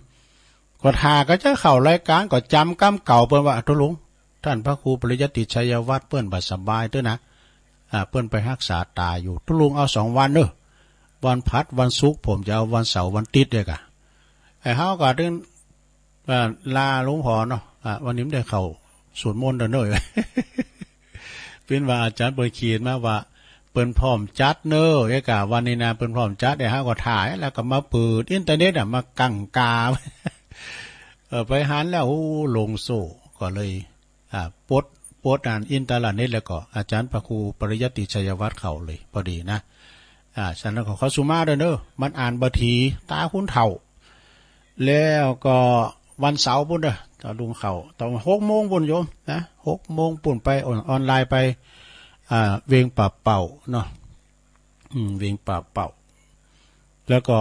ก็ถ้าก็จะเข้ารายการก็จำกำเก่าเปิ้นว่า ตุ๊ลุง ท่านพระครูปริยัติชัยวัฒน์เปิ้นบ่สบายเต๊อะนะ อ่า เปิ้นไปฮักษาตาอยู่ ตุ๊ลุงเอาสองวันเนอะ วันพฤหัส วันศุกร์ ผมจะเอาวันเสาร์ วันอาทิตย์เดียวกะ ไอ้เฮาก็ถึง อ่า ลาหลวงพ่อเนาะ อ่า วันนี้ไม่ได้เข้าสวดมนต์เด้อเนอะ เปิ้นว่าอาจารย์เปิ้นเขียนมาว่า เปิ้นพร้อมจัดเนอะ เอ๊ะกะ วันนี้นะ เปิ้นพร้อมจัด ไอ้เฮาก็ถ่าย แล้วก็มาเปิดอินเทอร์เน็ตอะ มากังกา เออ ไปหันแล้ว โอ้ ลงโซ่ ก็เลย อ่า ปลด ปลดอันอินเทอร์เน็ตแล้วก็อาจารย์พระครูปริยัติชัยวัฒน์เข้าเลย พอดีนะ อ่า ฉะนั้นก็ขอสุมาเด้อเนอะ มันอ่านบ่ถี่ ตาคนเฒ่า แล้วก็วันเสาร์ปู้นเด้อ ตาลุงเข้า ตอนหกโมงปู้นโยมนะ หกโมงปู้นไปออน- ออนไลน์ไป อ่า เวียงป่าเป้าเนาะ อืม เวียงป่าเป้า แล้วก็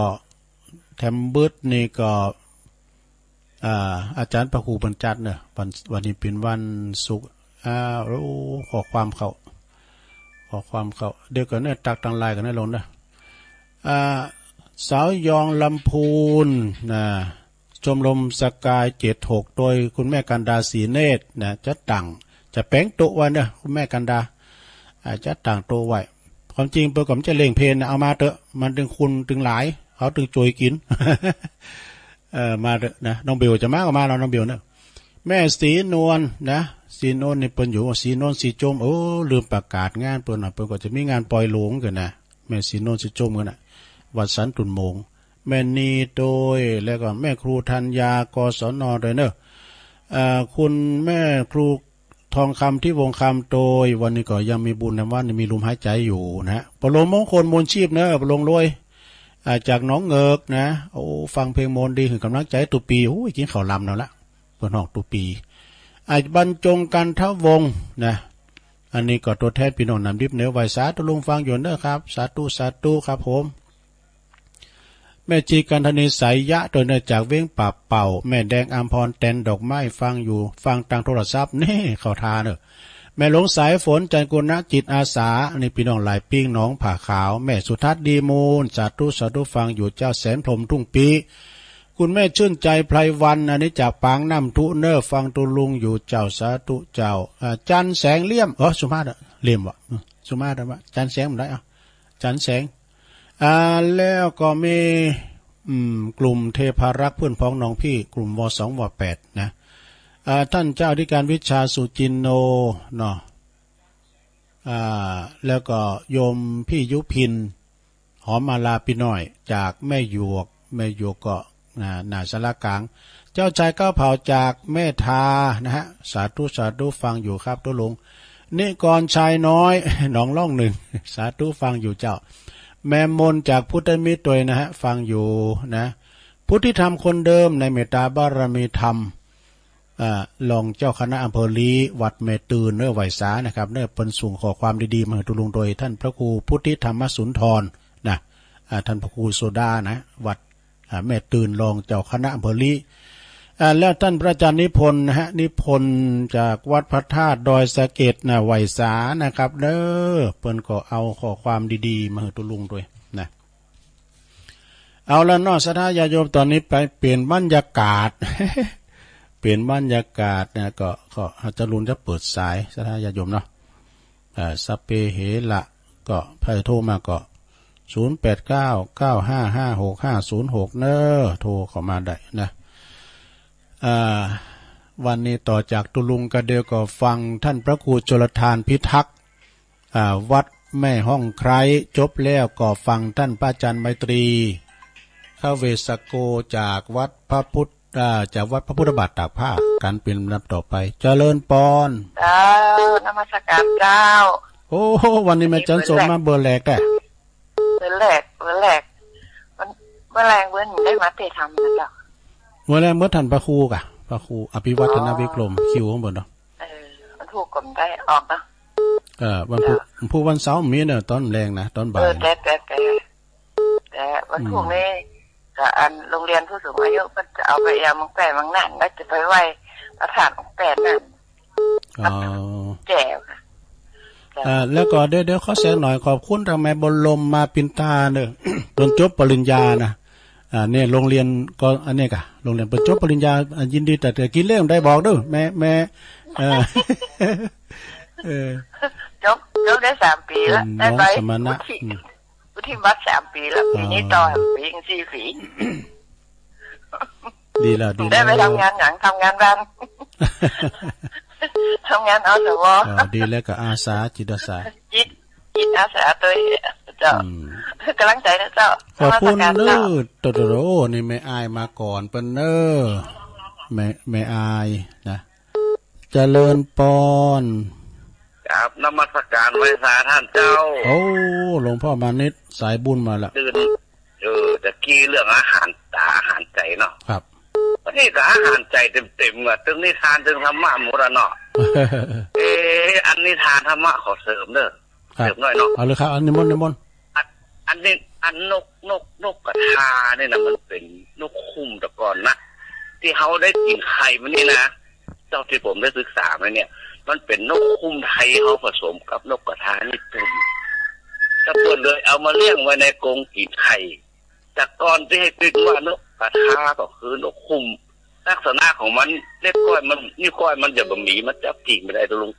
แถมเบิดนี่ก็ อ่า อาจารย์พระครูเปิ้นจัดเนอะ วัน- วันนี้เป๋นวันศุกร์ อ่า โอ้ ข้อความเข้า ข้อความเข้า เดี๋ยวก่อนเนอะ ตักตังลายก่อนนะลุงเนอะ อ่า สาวยองลำพูนนะ ชมรมสกายเจ็ดหก โดยคุณแม่กันดา ศรีเนตรนะ จัดตั้ง จะแป๋งโต๊ะไว้เนอะ คุณแม่กันดา อ่า จัดตั้งโต๊ะไว้ ความจริงเปิ้นก็บ่ใจ้เล่นเพลนะ เอามาเต๊อะ มันตึงคนตึงหลาย เขาตึงโจยกิ๋น เออ มาเต๊อะนะ น้องเบลจะมาก็มาแล้ว น้องเบลเนอะ แม่ศรีนวลนะ ศรีนวลนี่เปิ้นอยู่ ศรีนวล ศรีจม โอ้ ลืมประกาศงานเปิ้นนะ เปิ้นก็จะมีงานปล่อยโลงกั๋นนะ แม่ศรีนวล ศรีจมกั๋นนะ วัดสันตุ่นโมง แม่นีโดย แล้วก็แม่ครูธัญญา กศน โดยเนอะ เอ่อ คุณแม่ครูทองคำ ทิพย์วงศ์คำ โดย วันนี้ก็ยังมีบุญนะ วันนี้มีลมหายใจอยู่นะฮะ ประโลมมงคล มวลชีพเนอะ ประโลมรวย อ่า จากหนองเงิกนะ โอ้ ฟังเพลงมนต์ดี หื้อกำลังใจตุ๊ปี โอ้ย กิ๋นข้าวลำแล้วละ เปิ้นฮ้องตุ๊ปี อ่า บรรจงกันทวงศ์นะ อันนี้ก็ตัวแทนพี่น้องน้ำดิบเหนือ ไหว้สาตุ๊ลุงฟังอยู่เนอะครับ สาธุ สาธุครับผม แม่จีกันธนี สายยะ โดยเนอะ จากเวียงป่าเป้า แม่แดงอำพร แตนดอกไม้ ฟังอยู่ ฟังตางโทรศัพท์ นี่ เข้าท่าเนอะ แม่หลวงสายฝน จันทร์กุณะ จิตอาสา อันนี้พี่น้องหลายปิ้ง หนองผาขาว แม่สุทัศน์ ดีมูล สาธุ สาธุ ฟังอยู่เจ้า แสนพรหม ทุ่งปี คุณแม่ชื่นใจ ไพรวรรณ อันนี้จากปางน้ำทุเนอะ ฟังตุ๊ลุงอยู่เจ้า สาธุเจ้า อ่า จันทร์แสง เลี่ยม เออ สุมาเถอะ เลี่ยมวะ อืม สุมาเถอะวะ จันทร์แสง บ่ได้ อ่ะ จันทร์แสง อ่า แล้วก็มี อืม กลุ่มเทพารักษ์เพื่อนพ้องน้องพี่ กลุ่ม ว.สอง ว.แปด นะ อ่า ท่านเจ้าอธิการวิชา สุจินโน เนาะ อ่า แล้วก็โยมพี่ยุพิน หอมมาลาปีน้อย จากแม่หยวก แม่หยวกก็ อ่า หน้าศาลากลาง เจ้าชายก้าวเผาจากแม่ทานะฮะ สาธุ สาธุ ฟังอยู่ครับตุ๊ลุง นิกรชายน้อย หนองล่องหนึ่ง สาธุ ฟังอยู่เจ้า แม่มนจากพุทธมิตรโดยนะฮะ ฟังอยู่นะ พุทธิธรรมคนเดิมในเมตตาบารมีธรรม อ่า รองเจ้าคณะอำเภอลี้ วัดแม่ตื่นเนอะ ไหว้สานะครับเนอะ เปิ้นส่งข้อความดีๆ มาหื้อตุ๊ลุงโดยท่านพระครูพุทธิธรรมสุนทรนะ อ่า ท่านพระครูโสดานะ วัด อ่า แม่ตื่น รองเจ้าคณะอำเภอลี้ อ่า แล้วท่านพระอาจารย์นิพนธ์นะฮะ นิพนธ์จากวัดพระธาตุดอยสะเก็ดนะ ไหว้สานะครับเนอะ เปิ้นก็เอาข้อความดีๆ มาหื้อตุ๊ลุงโดยนะ เอาละเนาะ ศรัทธาญาติโยม ตอนนี้ไปเปลี่ยนบรรยากาศ เปลี่ยนบรรยากาศนะ ก็ ก็อาจารย์ลุนจะเปิดสาย ศรัทธาญาติโยมเนาะ เอ่อ สัพเพเหระ ก็ใครโทรมาก็ ศูนย์แปดเก้า เก้าห้าห้า หกห้าศูนย์หก เนอะ โทรเข้ามาได้นะ อ่า วันนี้ต่อจากตุ๊ลุงกะเดียวก็ฟังท่านพระครูชลทานพิทักษ์ อ่า วัดแม่ห้องไคร้ จบแล้วก็ฟังท่านพระอาจารย์ไมตรี ขเวสโก จากวัดพระพุทธ อ่า จากวัดพระพุทธบาทตากผ้า กันเป็นลำดับต่อไป เจริญปอน เจ้า นมัสการเจ้า โอ้โห วันนี้แม่จันสมมาเบอร์แรกแท้ เบอร์แรก เบอร์แรก มัน เบอร์แรกเบอร์หนึ่งได้มาเตะทำนะเจ้า เบอร์แรกเบอร์ท่านพระครูกะ พระครูอภิวัฒนวิกรม อ๋อ คิวข้างบนเนาะ เออ มันถูกกฎได้ออกเนาะ เออ วันพุธ เจ้า วันพุธวันเสาร์มีเนอะ ตอนแลงนะ ตอนบ่าย เออ แต่ แต่ แต่ แต่วันพรุ่งนี้ อืม ก็อันโรงเรียนผู้สูงอายุเพิ่นจะเอาไปแอวเมืองแป้เมืองน่าน แล้วจะไปไหว้พระธาตุเมืองแป้นั่น อ๋อ แจ่วค่ะ เอ่อ แล้วก็เดี๋ยว เดี๋ยวขอแซงหน่อย ขอบคุณทางแม่บุญลมมาปินตาเนอะ เปิ้นจบปริญญานะ อ่า เนี่ย โรงเรียนก็ อันเนี้ยกะ โรงเรียนเปิ้นจบปริญญา อ่า ยินดีแต่ แต่กินเลขได้บอกเด้อ แม่ แม่ เอ่อ เออ จบ จบได้สามปีแล้ว เป็นน้อง ได้ใบ สมณะ วุฒิ อืม วุฒิบัตรสามปีแล้ว ปีนี้ต่อ อ๋อ ปีอีกสี่ปี ดีแล้ว ดีแล้ว ได้ไปทำงานหยัง ทำงานบ้าน ทำงาน อสม อ๋อ ดีแล้ว ก็อาสา จิตอาสา จิต จิตอาสาตัวเองเจ้า อืม กำลังใจนะเจ้า ขอบคุณ นมัสการเจ้า เด้อ โตโตโต นี่แม่อายมาก่อนเปิ้นเด้อ แม่ แม่อายนะ เจริญปอน ครับ นมัสการไหว้สาท่านเจ้า โอ้ หลวงพ่อมานิต สายบุญมาละ ตื่น เออ ตะกี้เรื่องอาหารตาอาหารใจเนาะ ครับ วันนี้ก็อาหารใจเต็มๆ อ่ะ ตึงนิทาน ตึงธรรมะหมดอะเนาะ เอ๊ะ อันนิทานธรรมะขอเสริมเด้อ ครับ เสริมหน่อยเนาะ เอาเลยครับ อันนิมนต์ นิมนต์ อัน อันนี้ อันนก นก นกกระทานี่นะ มันเป็นนกคุ้มแต่ก่อนนะ ที่เขาได้กินไข่มันนี่นะ เท่าที่ผมได้ศึกษามาเนี่ย มันเป็นนกคุ้มไทยเขาผสมกับนกกระทาญี่ปุ่น แล้วเปิ้นเลยเอามาเลี้ยงไว้ในกรงกินไข่ แต่ก่อนที่ให้คิดว่านกกระทาก็คือนกคุ้ม ลักษณะของมัน เล็บก้อยมัน นิ้วก้อยมันจะบ่มี มันจับกิ่งบ่ได้ ตกลง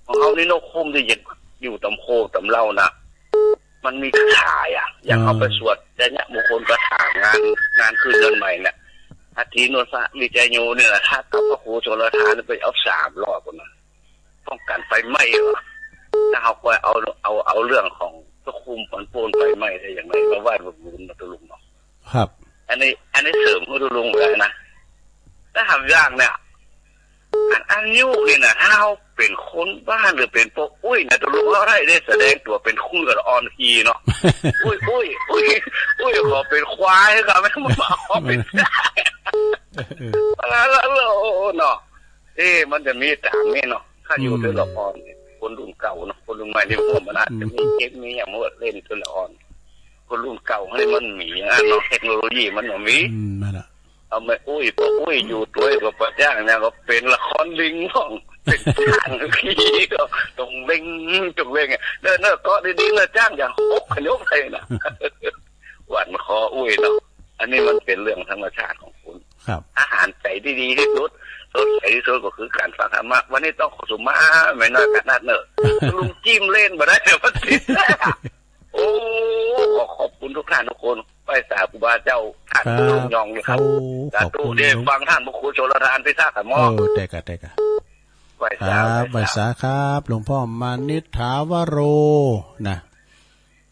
ของเขานี่นกคุ้มที่จะอยู่ตามโคกตามเหล้านะ มันมีคาถาอ่ะ อย่างเขาไป อ่า สวดไชยมงคลคาถางาน งานขึ้นเดือนใหม่เนี่ย อธิโนสะวิจัยโยเนี่ยนะ ถ้ากับพระครูชลทานไปเอาสามรอบนะ ป้องกันไฟไหม้เหรอ ถ้าเขาก็เอา เอา เอาเรื่องของพระครูมันโปนไฟไหม้ได้อย่างไร มาไหว้พระครูมาตุลุงเนาะ ครับ อันนี้ อันนี้เสริมให้ตุลุงไว้นะ ถ้าทำยากเนี่ย อัน อันยุคนี่นะ ถ้าเขาเป็นคนบ้านหรือเป็นพวกอุ้ยนะ ตุลุงเขาได้ ได้แสดงตัวเป็นคนกับออนทีเนาะ อุ้ย อุ้ย อุ้ย อุ้ย ขอเป็นควายครับ ไม่มาขอเป็น เออ แล้ว แล้ว แล้ว เนาะ เอ๊ะ มันจะมีตามนี้เนาะ ข้าอยู่ อืม ตัวละครเนี่ย คนรุ่นเก่าเนาะ คนรุ่นใหม่นี่ผมมันอาจจะมี อืม เกมมีอย่างเมื่อเล่นตัวละคร คนรุ่นเก่าให้มันมีอ่ะเนาะ เทคโนโลยีมันบ่มี อืม นั่นแหละ เอามาอุ้ย พออุ้ยอยู่ตัวก็ปะจ้างเนี่ย ก็เป็นละครลิงของ เป็นช้างขี่ก็ตรงเล็ง ตรงเล็งอ่ะ เนอะ เนอะ เกาะดีๆ เนอะ จ้างอย่างโคกขยบเลยนะ หวานคออุ้ยเนาะ อันนี้มันเป็นเรื่องธรรมชาติของคน ครับ อาหารใจที่ดีที่สุด สดใสที่สุดก็คือการฟังธรรมะ วันนี้ต้องขอสุมาแม่น้อยขนาดเนอะ ลุงจิ้มเล่นมาได้แต่ว่าติด โอ้ ขอขอบคุณทุกท่านทุกคน ไหว้สาครูบาเจ้า ท่าน ครับ ลุงยองเลยครับ โอ้ สาธุ ขอบคุณ เดช ลุง ฟังท่านพระครูชลทานพิทักษ์ครับหมอ เออ แต่กะ แต่กะ ไหว้สา ครับ ไหว้สา ไหว้สาครับ หลวงพ่อมานิษฐาวโร นะ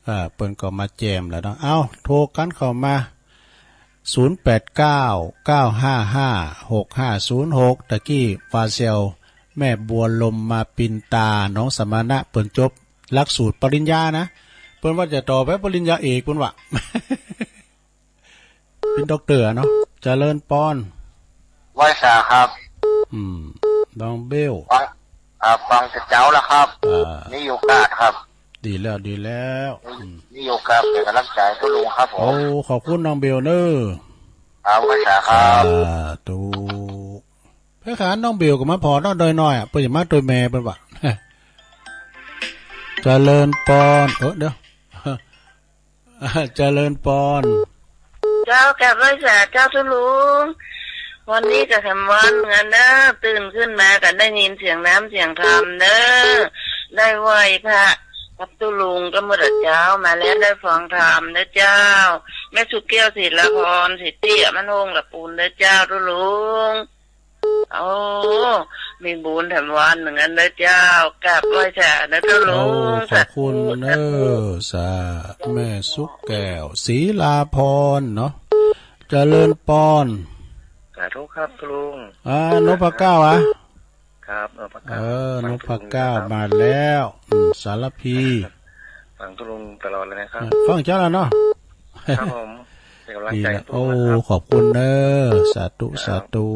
อ่า เปิ้นก็มาแจมแล้วเนาะ เอ้า โทรกันเข้ามา ศูนย์แปดเก้า เก้าห้าห้า หกห้าศูนย์หก ตะกี้ฟาเซล แม่บัวลมมาปินตา หนองสมณะ เปิ้นจบหลักสูตรปริญญานะ เปิ้นว่าจะต่อไปปริญญาเอก เปิ้นว่า เป็นด็อกเตอร์เนาะ เจริญปอน ไหว้สาครับ อืม น้องเบล ฟัง อ่า ฟังแต่เช้าแล้วครับ อ่า มีโอกาสครับ ดีแล้ว ดีแล้ว อืม มีโอกาสเป็นกำลังใจให้ลุงครับผม โอ้ ขอบคุณน้องเบลเนอะ ครับ ไหว้สาครับ สาธุ ไปหาน้องเบลก็มาพอน้องดอยน้อยอ่ะ เปิ้นจะมาโตยแม่เปิ้นว่า เจริญปอน เออ เดี๋ยว เจริญปอน เจ้ากราบไหว้สาเจ้าตุ๊ลุง วันนี้ก็แถมวันเหมือนกันเด้อ ตื่นขึ้นมาก็ได้ยินเสียงน้ำเสียงธรรมเด้อ ได้ไหว้พระกับตุ๊ลุงก็เมื่อเช้ามาแล้วได้ฟังธรรมเด้อเจ้า แม่สุแก้วศิลาพร สิทธิอมนงละปูนเด้อเจ้าตุ๊ลุง โอ้ มีบุญแถมวันเหมือนกันเด้อเจ้า กราบไหว้สานะเจ้าลุง โอ้ ขอบคุณ สาธุ เนอะ สาธุ สา แม่สุแก้ว ศิลาพรเนาะ เจริญปอน สาธุครับคุณลุง อ่า นพเก้าอ่ะ ครับ นพเก้า เออ ฟังทุกลุง นพเก้า นะครับ มาแล้ว อืม สารพี ฟังทุกลุงตลอดเลยนะครับ อ่ะ ฟังเจ้าแล้วเนาะ ครับผม เป็นกำลังใจ นี่แหละ ให้ทุกลุงนะครับ โอ้ ขอบคุณเด้อ สาธุ ครับ สาธุ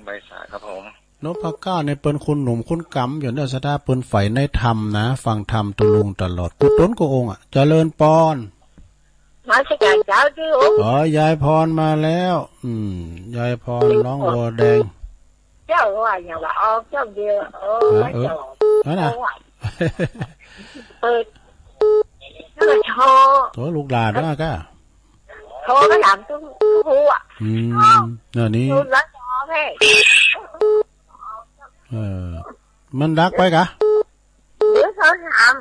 ใบสาครับผม นพเก้าเนี่ยเปิ้นคุณหนุ่มคุณกำอยู่เนอะ สถาเปิ้นใฝ่ในธรรมนะ ฟังธรรมตุลุงตลอด กู้ตนกู้องค์อ่ะ เจริญปอน นมัสการเจ้าตี้ อ๋อ ยายพรมาแล้ว อืม ยายพรร้องวัวแดง เจ้าว่าอย่างว่าออกเจ้าเดียว เออ เออ เออ เจ้า นั่นน่ะ เปิด เปิดโทร โทรลูกหลานนะก้า โทรไปถามตู้ตู้หัว อืม นั่นนี่ ตู้ละสองเฮ้ย เออ มันดักไปกะ เดี๋ยวเขาถาม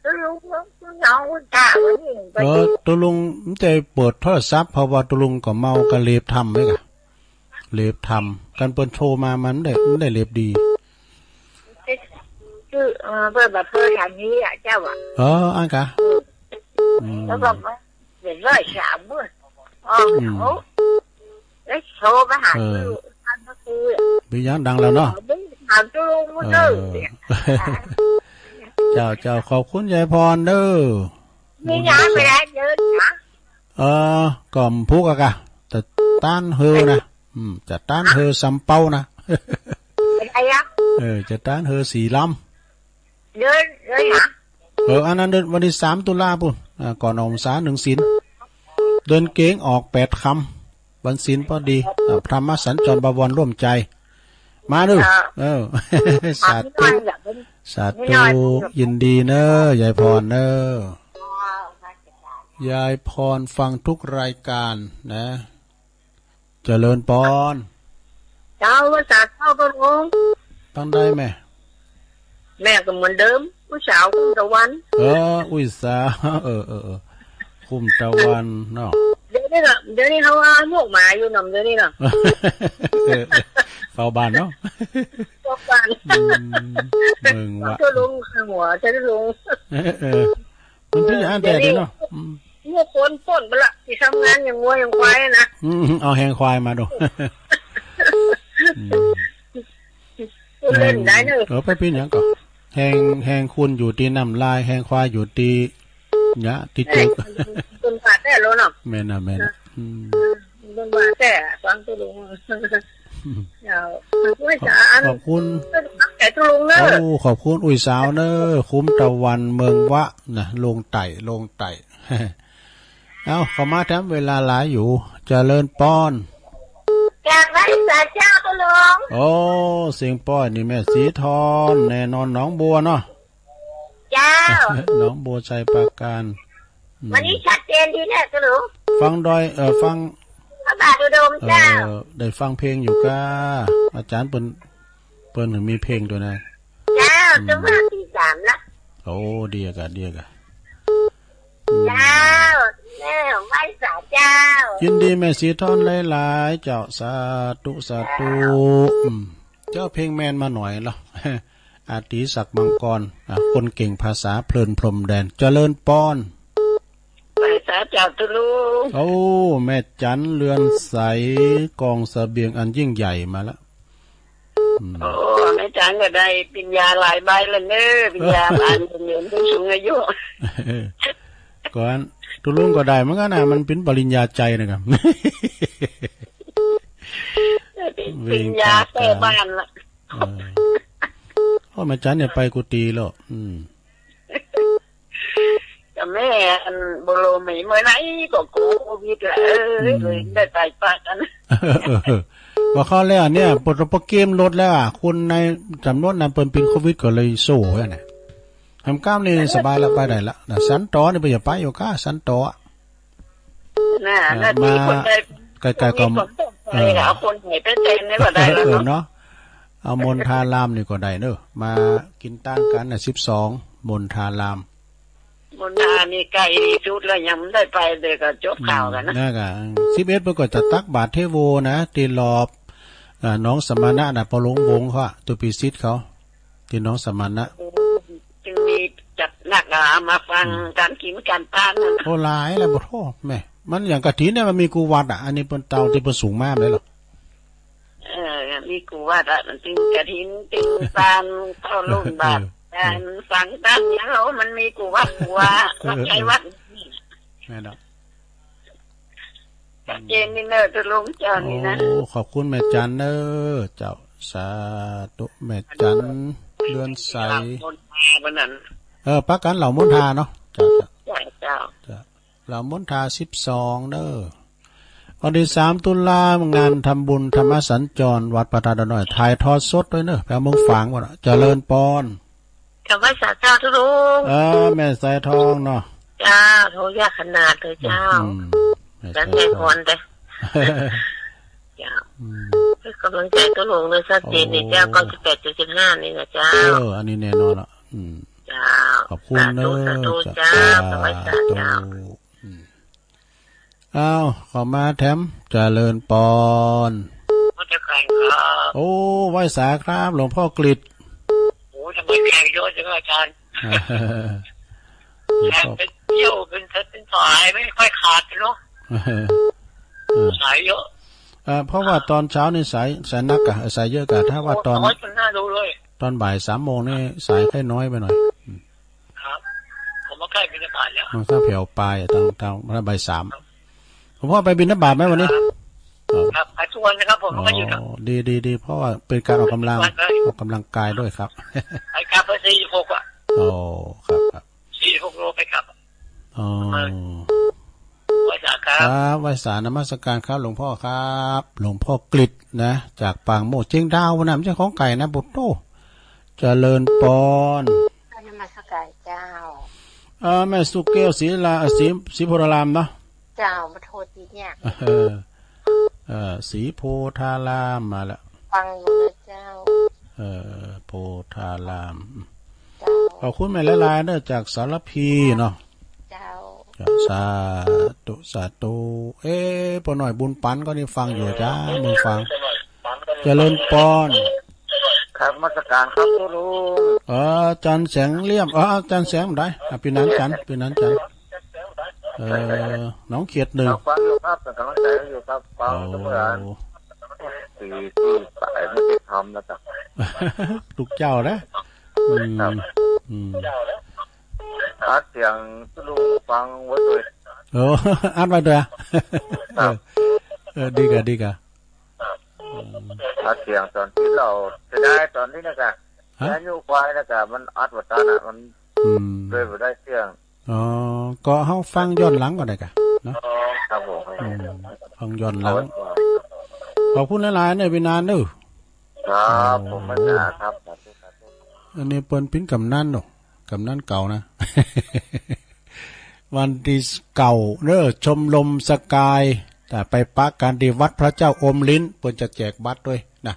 ตกลง ตกลง ตกลง ตกลง มันจะเปิดโทรศัพท์ เพราะว่าตกลงก็เมาก็เลบทำไว้กะ เลบทำ กันเปิ้นโทรมา มันได้ มันได้เลบดี คือ เออ เปิ้นแบบเปิ้นถามนี้อ่ะ เจ้าอ่ะ เออ อันกะ อืม แล้วก็ เดี๋ยวร้อยสามมื้อ อ๋อ อืม โอ้ แล้วโทรไปหา เออ ตู้ อันก็คือ เป็นอย่างดังแล้วเนาะ ถามตู้ เออ เจ้า เจ้า ขอบคุณยายพรเด้อ มีงานไปแล้วเยอะนะ เออ ก็ผูกอะกะ จะต้านเฮอนะ อืม จะต้านเฮอสำเปานะ เป็นไงอะ เออ จะต้านเฮอสี่ลำ เดือน เดือนหยัง เออ อันนั้นเดือนวันที่สามตุลาพู้น อ่า ก่อนออกพรรษาหนึ่งศีล เดือนเกงออกแปดค่ำ วันศีลพอดี อ่า ธรรมสัญจรบวรร่วมใจ มาดู ครับ เออ สาธุ สาธุ ยินดีเนอะ ยายพรเนอะ ยายพรฟังทุกรายการนะ เจริญปอน เจ้า ว่าสาธุ พระองค์ ตั้งได้แม่ แม่ก็เหมือนเดิม ผู้สาวคุ้มตะวัน เออ อุ้ยสาว เออ เออ เออ คุ้มตะวันเนาะ เดี๋ยวนี้ก็ เดี๋ยวนี้เขาว่าลูกหมาอยู่หน่อม เดี๋ยวนี้เนาะ เออ เออ เฝ้าบ้านเนาะ เฝ้าบ้าน อืม เมืองวะ เจ้าลุง หัว เจ้าลุง เออ เออ มันเป็นอย่างนั้นแต่เดี๋ยวเนาะ อืม เมื่อคนปล้นไปละ ที่ทำงานอย่างวัวอย่างควายนะ อืม เอาแฮงควายมาดู อืม ผู้เล่นได้เนอะ เออ ไปเป็นหยังก่อน แฮง แฮงคุณอยู่ที่น้ำลาย แฮงควายอยู่ที่หญ้าที่เจิก เป็นบาดแน่เลยเนาะ แม่นนะ แม่นนะ อืม เป็นบาดแน่ ฟังตกลง เจ้า ขอบคุณ แต่ตกลงเนอะ โอ้ ขอบคุณ อุ้ยสาวเนอะ คุ้มตะวันเมืองวะนะ ลงไต่ ลงไต่ เอ้า เข้ามาแถมเวลาหลายอยู่ เจริญปอน จากไหนสาเจ้าตกลง โอ้ เสียงป้อยนี่แม่สีทอน แน่นอนหนองบัวเนาะ เจ้า หนองบัวไชยปราการ อืม วันนี้ชัดเจนดีแน่ตกลง ฟังดอย เอ่อ ฟัง พระบาทอุดมเจ้า เอ่อ ได้ฟังเพลงอยู่ก้า อาจารย์เปิ้น เปิ้นถึงมีเพลงด้วยนะ เจ้า อืม จังหวะที่สามละ โอ้ ดีอะกะ ดีอะกะ อืม เจ้า แม่ไหว้สาเจ้า ยินดีแม่สีทอนหลายๆ เจ้า สาธุ สาธุ เจ้า อืม เจ้าเพลงแมนมาหน่อยเหรอ อาตีศักดิ์มังกร อ่ะ คนเก่งภาษาเพลินพรมแดน เจริญปอน ไหว้สาเจ้าตกลง โอ้ แม่จันเรือนใส กองเสบียงอันยิ่งใหญ่มาแล้ว อืม โอ้ แม่จันก็ได้ปริญญาหลายใบแล้วเนอะ ปริญญาอันเป็นผู้สูงอายุ ก่อนตกลงก็ได้เหมือนกันนะ มันเป็นปริญญาใจนะครับ ปริญญาแม่บ้านละ เออ โอ้ แม่จันเนี่ยไปกุฏิแล้ว อืม ก็แม่อันบ่ฮู้มีเมื่อไหร่ก็โควิดละ เออ อืม เลยได้ไปปะกัน เออ ว่าเขาแล้วเนี่ย ปวดปวดเกมลดแล้วอ่ะ คนในจำนวนนั้นเปิ้นเป็นโควิดก็เลยโซ่ไว้นะ ทำกล้ามนี่สบายละ ไปได้ละนะ สันต่อนี่บ่อย่าไปอยู่ก้า สันต่อ น่ะ เอ่อ น่ะ มา ที่คนได้ ใกล้ๆก็ คนที่คนไป เออ เอาคนไหนไปเต็มนี่ก็ได้แล้ว เออ เนาะ เนาะ เอามณฑารามนี่ก็ได้เนอะ มากินตั้งกันนะ สิบสอง มณฑาราม มณฑานี่ใกล้ที่สุดแล้ว ยังไม่ได้ไปเลยก็จบข่าวกันนะ อืม นั่นก็ สิบเอ็ดเปิ้นก็จะตักบาตรเทโวนะ ที่รอบ อ่า หนองสมณะนะ ปอหลวงวงศ์เขาอะ ตุปิสิทธิ์เขา ที่หนองสมณะ จึงมีจัดนักหนามาฟัง อืม การกินการทานนั่นนะ โอ้ หลายแล้ว บ่โทษแม่ มันอย่างกฐินเนี่ยมันมีกู้วัดอ่ะ อันนี้เปิ้นเตาที่เปิ้นสูงมากเลยเหรอ เออ มีกุวัตอะ มันตึงกระถิน ตึงซาน เข้าโรงบาตร เออ การสังสรรค์เนี่ย โอ้ มันมีกุวัต กุวา วัดไทยวัด แม่นดอก ชัดเจนนี่เนอะ ตกลงเจ้านี่นะ โอ้ ขอบคุณแม่จันเนอะเจ้า สาธุ แม่จัน เดือนใส เออ ประกันเหล่ามณฑาเนาะ เจ้า เจ้า เจ้า เจ้า เจ้า เหล่ามณฑาสิบสองเด้อ วันที่สามตุลา งานทำบุญธรรมสัญจร วัดพระธาตุดอยน้อย ถ่ายทอดสดด้วยเนอะ แปลเมืองฝางหมดอะ เจริญปอน กับไหว้สาเจ้าทุลุง เออ แม่สายทองเนาะ เจ้า โทรยากขนาดเลยเจ้า อืม แม่สายทอง แล้วแม่พรเด้อ เจ้า อืม ให้กำลังใจทุลุงเลย ชัดเจนนี่เจ้า โอ้ เก้าสิบแปดจุดสิบห้า นี่นะเจ้า เออ อันนี้แน่นอนละ อืม เจ้า ขอบคุณเนอะ สาธุ สาธุ เจ้า เจ้า กับไหว้สาเจ้า สาธุ อืม อ้าว เข้ามาแถม เจริญปอน นมัสการครับ โอ้ ไหว้สาครับ หลวงพ่อกฤษ โอ้ ทำไมแขกเยอะจังอาจารย์ หลวงพ่อ แขกเป็นเที่ยว เป็นเซตเป็นสาย ไม่ค่อยขาดเลยเนาะ เออ สายเยอะ เอ่อ เพราะว่าตอนเช้านี่สาย สายนักอะ สายเยอะกะ ถ้าว่าตอน โอ้ น้อยจนน่าดูเลย ตอนบ่ายสามโมงนี่สายค่อยน้อยไปหน่อย อืม ครับ ผมมาใกล้บิณฑบาตแล้ว มันก็แผ่วไปอะ ตอน ตอนบ่ายสาม ครับ หลวงพ่อไปบิณฑบาตไหมวันนี้ ครับ อ๋อ ครับ ไปทุกวันนะครับ ผมไม่ค่อยหยุดครับ อ๋อ ดี ดี ดี เพราะว่าเป็นการออกกำลัง ทุกวันเลย ออกกำลังกายด้วยครับ ไปกลับไปสี่สิบหกอะ อ๋อ ครับ ครับ สี่สิบหกโลไปกลับ อ๋อ ไหว้สาครับ ครับ ไหว้สานมัสการครับ หลวงพ่อครับ หลวงพ่อกฤษนะ จากปางโมกข์ เชียงดาวนะ ไม่ใช่ของไกลนะ ปุตโต เจริญปอน นมัสการเจ้า เอ่อ แม่สุแก้ว ศรีลา ศรี ศรีโพธารามเนาะ เจ้า มาโทษทีเนี่ย เออ เอ่อ ศรีโพธารามมาแล้ว ฟังอยู่นะเจ้า เอ่อ โพธาราม เจ้า ขอบคุณแม่หลายๆเด้อ จากสารพีเนาะ เจ้า เจ้า สาธุ สาธุ เอ๊ะ ป้อน้อยบุญปันก็นี่ฟังอยู่จ้า เมืองฝาง เจริญปอน ครับ นมัสการครับ ทุลุง เออ อาจารย์แสงเหลี่ยม เออ อาจารย์แสงได้ อ่ะ ปีนันจันทร์ ปีนันจันทร์ เออ หนองเขียดหนึ่ง ครับ ฟังอยู่ครับ เป็นกำลังใจให้อยู่ครับ ฟังเสมอ โอ้ สี่ สี่ สายไม่ได้ทำนะครับ ทุกเจ้านะ อืม ครับ อืม อัดเสียงทุลุงฟังไว้เลย โอ้ อัดไว้ด้วยอะ ครับ เออ เออ ดีกะ ดีกะ อืม อัดเสียงตอนที่เราจะได้ตอนนี้นะกะ ฮะ อายุควายนะกะ มันอัดบ่ตันอะ มัน อืม เลยบ่ได้เสียง อ๋อ ก็เฮาฟังย้อนหลังก็ได้กะ เนาะ ครับผม อืม ฟังย้อนหลัง เอาไว้ก่อน ขอบคุณหลายๆเด้อ พี่นานเด้อ ครับ โอ้ ผมไม่หนาครับ สาธุ สาธุ อันนี้เปิ้นเป็นกำนันเนาะ กำนันเก่านะ วันที่เก้าเด้อ ชมรมสกาย แต่ไปปะกันที่วัดพระเจ้าอมลิ้น เปิ้นจะแจกบัตรด้วยนะ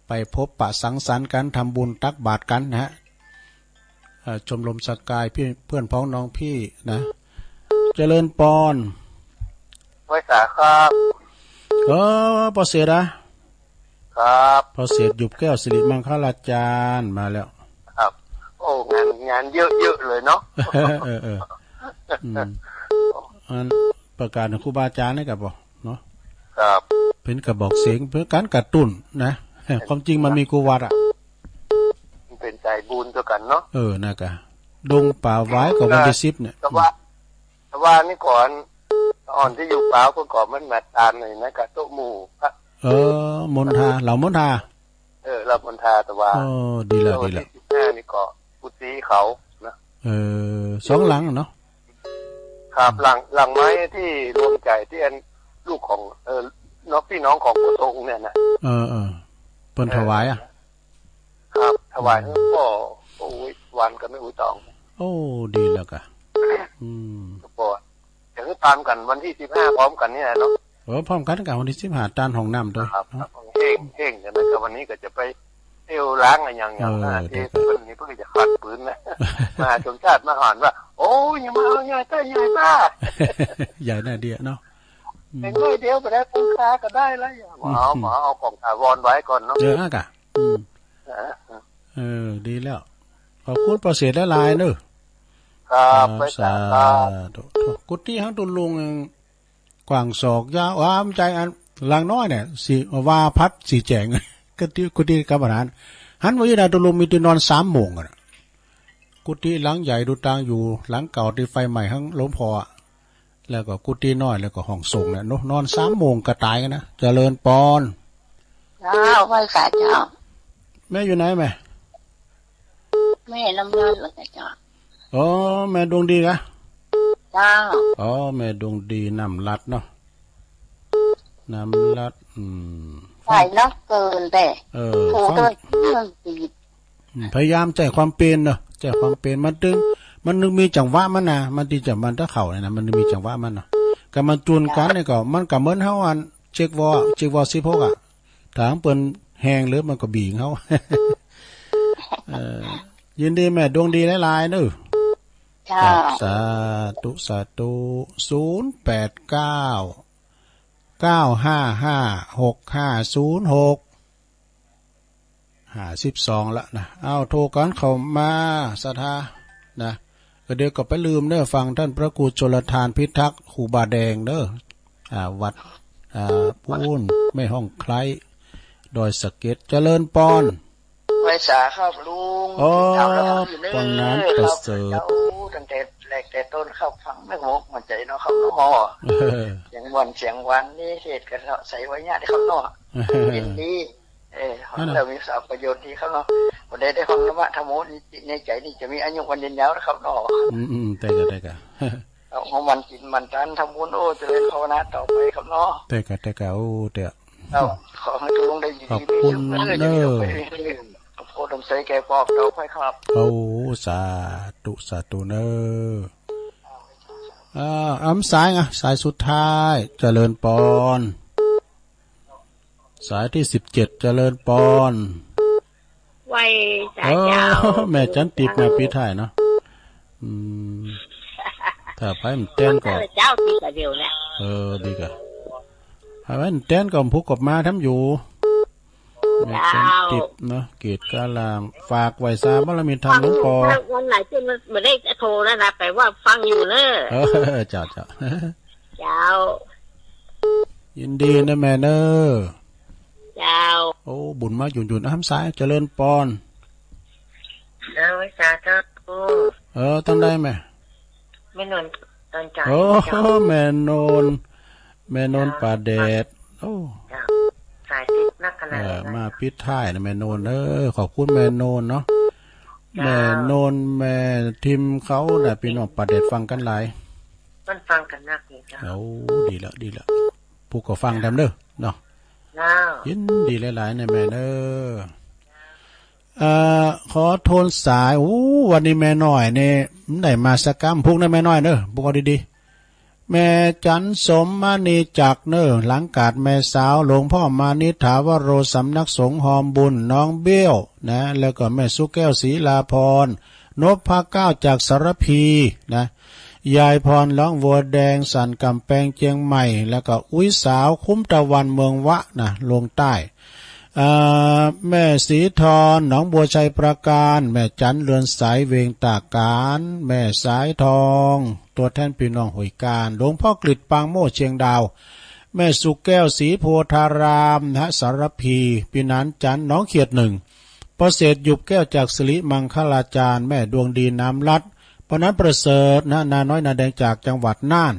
ไปพบปะสังสรรค์กัน ทำบุญตักบาตรกันนะฮะ เอ่อ ชมรมสกาย พี่ เพื่อนพ้องน้องพี่นะ เจริญปอน ไหว้สาครับ เออ ปอเสดอะ ครับ ปอเสด หยุบแก้ว สิริมังคลาจารย์ มาแล้ว ครับ โอ้ งาน งานเยอะๆเลยเนาะ เออ เออ อืม อันประกาศของครูบาอาจารย์นี่กะบ่ เนาะ ครับ เป็นกระบอกเสียง เพื่อการกระตุ้นนะ ความจริงมันมีกูวัดอะ มันเป็นสายบุญตัวกันเนาะ เออ นะกะ ดงป่าหวายก็วันที่สิบเนี่ย แต่ว่า แต่ว่านี่ก่อน อ่อนที่อยู่ป่าก็ก่อนมันมาตามเลยนะ กะโต๊ะหมู่พระ เออ มณฑา เหล่ามณฑา เออ เหล่ามณฑา แต่ว่า โอ้ ดีแล้ว แล้ววันที่ ดีแล้ว สิบห้านี่ก็กุฏิเขานะ เออ สองหลังเนาะ ครับ หลัง หลังไม้ที่รวมใจที่อันลูกของ เออ น้องพี่น้องของพระสงฆ์เนี่ยนะ เออ เออ เปิ้นถวายอะ ครับ ถวายให้พ่อ โอ้ย วันก็ไม่รู้ตอง โอ้ ดีแล้วกะ อืม ก็บอก เดี๋ยวตามกันวันที่สิบห้าพร้อมกันเนี่ยเนาะ เออ พร้อมกันกับวันที่สิบห้า ตานห้องน้ำด้วย ครับ เนาะ ครับ เฮง เฮงใช่ไหมครับ วันนี้ก็จะไปเที่ยวล้างอะไรอย่างเงี้ย เออ อ่า เดี๋ยว ที่เพิ่นนี่เพิ่นก็จะขัดปืนนะ มาสมชาติมาหันว่า โอ้ย อย่ามาเอาใหญ่ต้า ใหญ่ต้า ใหญ่หน้าเดียเนาะ อืม เป็นร้อยเดียวไปได้ ปูนค้าก็ได้แล้ว อย่ามาเอา อืม มาเอาของถาวรไว้ก่อนเนาะ เออ อ่ะกะ อืม อ่า เออ ดีแล้ว ขอบคุณประเสริฐหลายๆเนอะ ครับ ครับ ไปสา สาธุ กุฏิของตุลุง กว้างศอกยาว อ่า บ่ใจ้อัน หลังน้อยเนี่ย สี ว่าพัดสีแจง กุฏิ กุฏิกรรมฐาน หันว่าอยู่ในตุลุมมีที่นอนสามโมงอะนะ กุฏิหลังใหญ่ดูตางอยู่ หลังเก่าที่ไฟไหม้ของหลวงพ่ออะ แล้วก็กุฏิน้อย แล้วก็ห้องสงฆ์เนี่ยเนาะ นอนสามโมงก็ตายกันนะ เจริญปอน เจ้า ไหว้สาเจ้า แม่อยู่ไหนแม่ แม่น้ำร้อนเหรอเจ้า อ๋อ แม่ดวงดีกะ เจ้า อ๋อ แม่ดวงดีน้ำรัดเนาะ น้ำรัด อืม ใส่เนาะ เกินไป เออ ถู ฟัง ด้วย มันติด อืม พยายามใช้ความเป็นเนาะ ใช้ความเป็น มันตึง มันนึกมีจังหวะมันนะ มันที่จะมันถ้าเข้าเนี่ยนะ มันมีจังหวะมันเนาะ ก็มันจูนกันเนี่ยก็ มันก็เหมือนเฮาอัน เช็ควอล เช็ควอลสิบหกอะ ถ้าเปิ้นแฮงเหลือมันก็บีบเฮา เอ่อ ยินดีแม่ดวงดีหลายๆเด้อ เจ้า ครับ สาธุ สาธุ ศูนย์แปดเก้า เก้าห้าห้า หกห้าศูนย์หก ห้าสิบสองละนะ เอา โทรกันเข้ามา ศรัทธา นะ ก็เดี๋ยวก็ไปลืมเด้อ ฟังท่านพระครูชลทานพิทักษ์ ครูบาแดงเด้อ อ่า วัด อ่า ปูน แม่ห้องไคร้ ดอยสะเก็ด เจริญปอน ไหว้สาครับลุง อ๋อ ติดตามแล้วครับอยู่เนอะ ปองนั้นประเสริฐ ครับ เจ้า ตั้งแต่แรกแต่ต้นครับ ฟังไม่หมดหัวใจเนาะครับเนาะ เออ เสียงหวาน เสียงหวานนี่ เทศน์กันเนาะ ใส่ไว้เนี่ยนะครับเนาะ เออ ยินดี เออ นั่นน่ะ เรามีสาระประโยชน์ดีครับเนาะ วันใดได้ฟังธรรมะธรรมโมนี่ ในใจนี่จะมีอายุวันยืนยาวนะครับเนาะ อืม อืม ได้กะ ได้กะ เอา เอามันกินมันทานทำบุญ โอ้ เจริญภาวนาต่อไปครับเนาะ ได้กะ ได้กะ โอ้ เดี๋ยว เอา ขอให้ทุกคนได้อยู่ดีมีสุข ขอบคุณเนอะ เออ อย่ามีโรคภัย โพธิ์ดมใสแก่ปอกต่อไปครับ โอ้ สาธุ สาธุเนอะ อ่า อำสายอ่ะ สายสุดท้าย เจริญปอน สายที่สิบเจ็ด เจริญปอน ไหว้สาเจ้า เออ แม่จันติบมาปิดท้ายเนาะ อืม ถ้าไผมันแตนก็ เจ้าติบก็เดียวเนี่ย เออ ดีกะ ไผมันแตนก็พุกกลับมาทำอยู่ แม่จันติบเนาะ เจ้า เกตกาลาม ฝากไหว้สาบารมีธรรมหลวงปอ วันไหนที่มันไม่ได้โทรนะนะ แปลว่าฟังอยู่เนอะ เออ เจ้า เจ้า เจ้า ยินดีนะแม่เนอะ เจ้า โอ้ บุญมาหยุ่นๆ อ้ำสาย เจริญปอน เออ สาธุ เออ ตั้งได้แม่ แม่นวลตอนจ่าย โอ้ เจ้า แม่นวล แม่นวล เจ้า ป่าแดด โอ้ เจ้า สายติดนักขนาด เออ นั้น มาปิดท้ายนะแม่นวล เออ ขอบคุณแม่นวลเนาะ เจ้า แม่นวล แม่ทิมเขาน่ะ พี่น้องป่าแดดฟังกันหลาย มันฟังกันนักนี่เจ้า โอ้ ดีละ ดีละ ผู้ก็ฟังตามเด้อเนาะ เจ้า ยินดีหลายๆ นะแม่เนอะ เอ่อ ขอโทนสาย โอ้ วันนี้แม่น้อยนี่ มันได้มาสักกำพุกนะแม่น้อยเนอะ พุกเอาดีๆ แม่จันสมมณีจักรเนอะ หลังกาดแม่สาว หลวงพ่อมานิษฐาวโร สำนักสงฆ์ฮอมบุญ น้องเบี้ยวนะ แล้วก็แม่สุแก้วศรีลาพร นพเก้าจากสารพีนะ ยายพรหลวงวัวแดง สันกำแพงเชียงใหม่ แล้วก็อุ๊ยสาวคุ้มตะวันเมืองวะนะ ลงใต้ เอ่อ แม่สีทอน หนองบัวชัยปราการ แม่จันเรือนสายเวียงตากการ แม่สายทอง ตัวแทนพี่น้องห้วยการ หลวงพ่อกฤษปางโมดเชียงดาว แม่สุแก้วศรีโพธารามนะ สารพี พี่หนานจันทร์หนองเขียดหนึ่ง ประเสริฐหยุบแก้วจากสิริมังคลาจารย์ แม่ดวงดีน้ำลัด ปนัดประเสริฐนะ นาน้อยนาแดงจากจังหวัดน่าน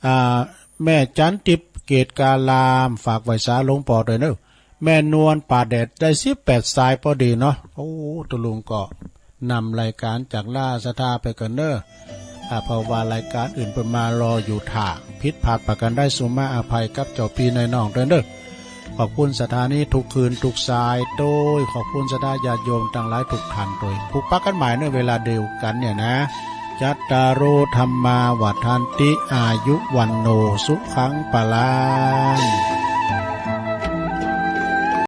อ่า แม่จันติบเกตกาลาม ฝากไหว้สาหลวงปอด้วยเนอะ แม่นวลป่าแดด ได้สิบแปดสายพอดีเนาะ โอ้ ตุลุงก็นำรายการจากล่าศรัทธาไปก่อนเนอะ อ่า เพราะว่ารายการอื่นเปิ้นมารออยู่ถ่า ผิดพลาดประการใดสุมาอภัยกับเจ้าพี่นายน้องด้วยเนอะ ขอบคุณศรัทธานี้ทุกคืนทุกสายโดย ขอบคุณศรัทธาญาติโยมทั้งหลายทุกท่านโดย พบปะกันใหม่ในเวลาเดียวกันเนี่ยนะ จัตตาโร ธัมมา วัฑฒันติ อายุ วัณโณ สุขัง พลัง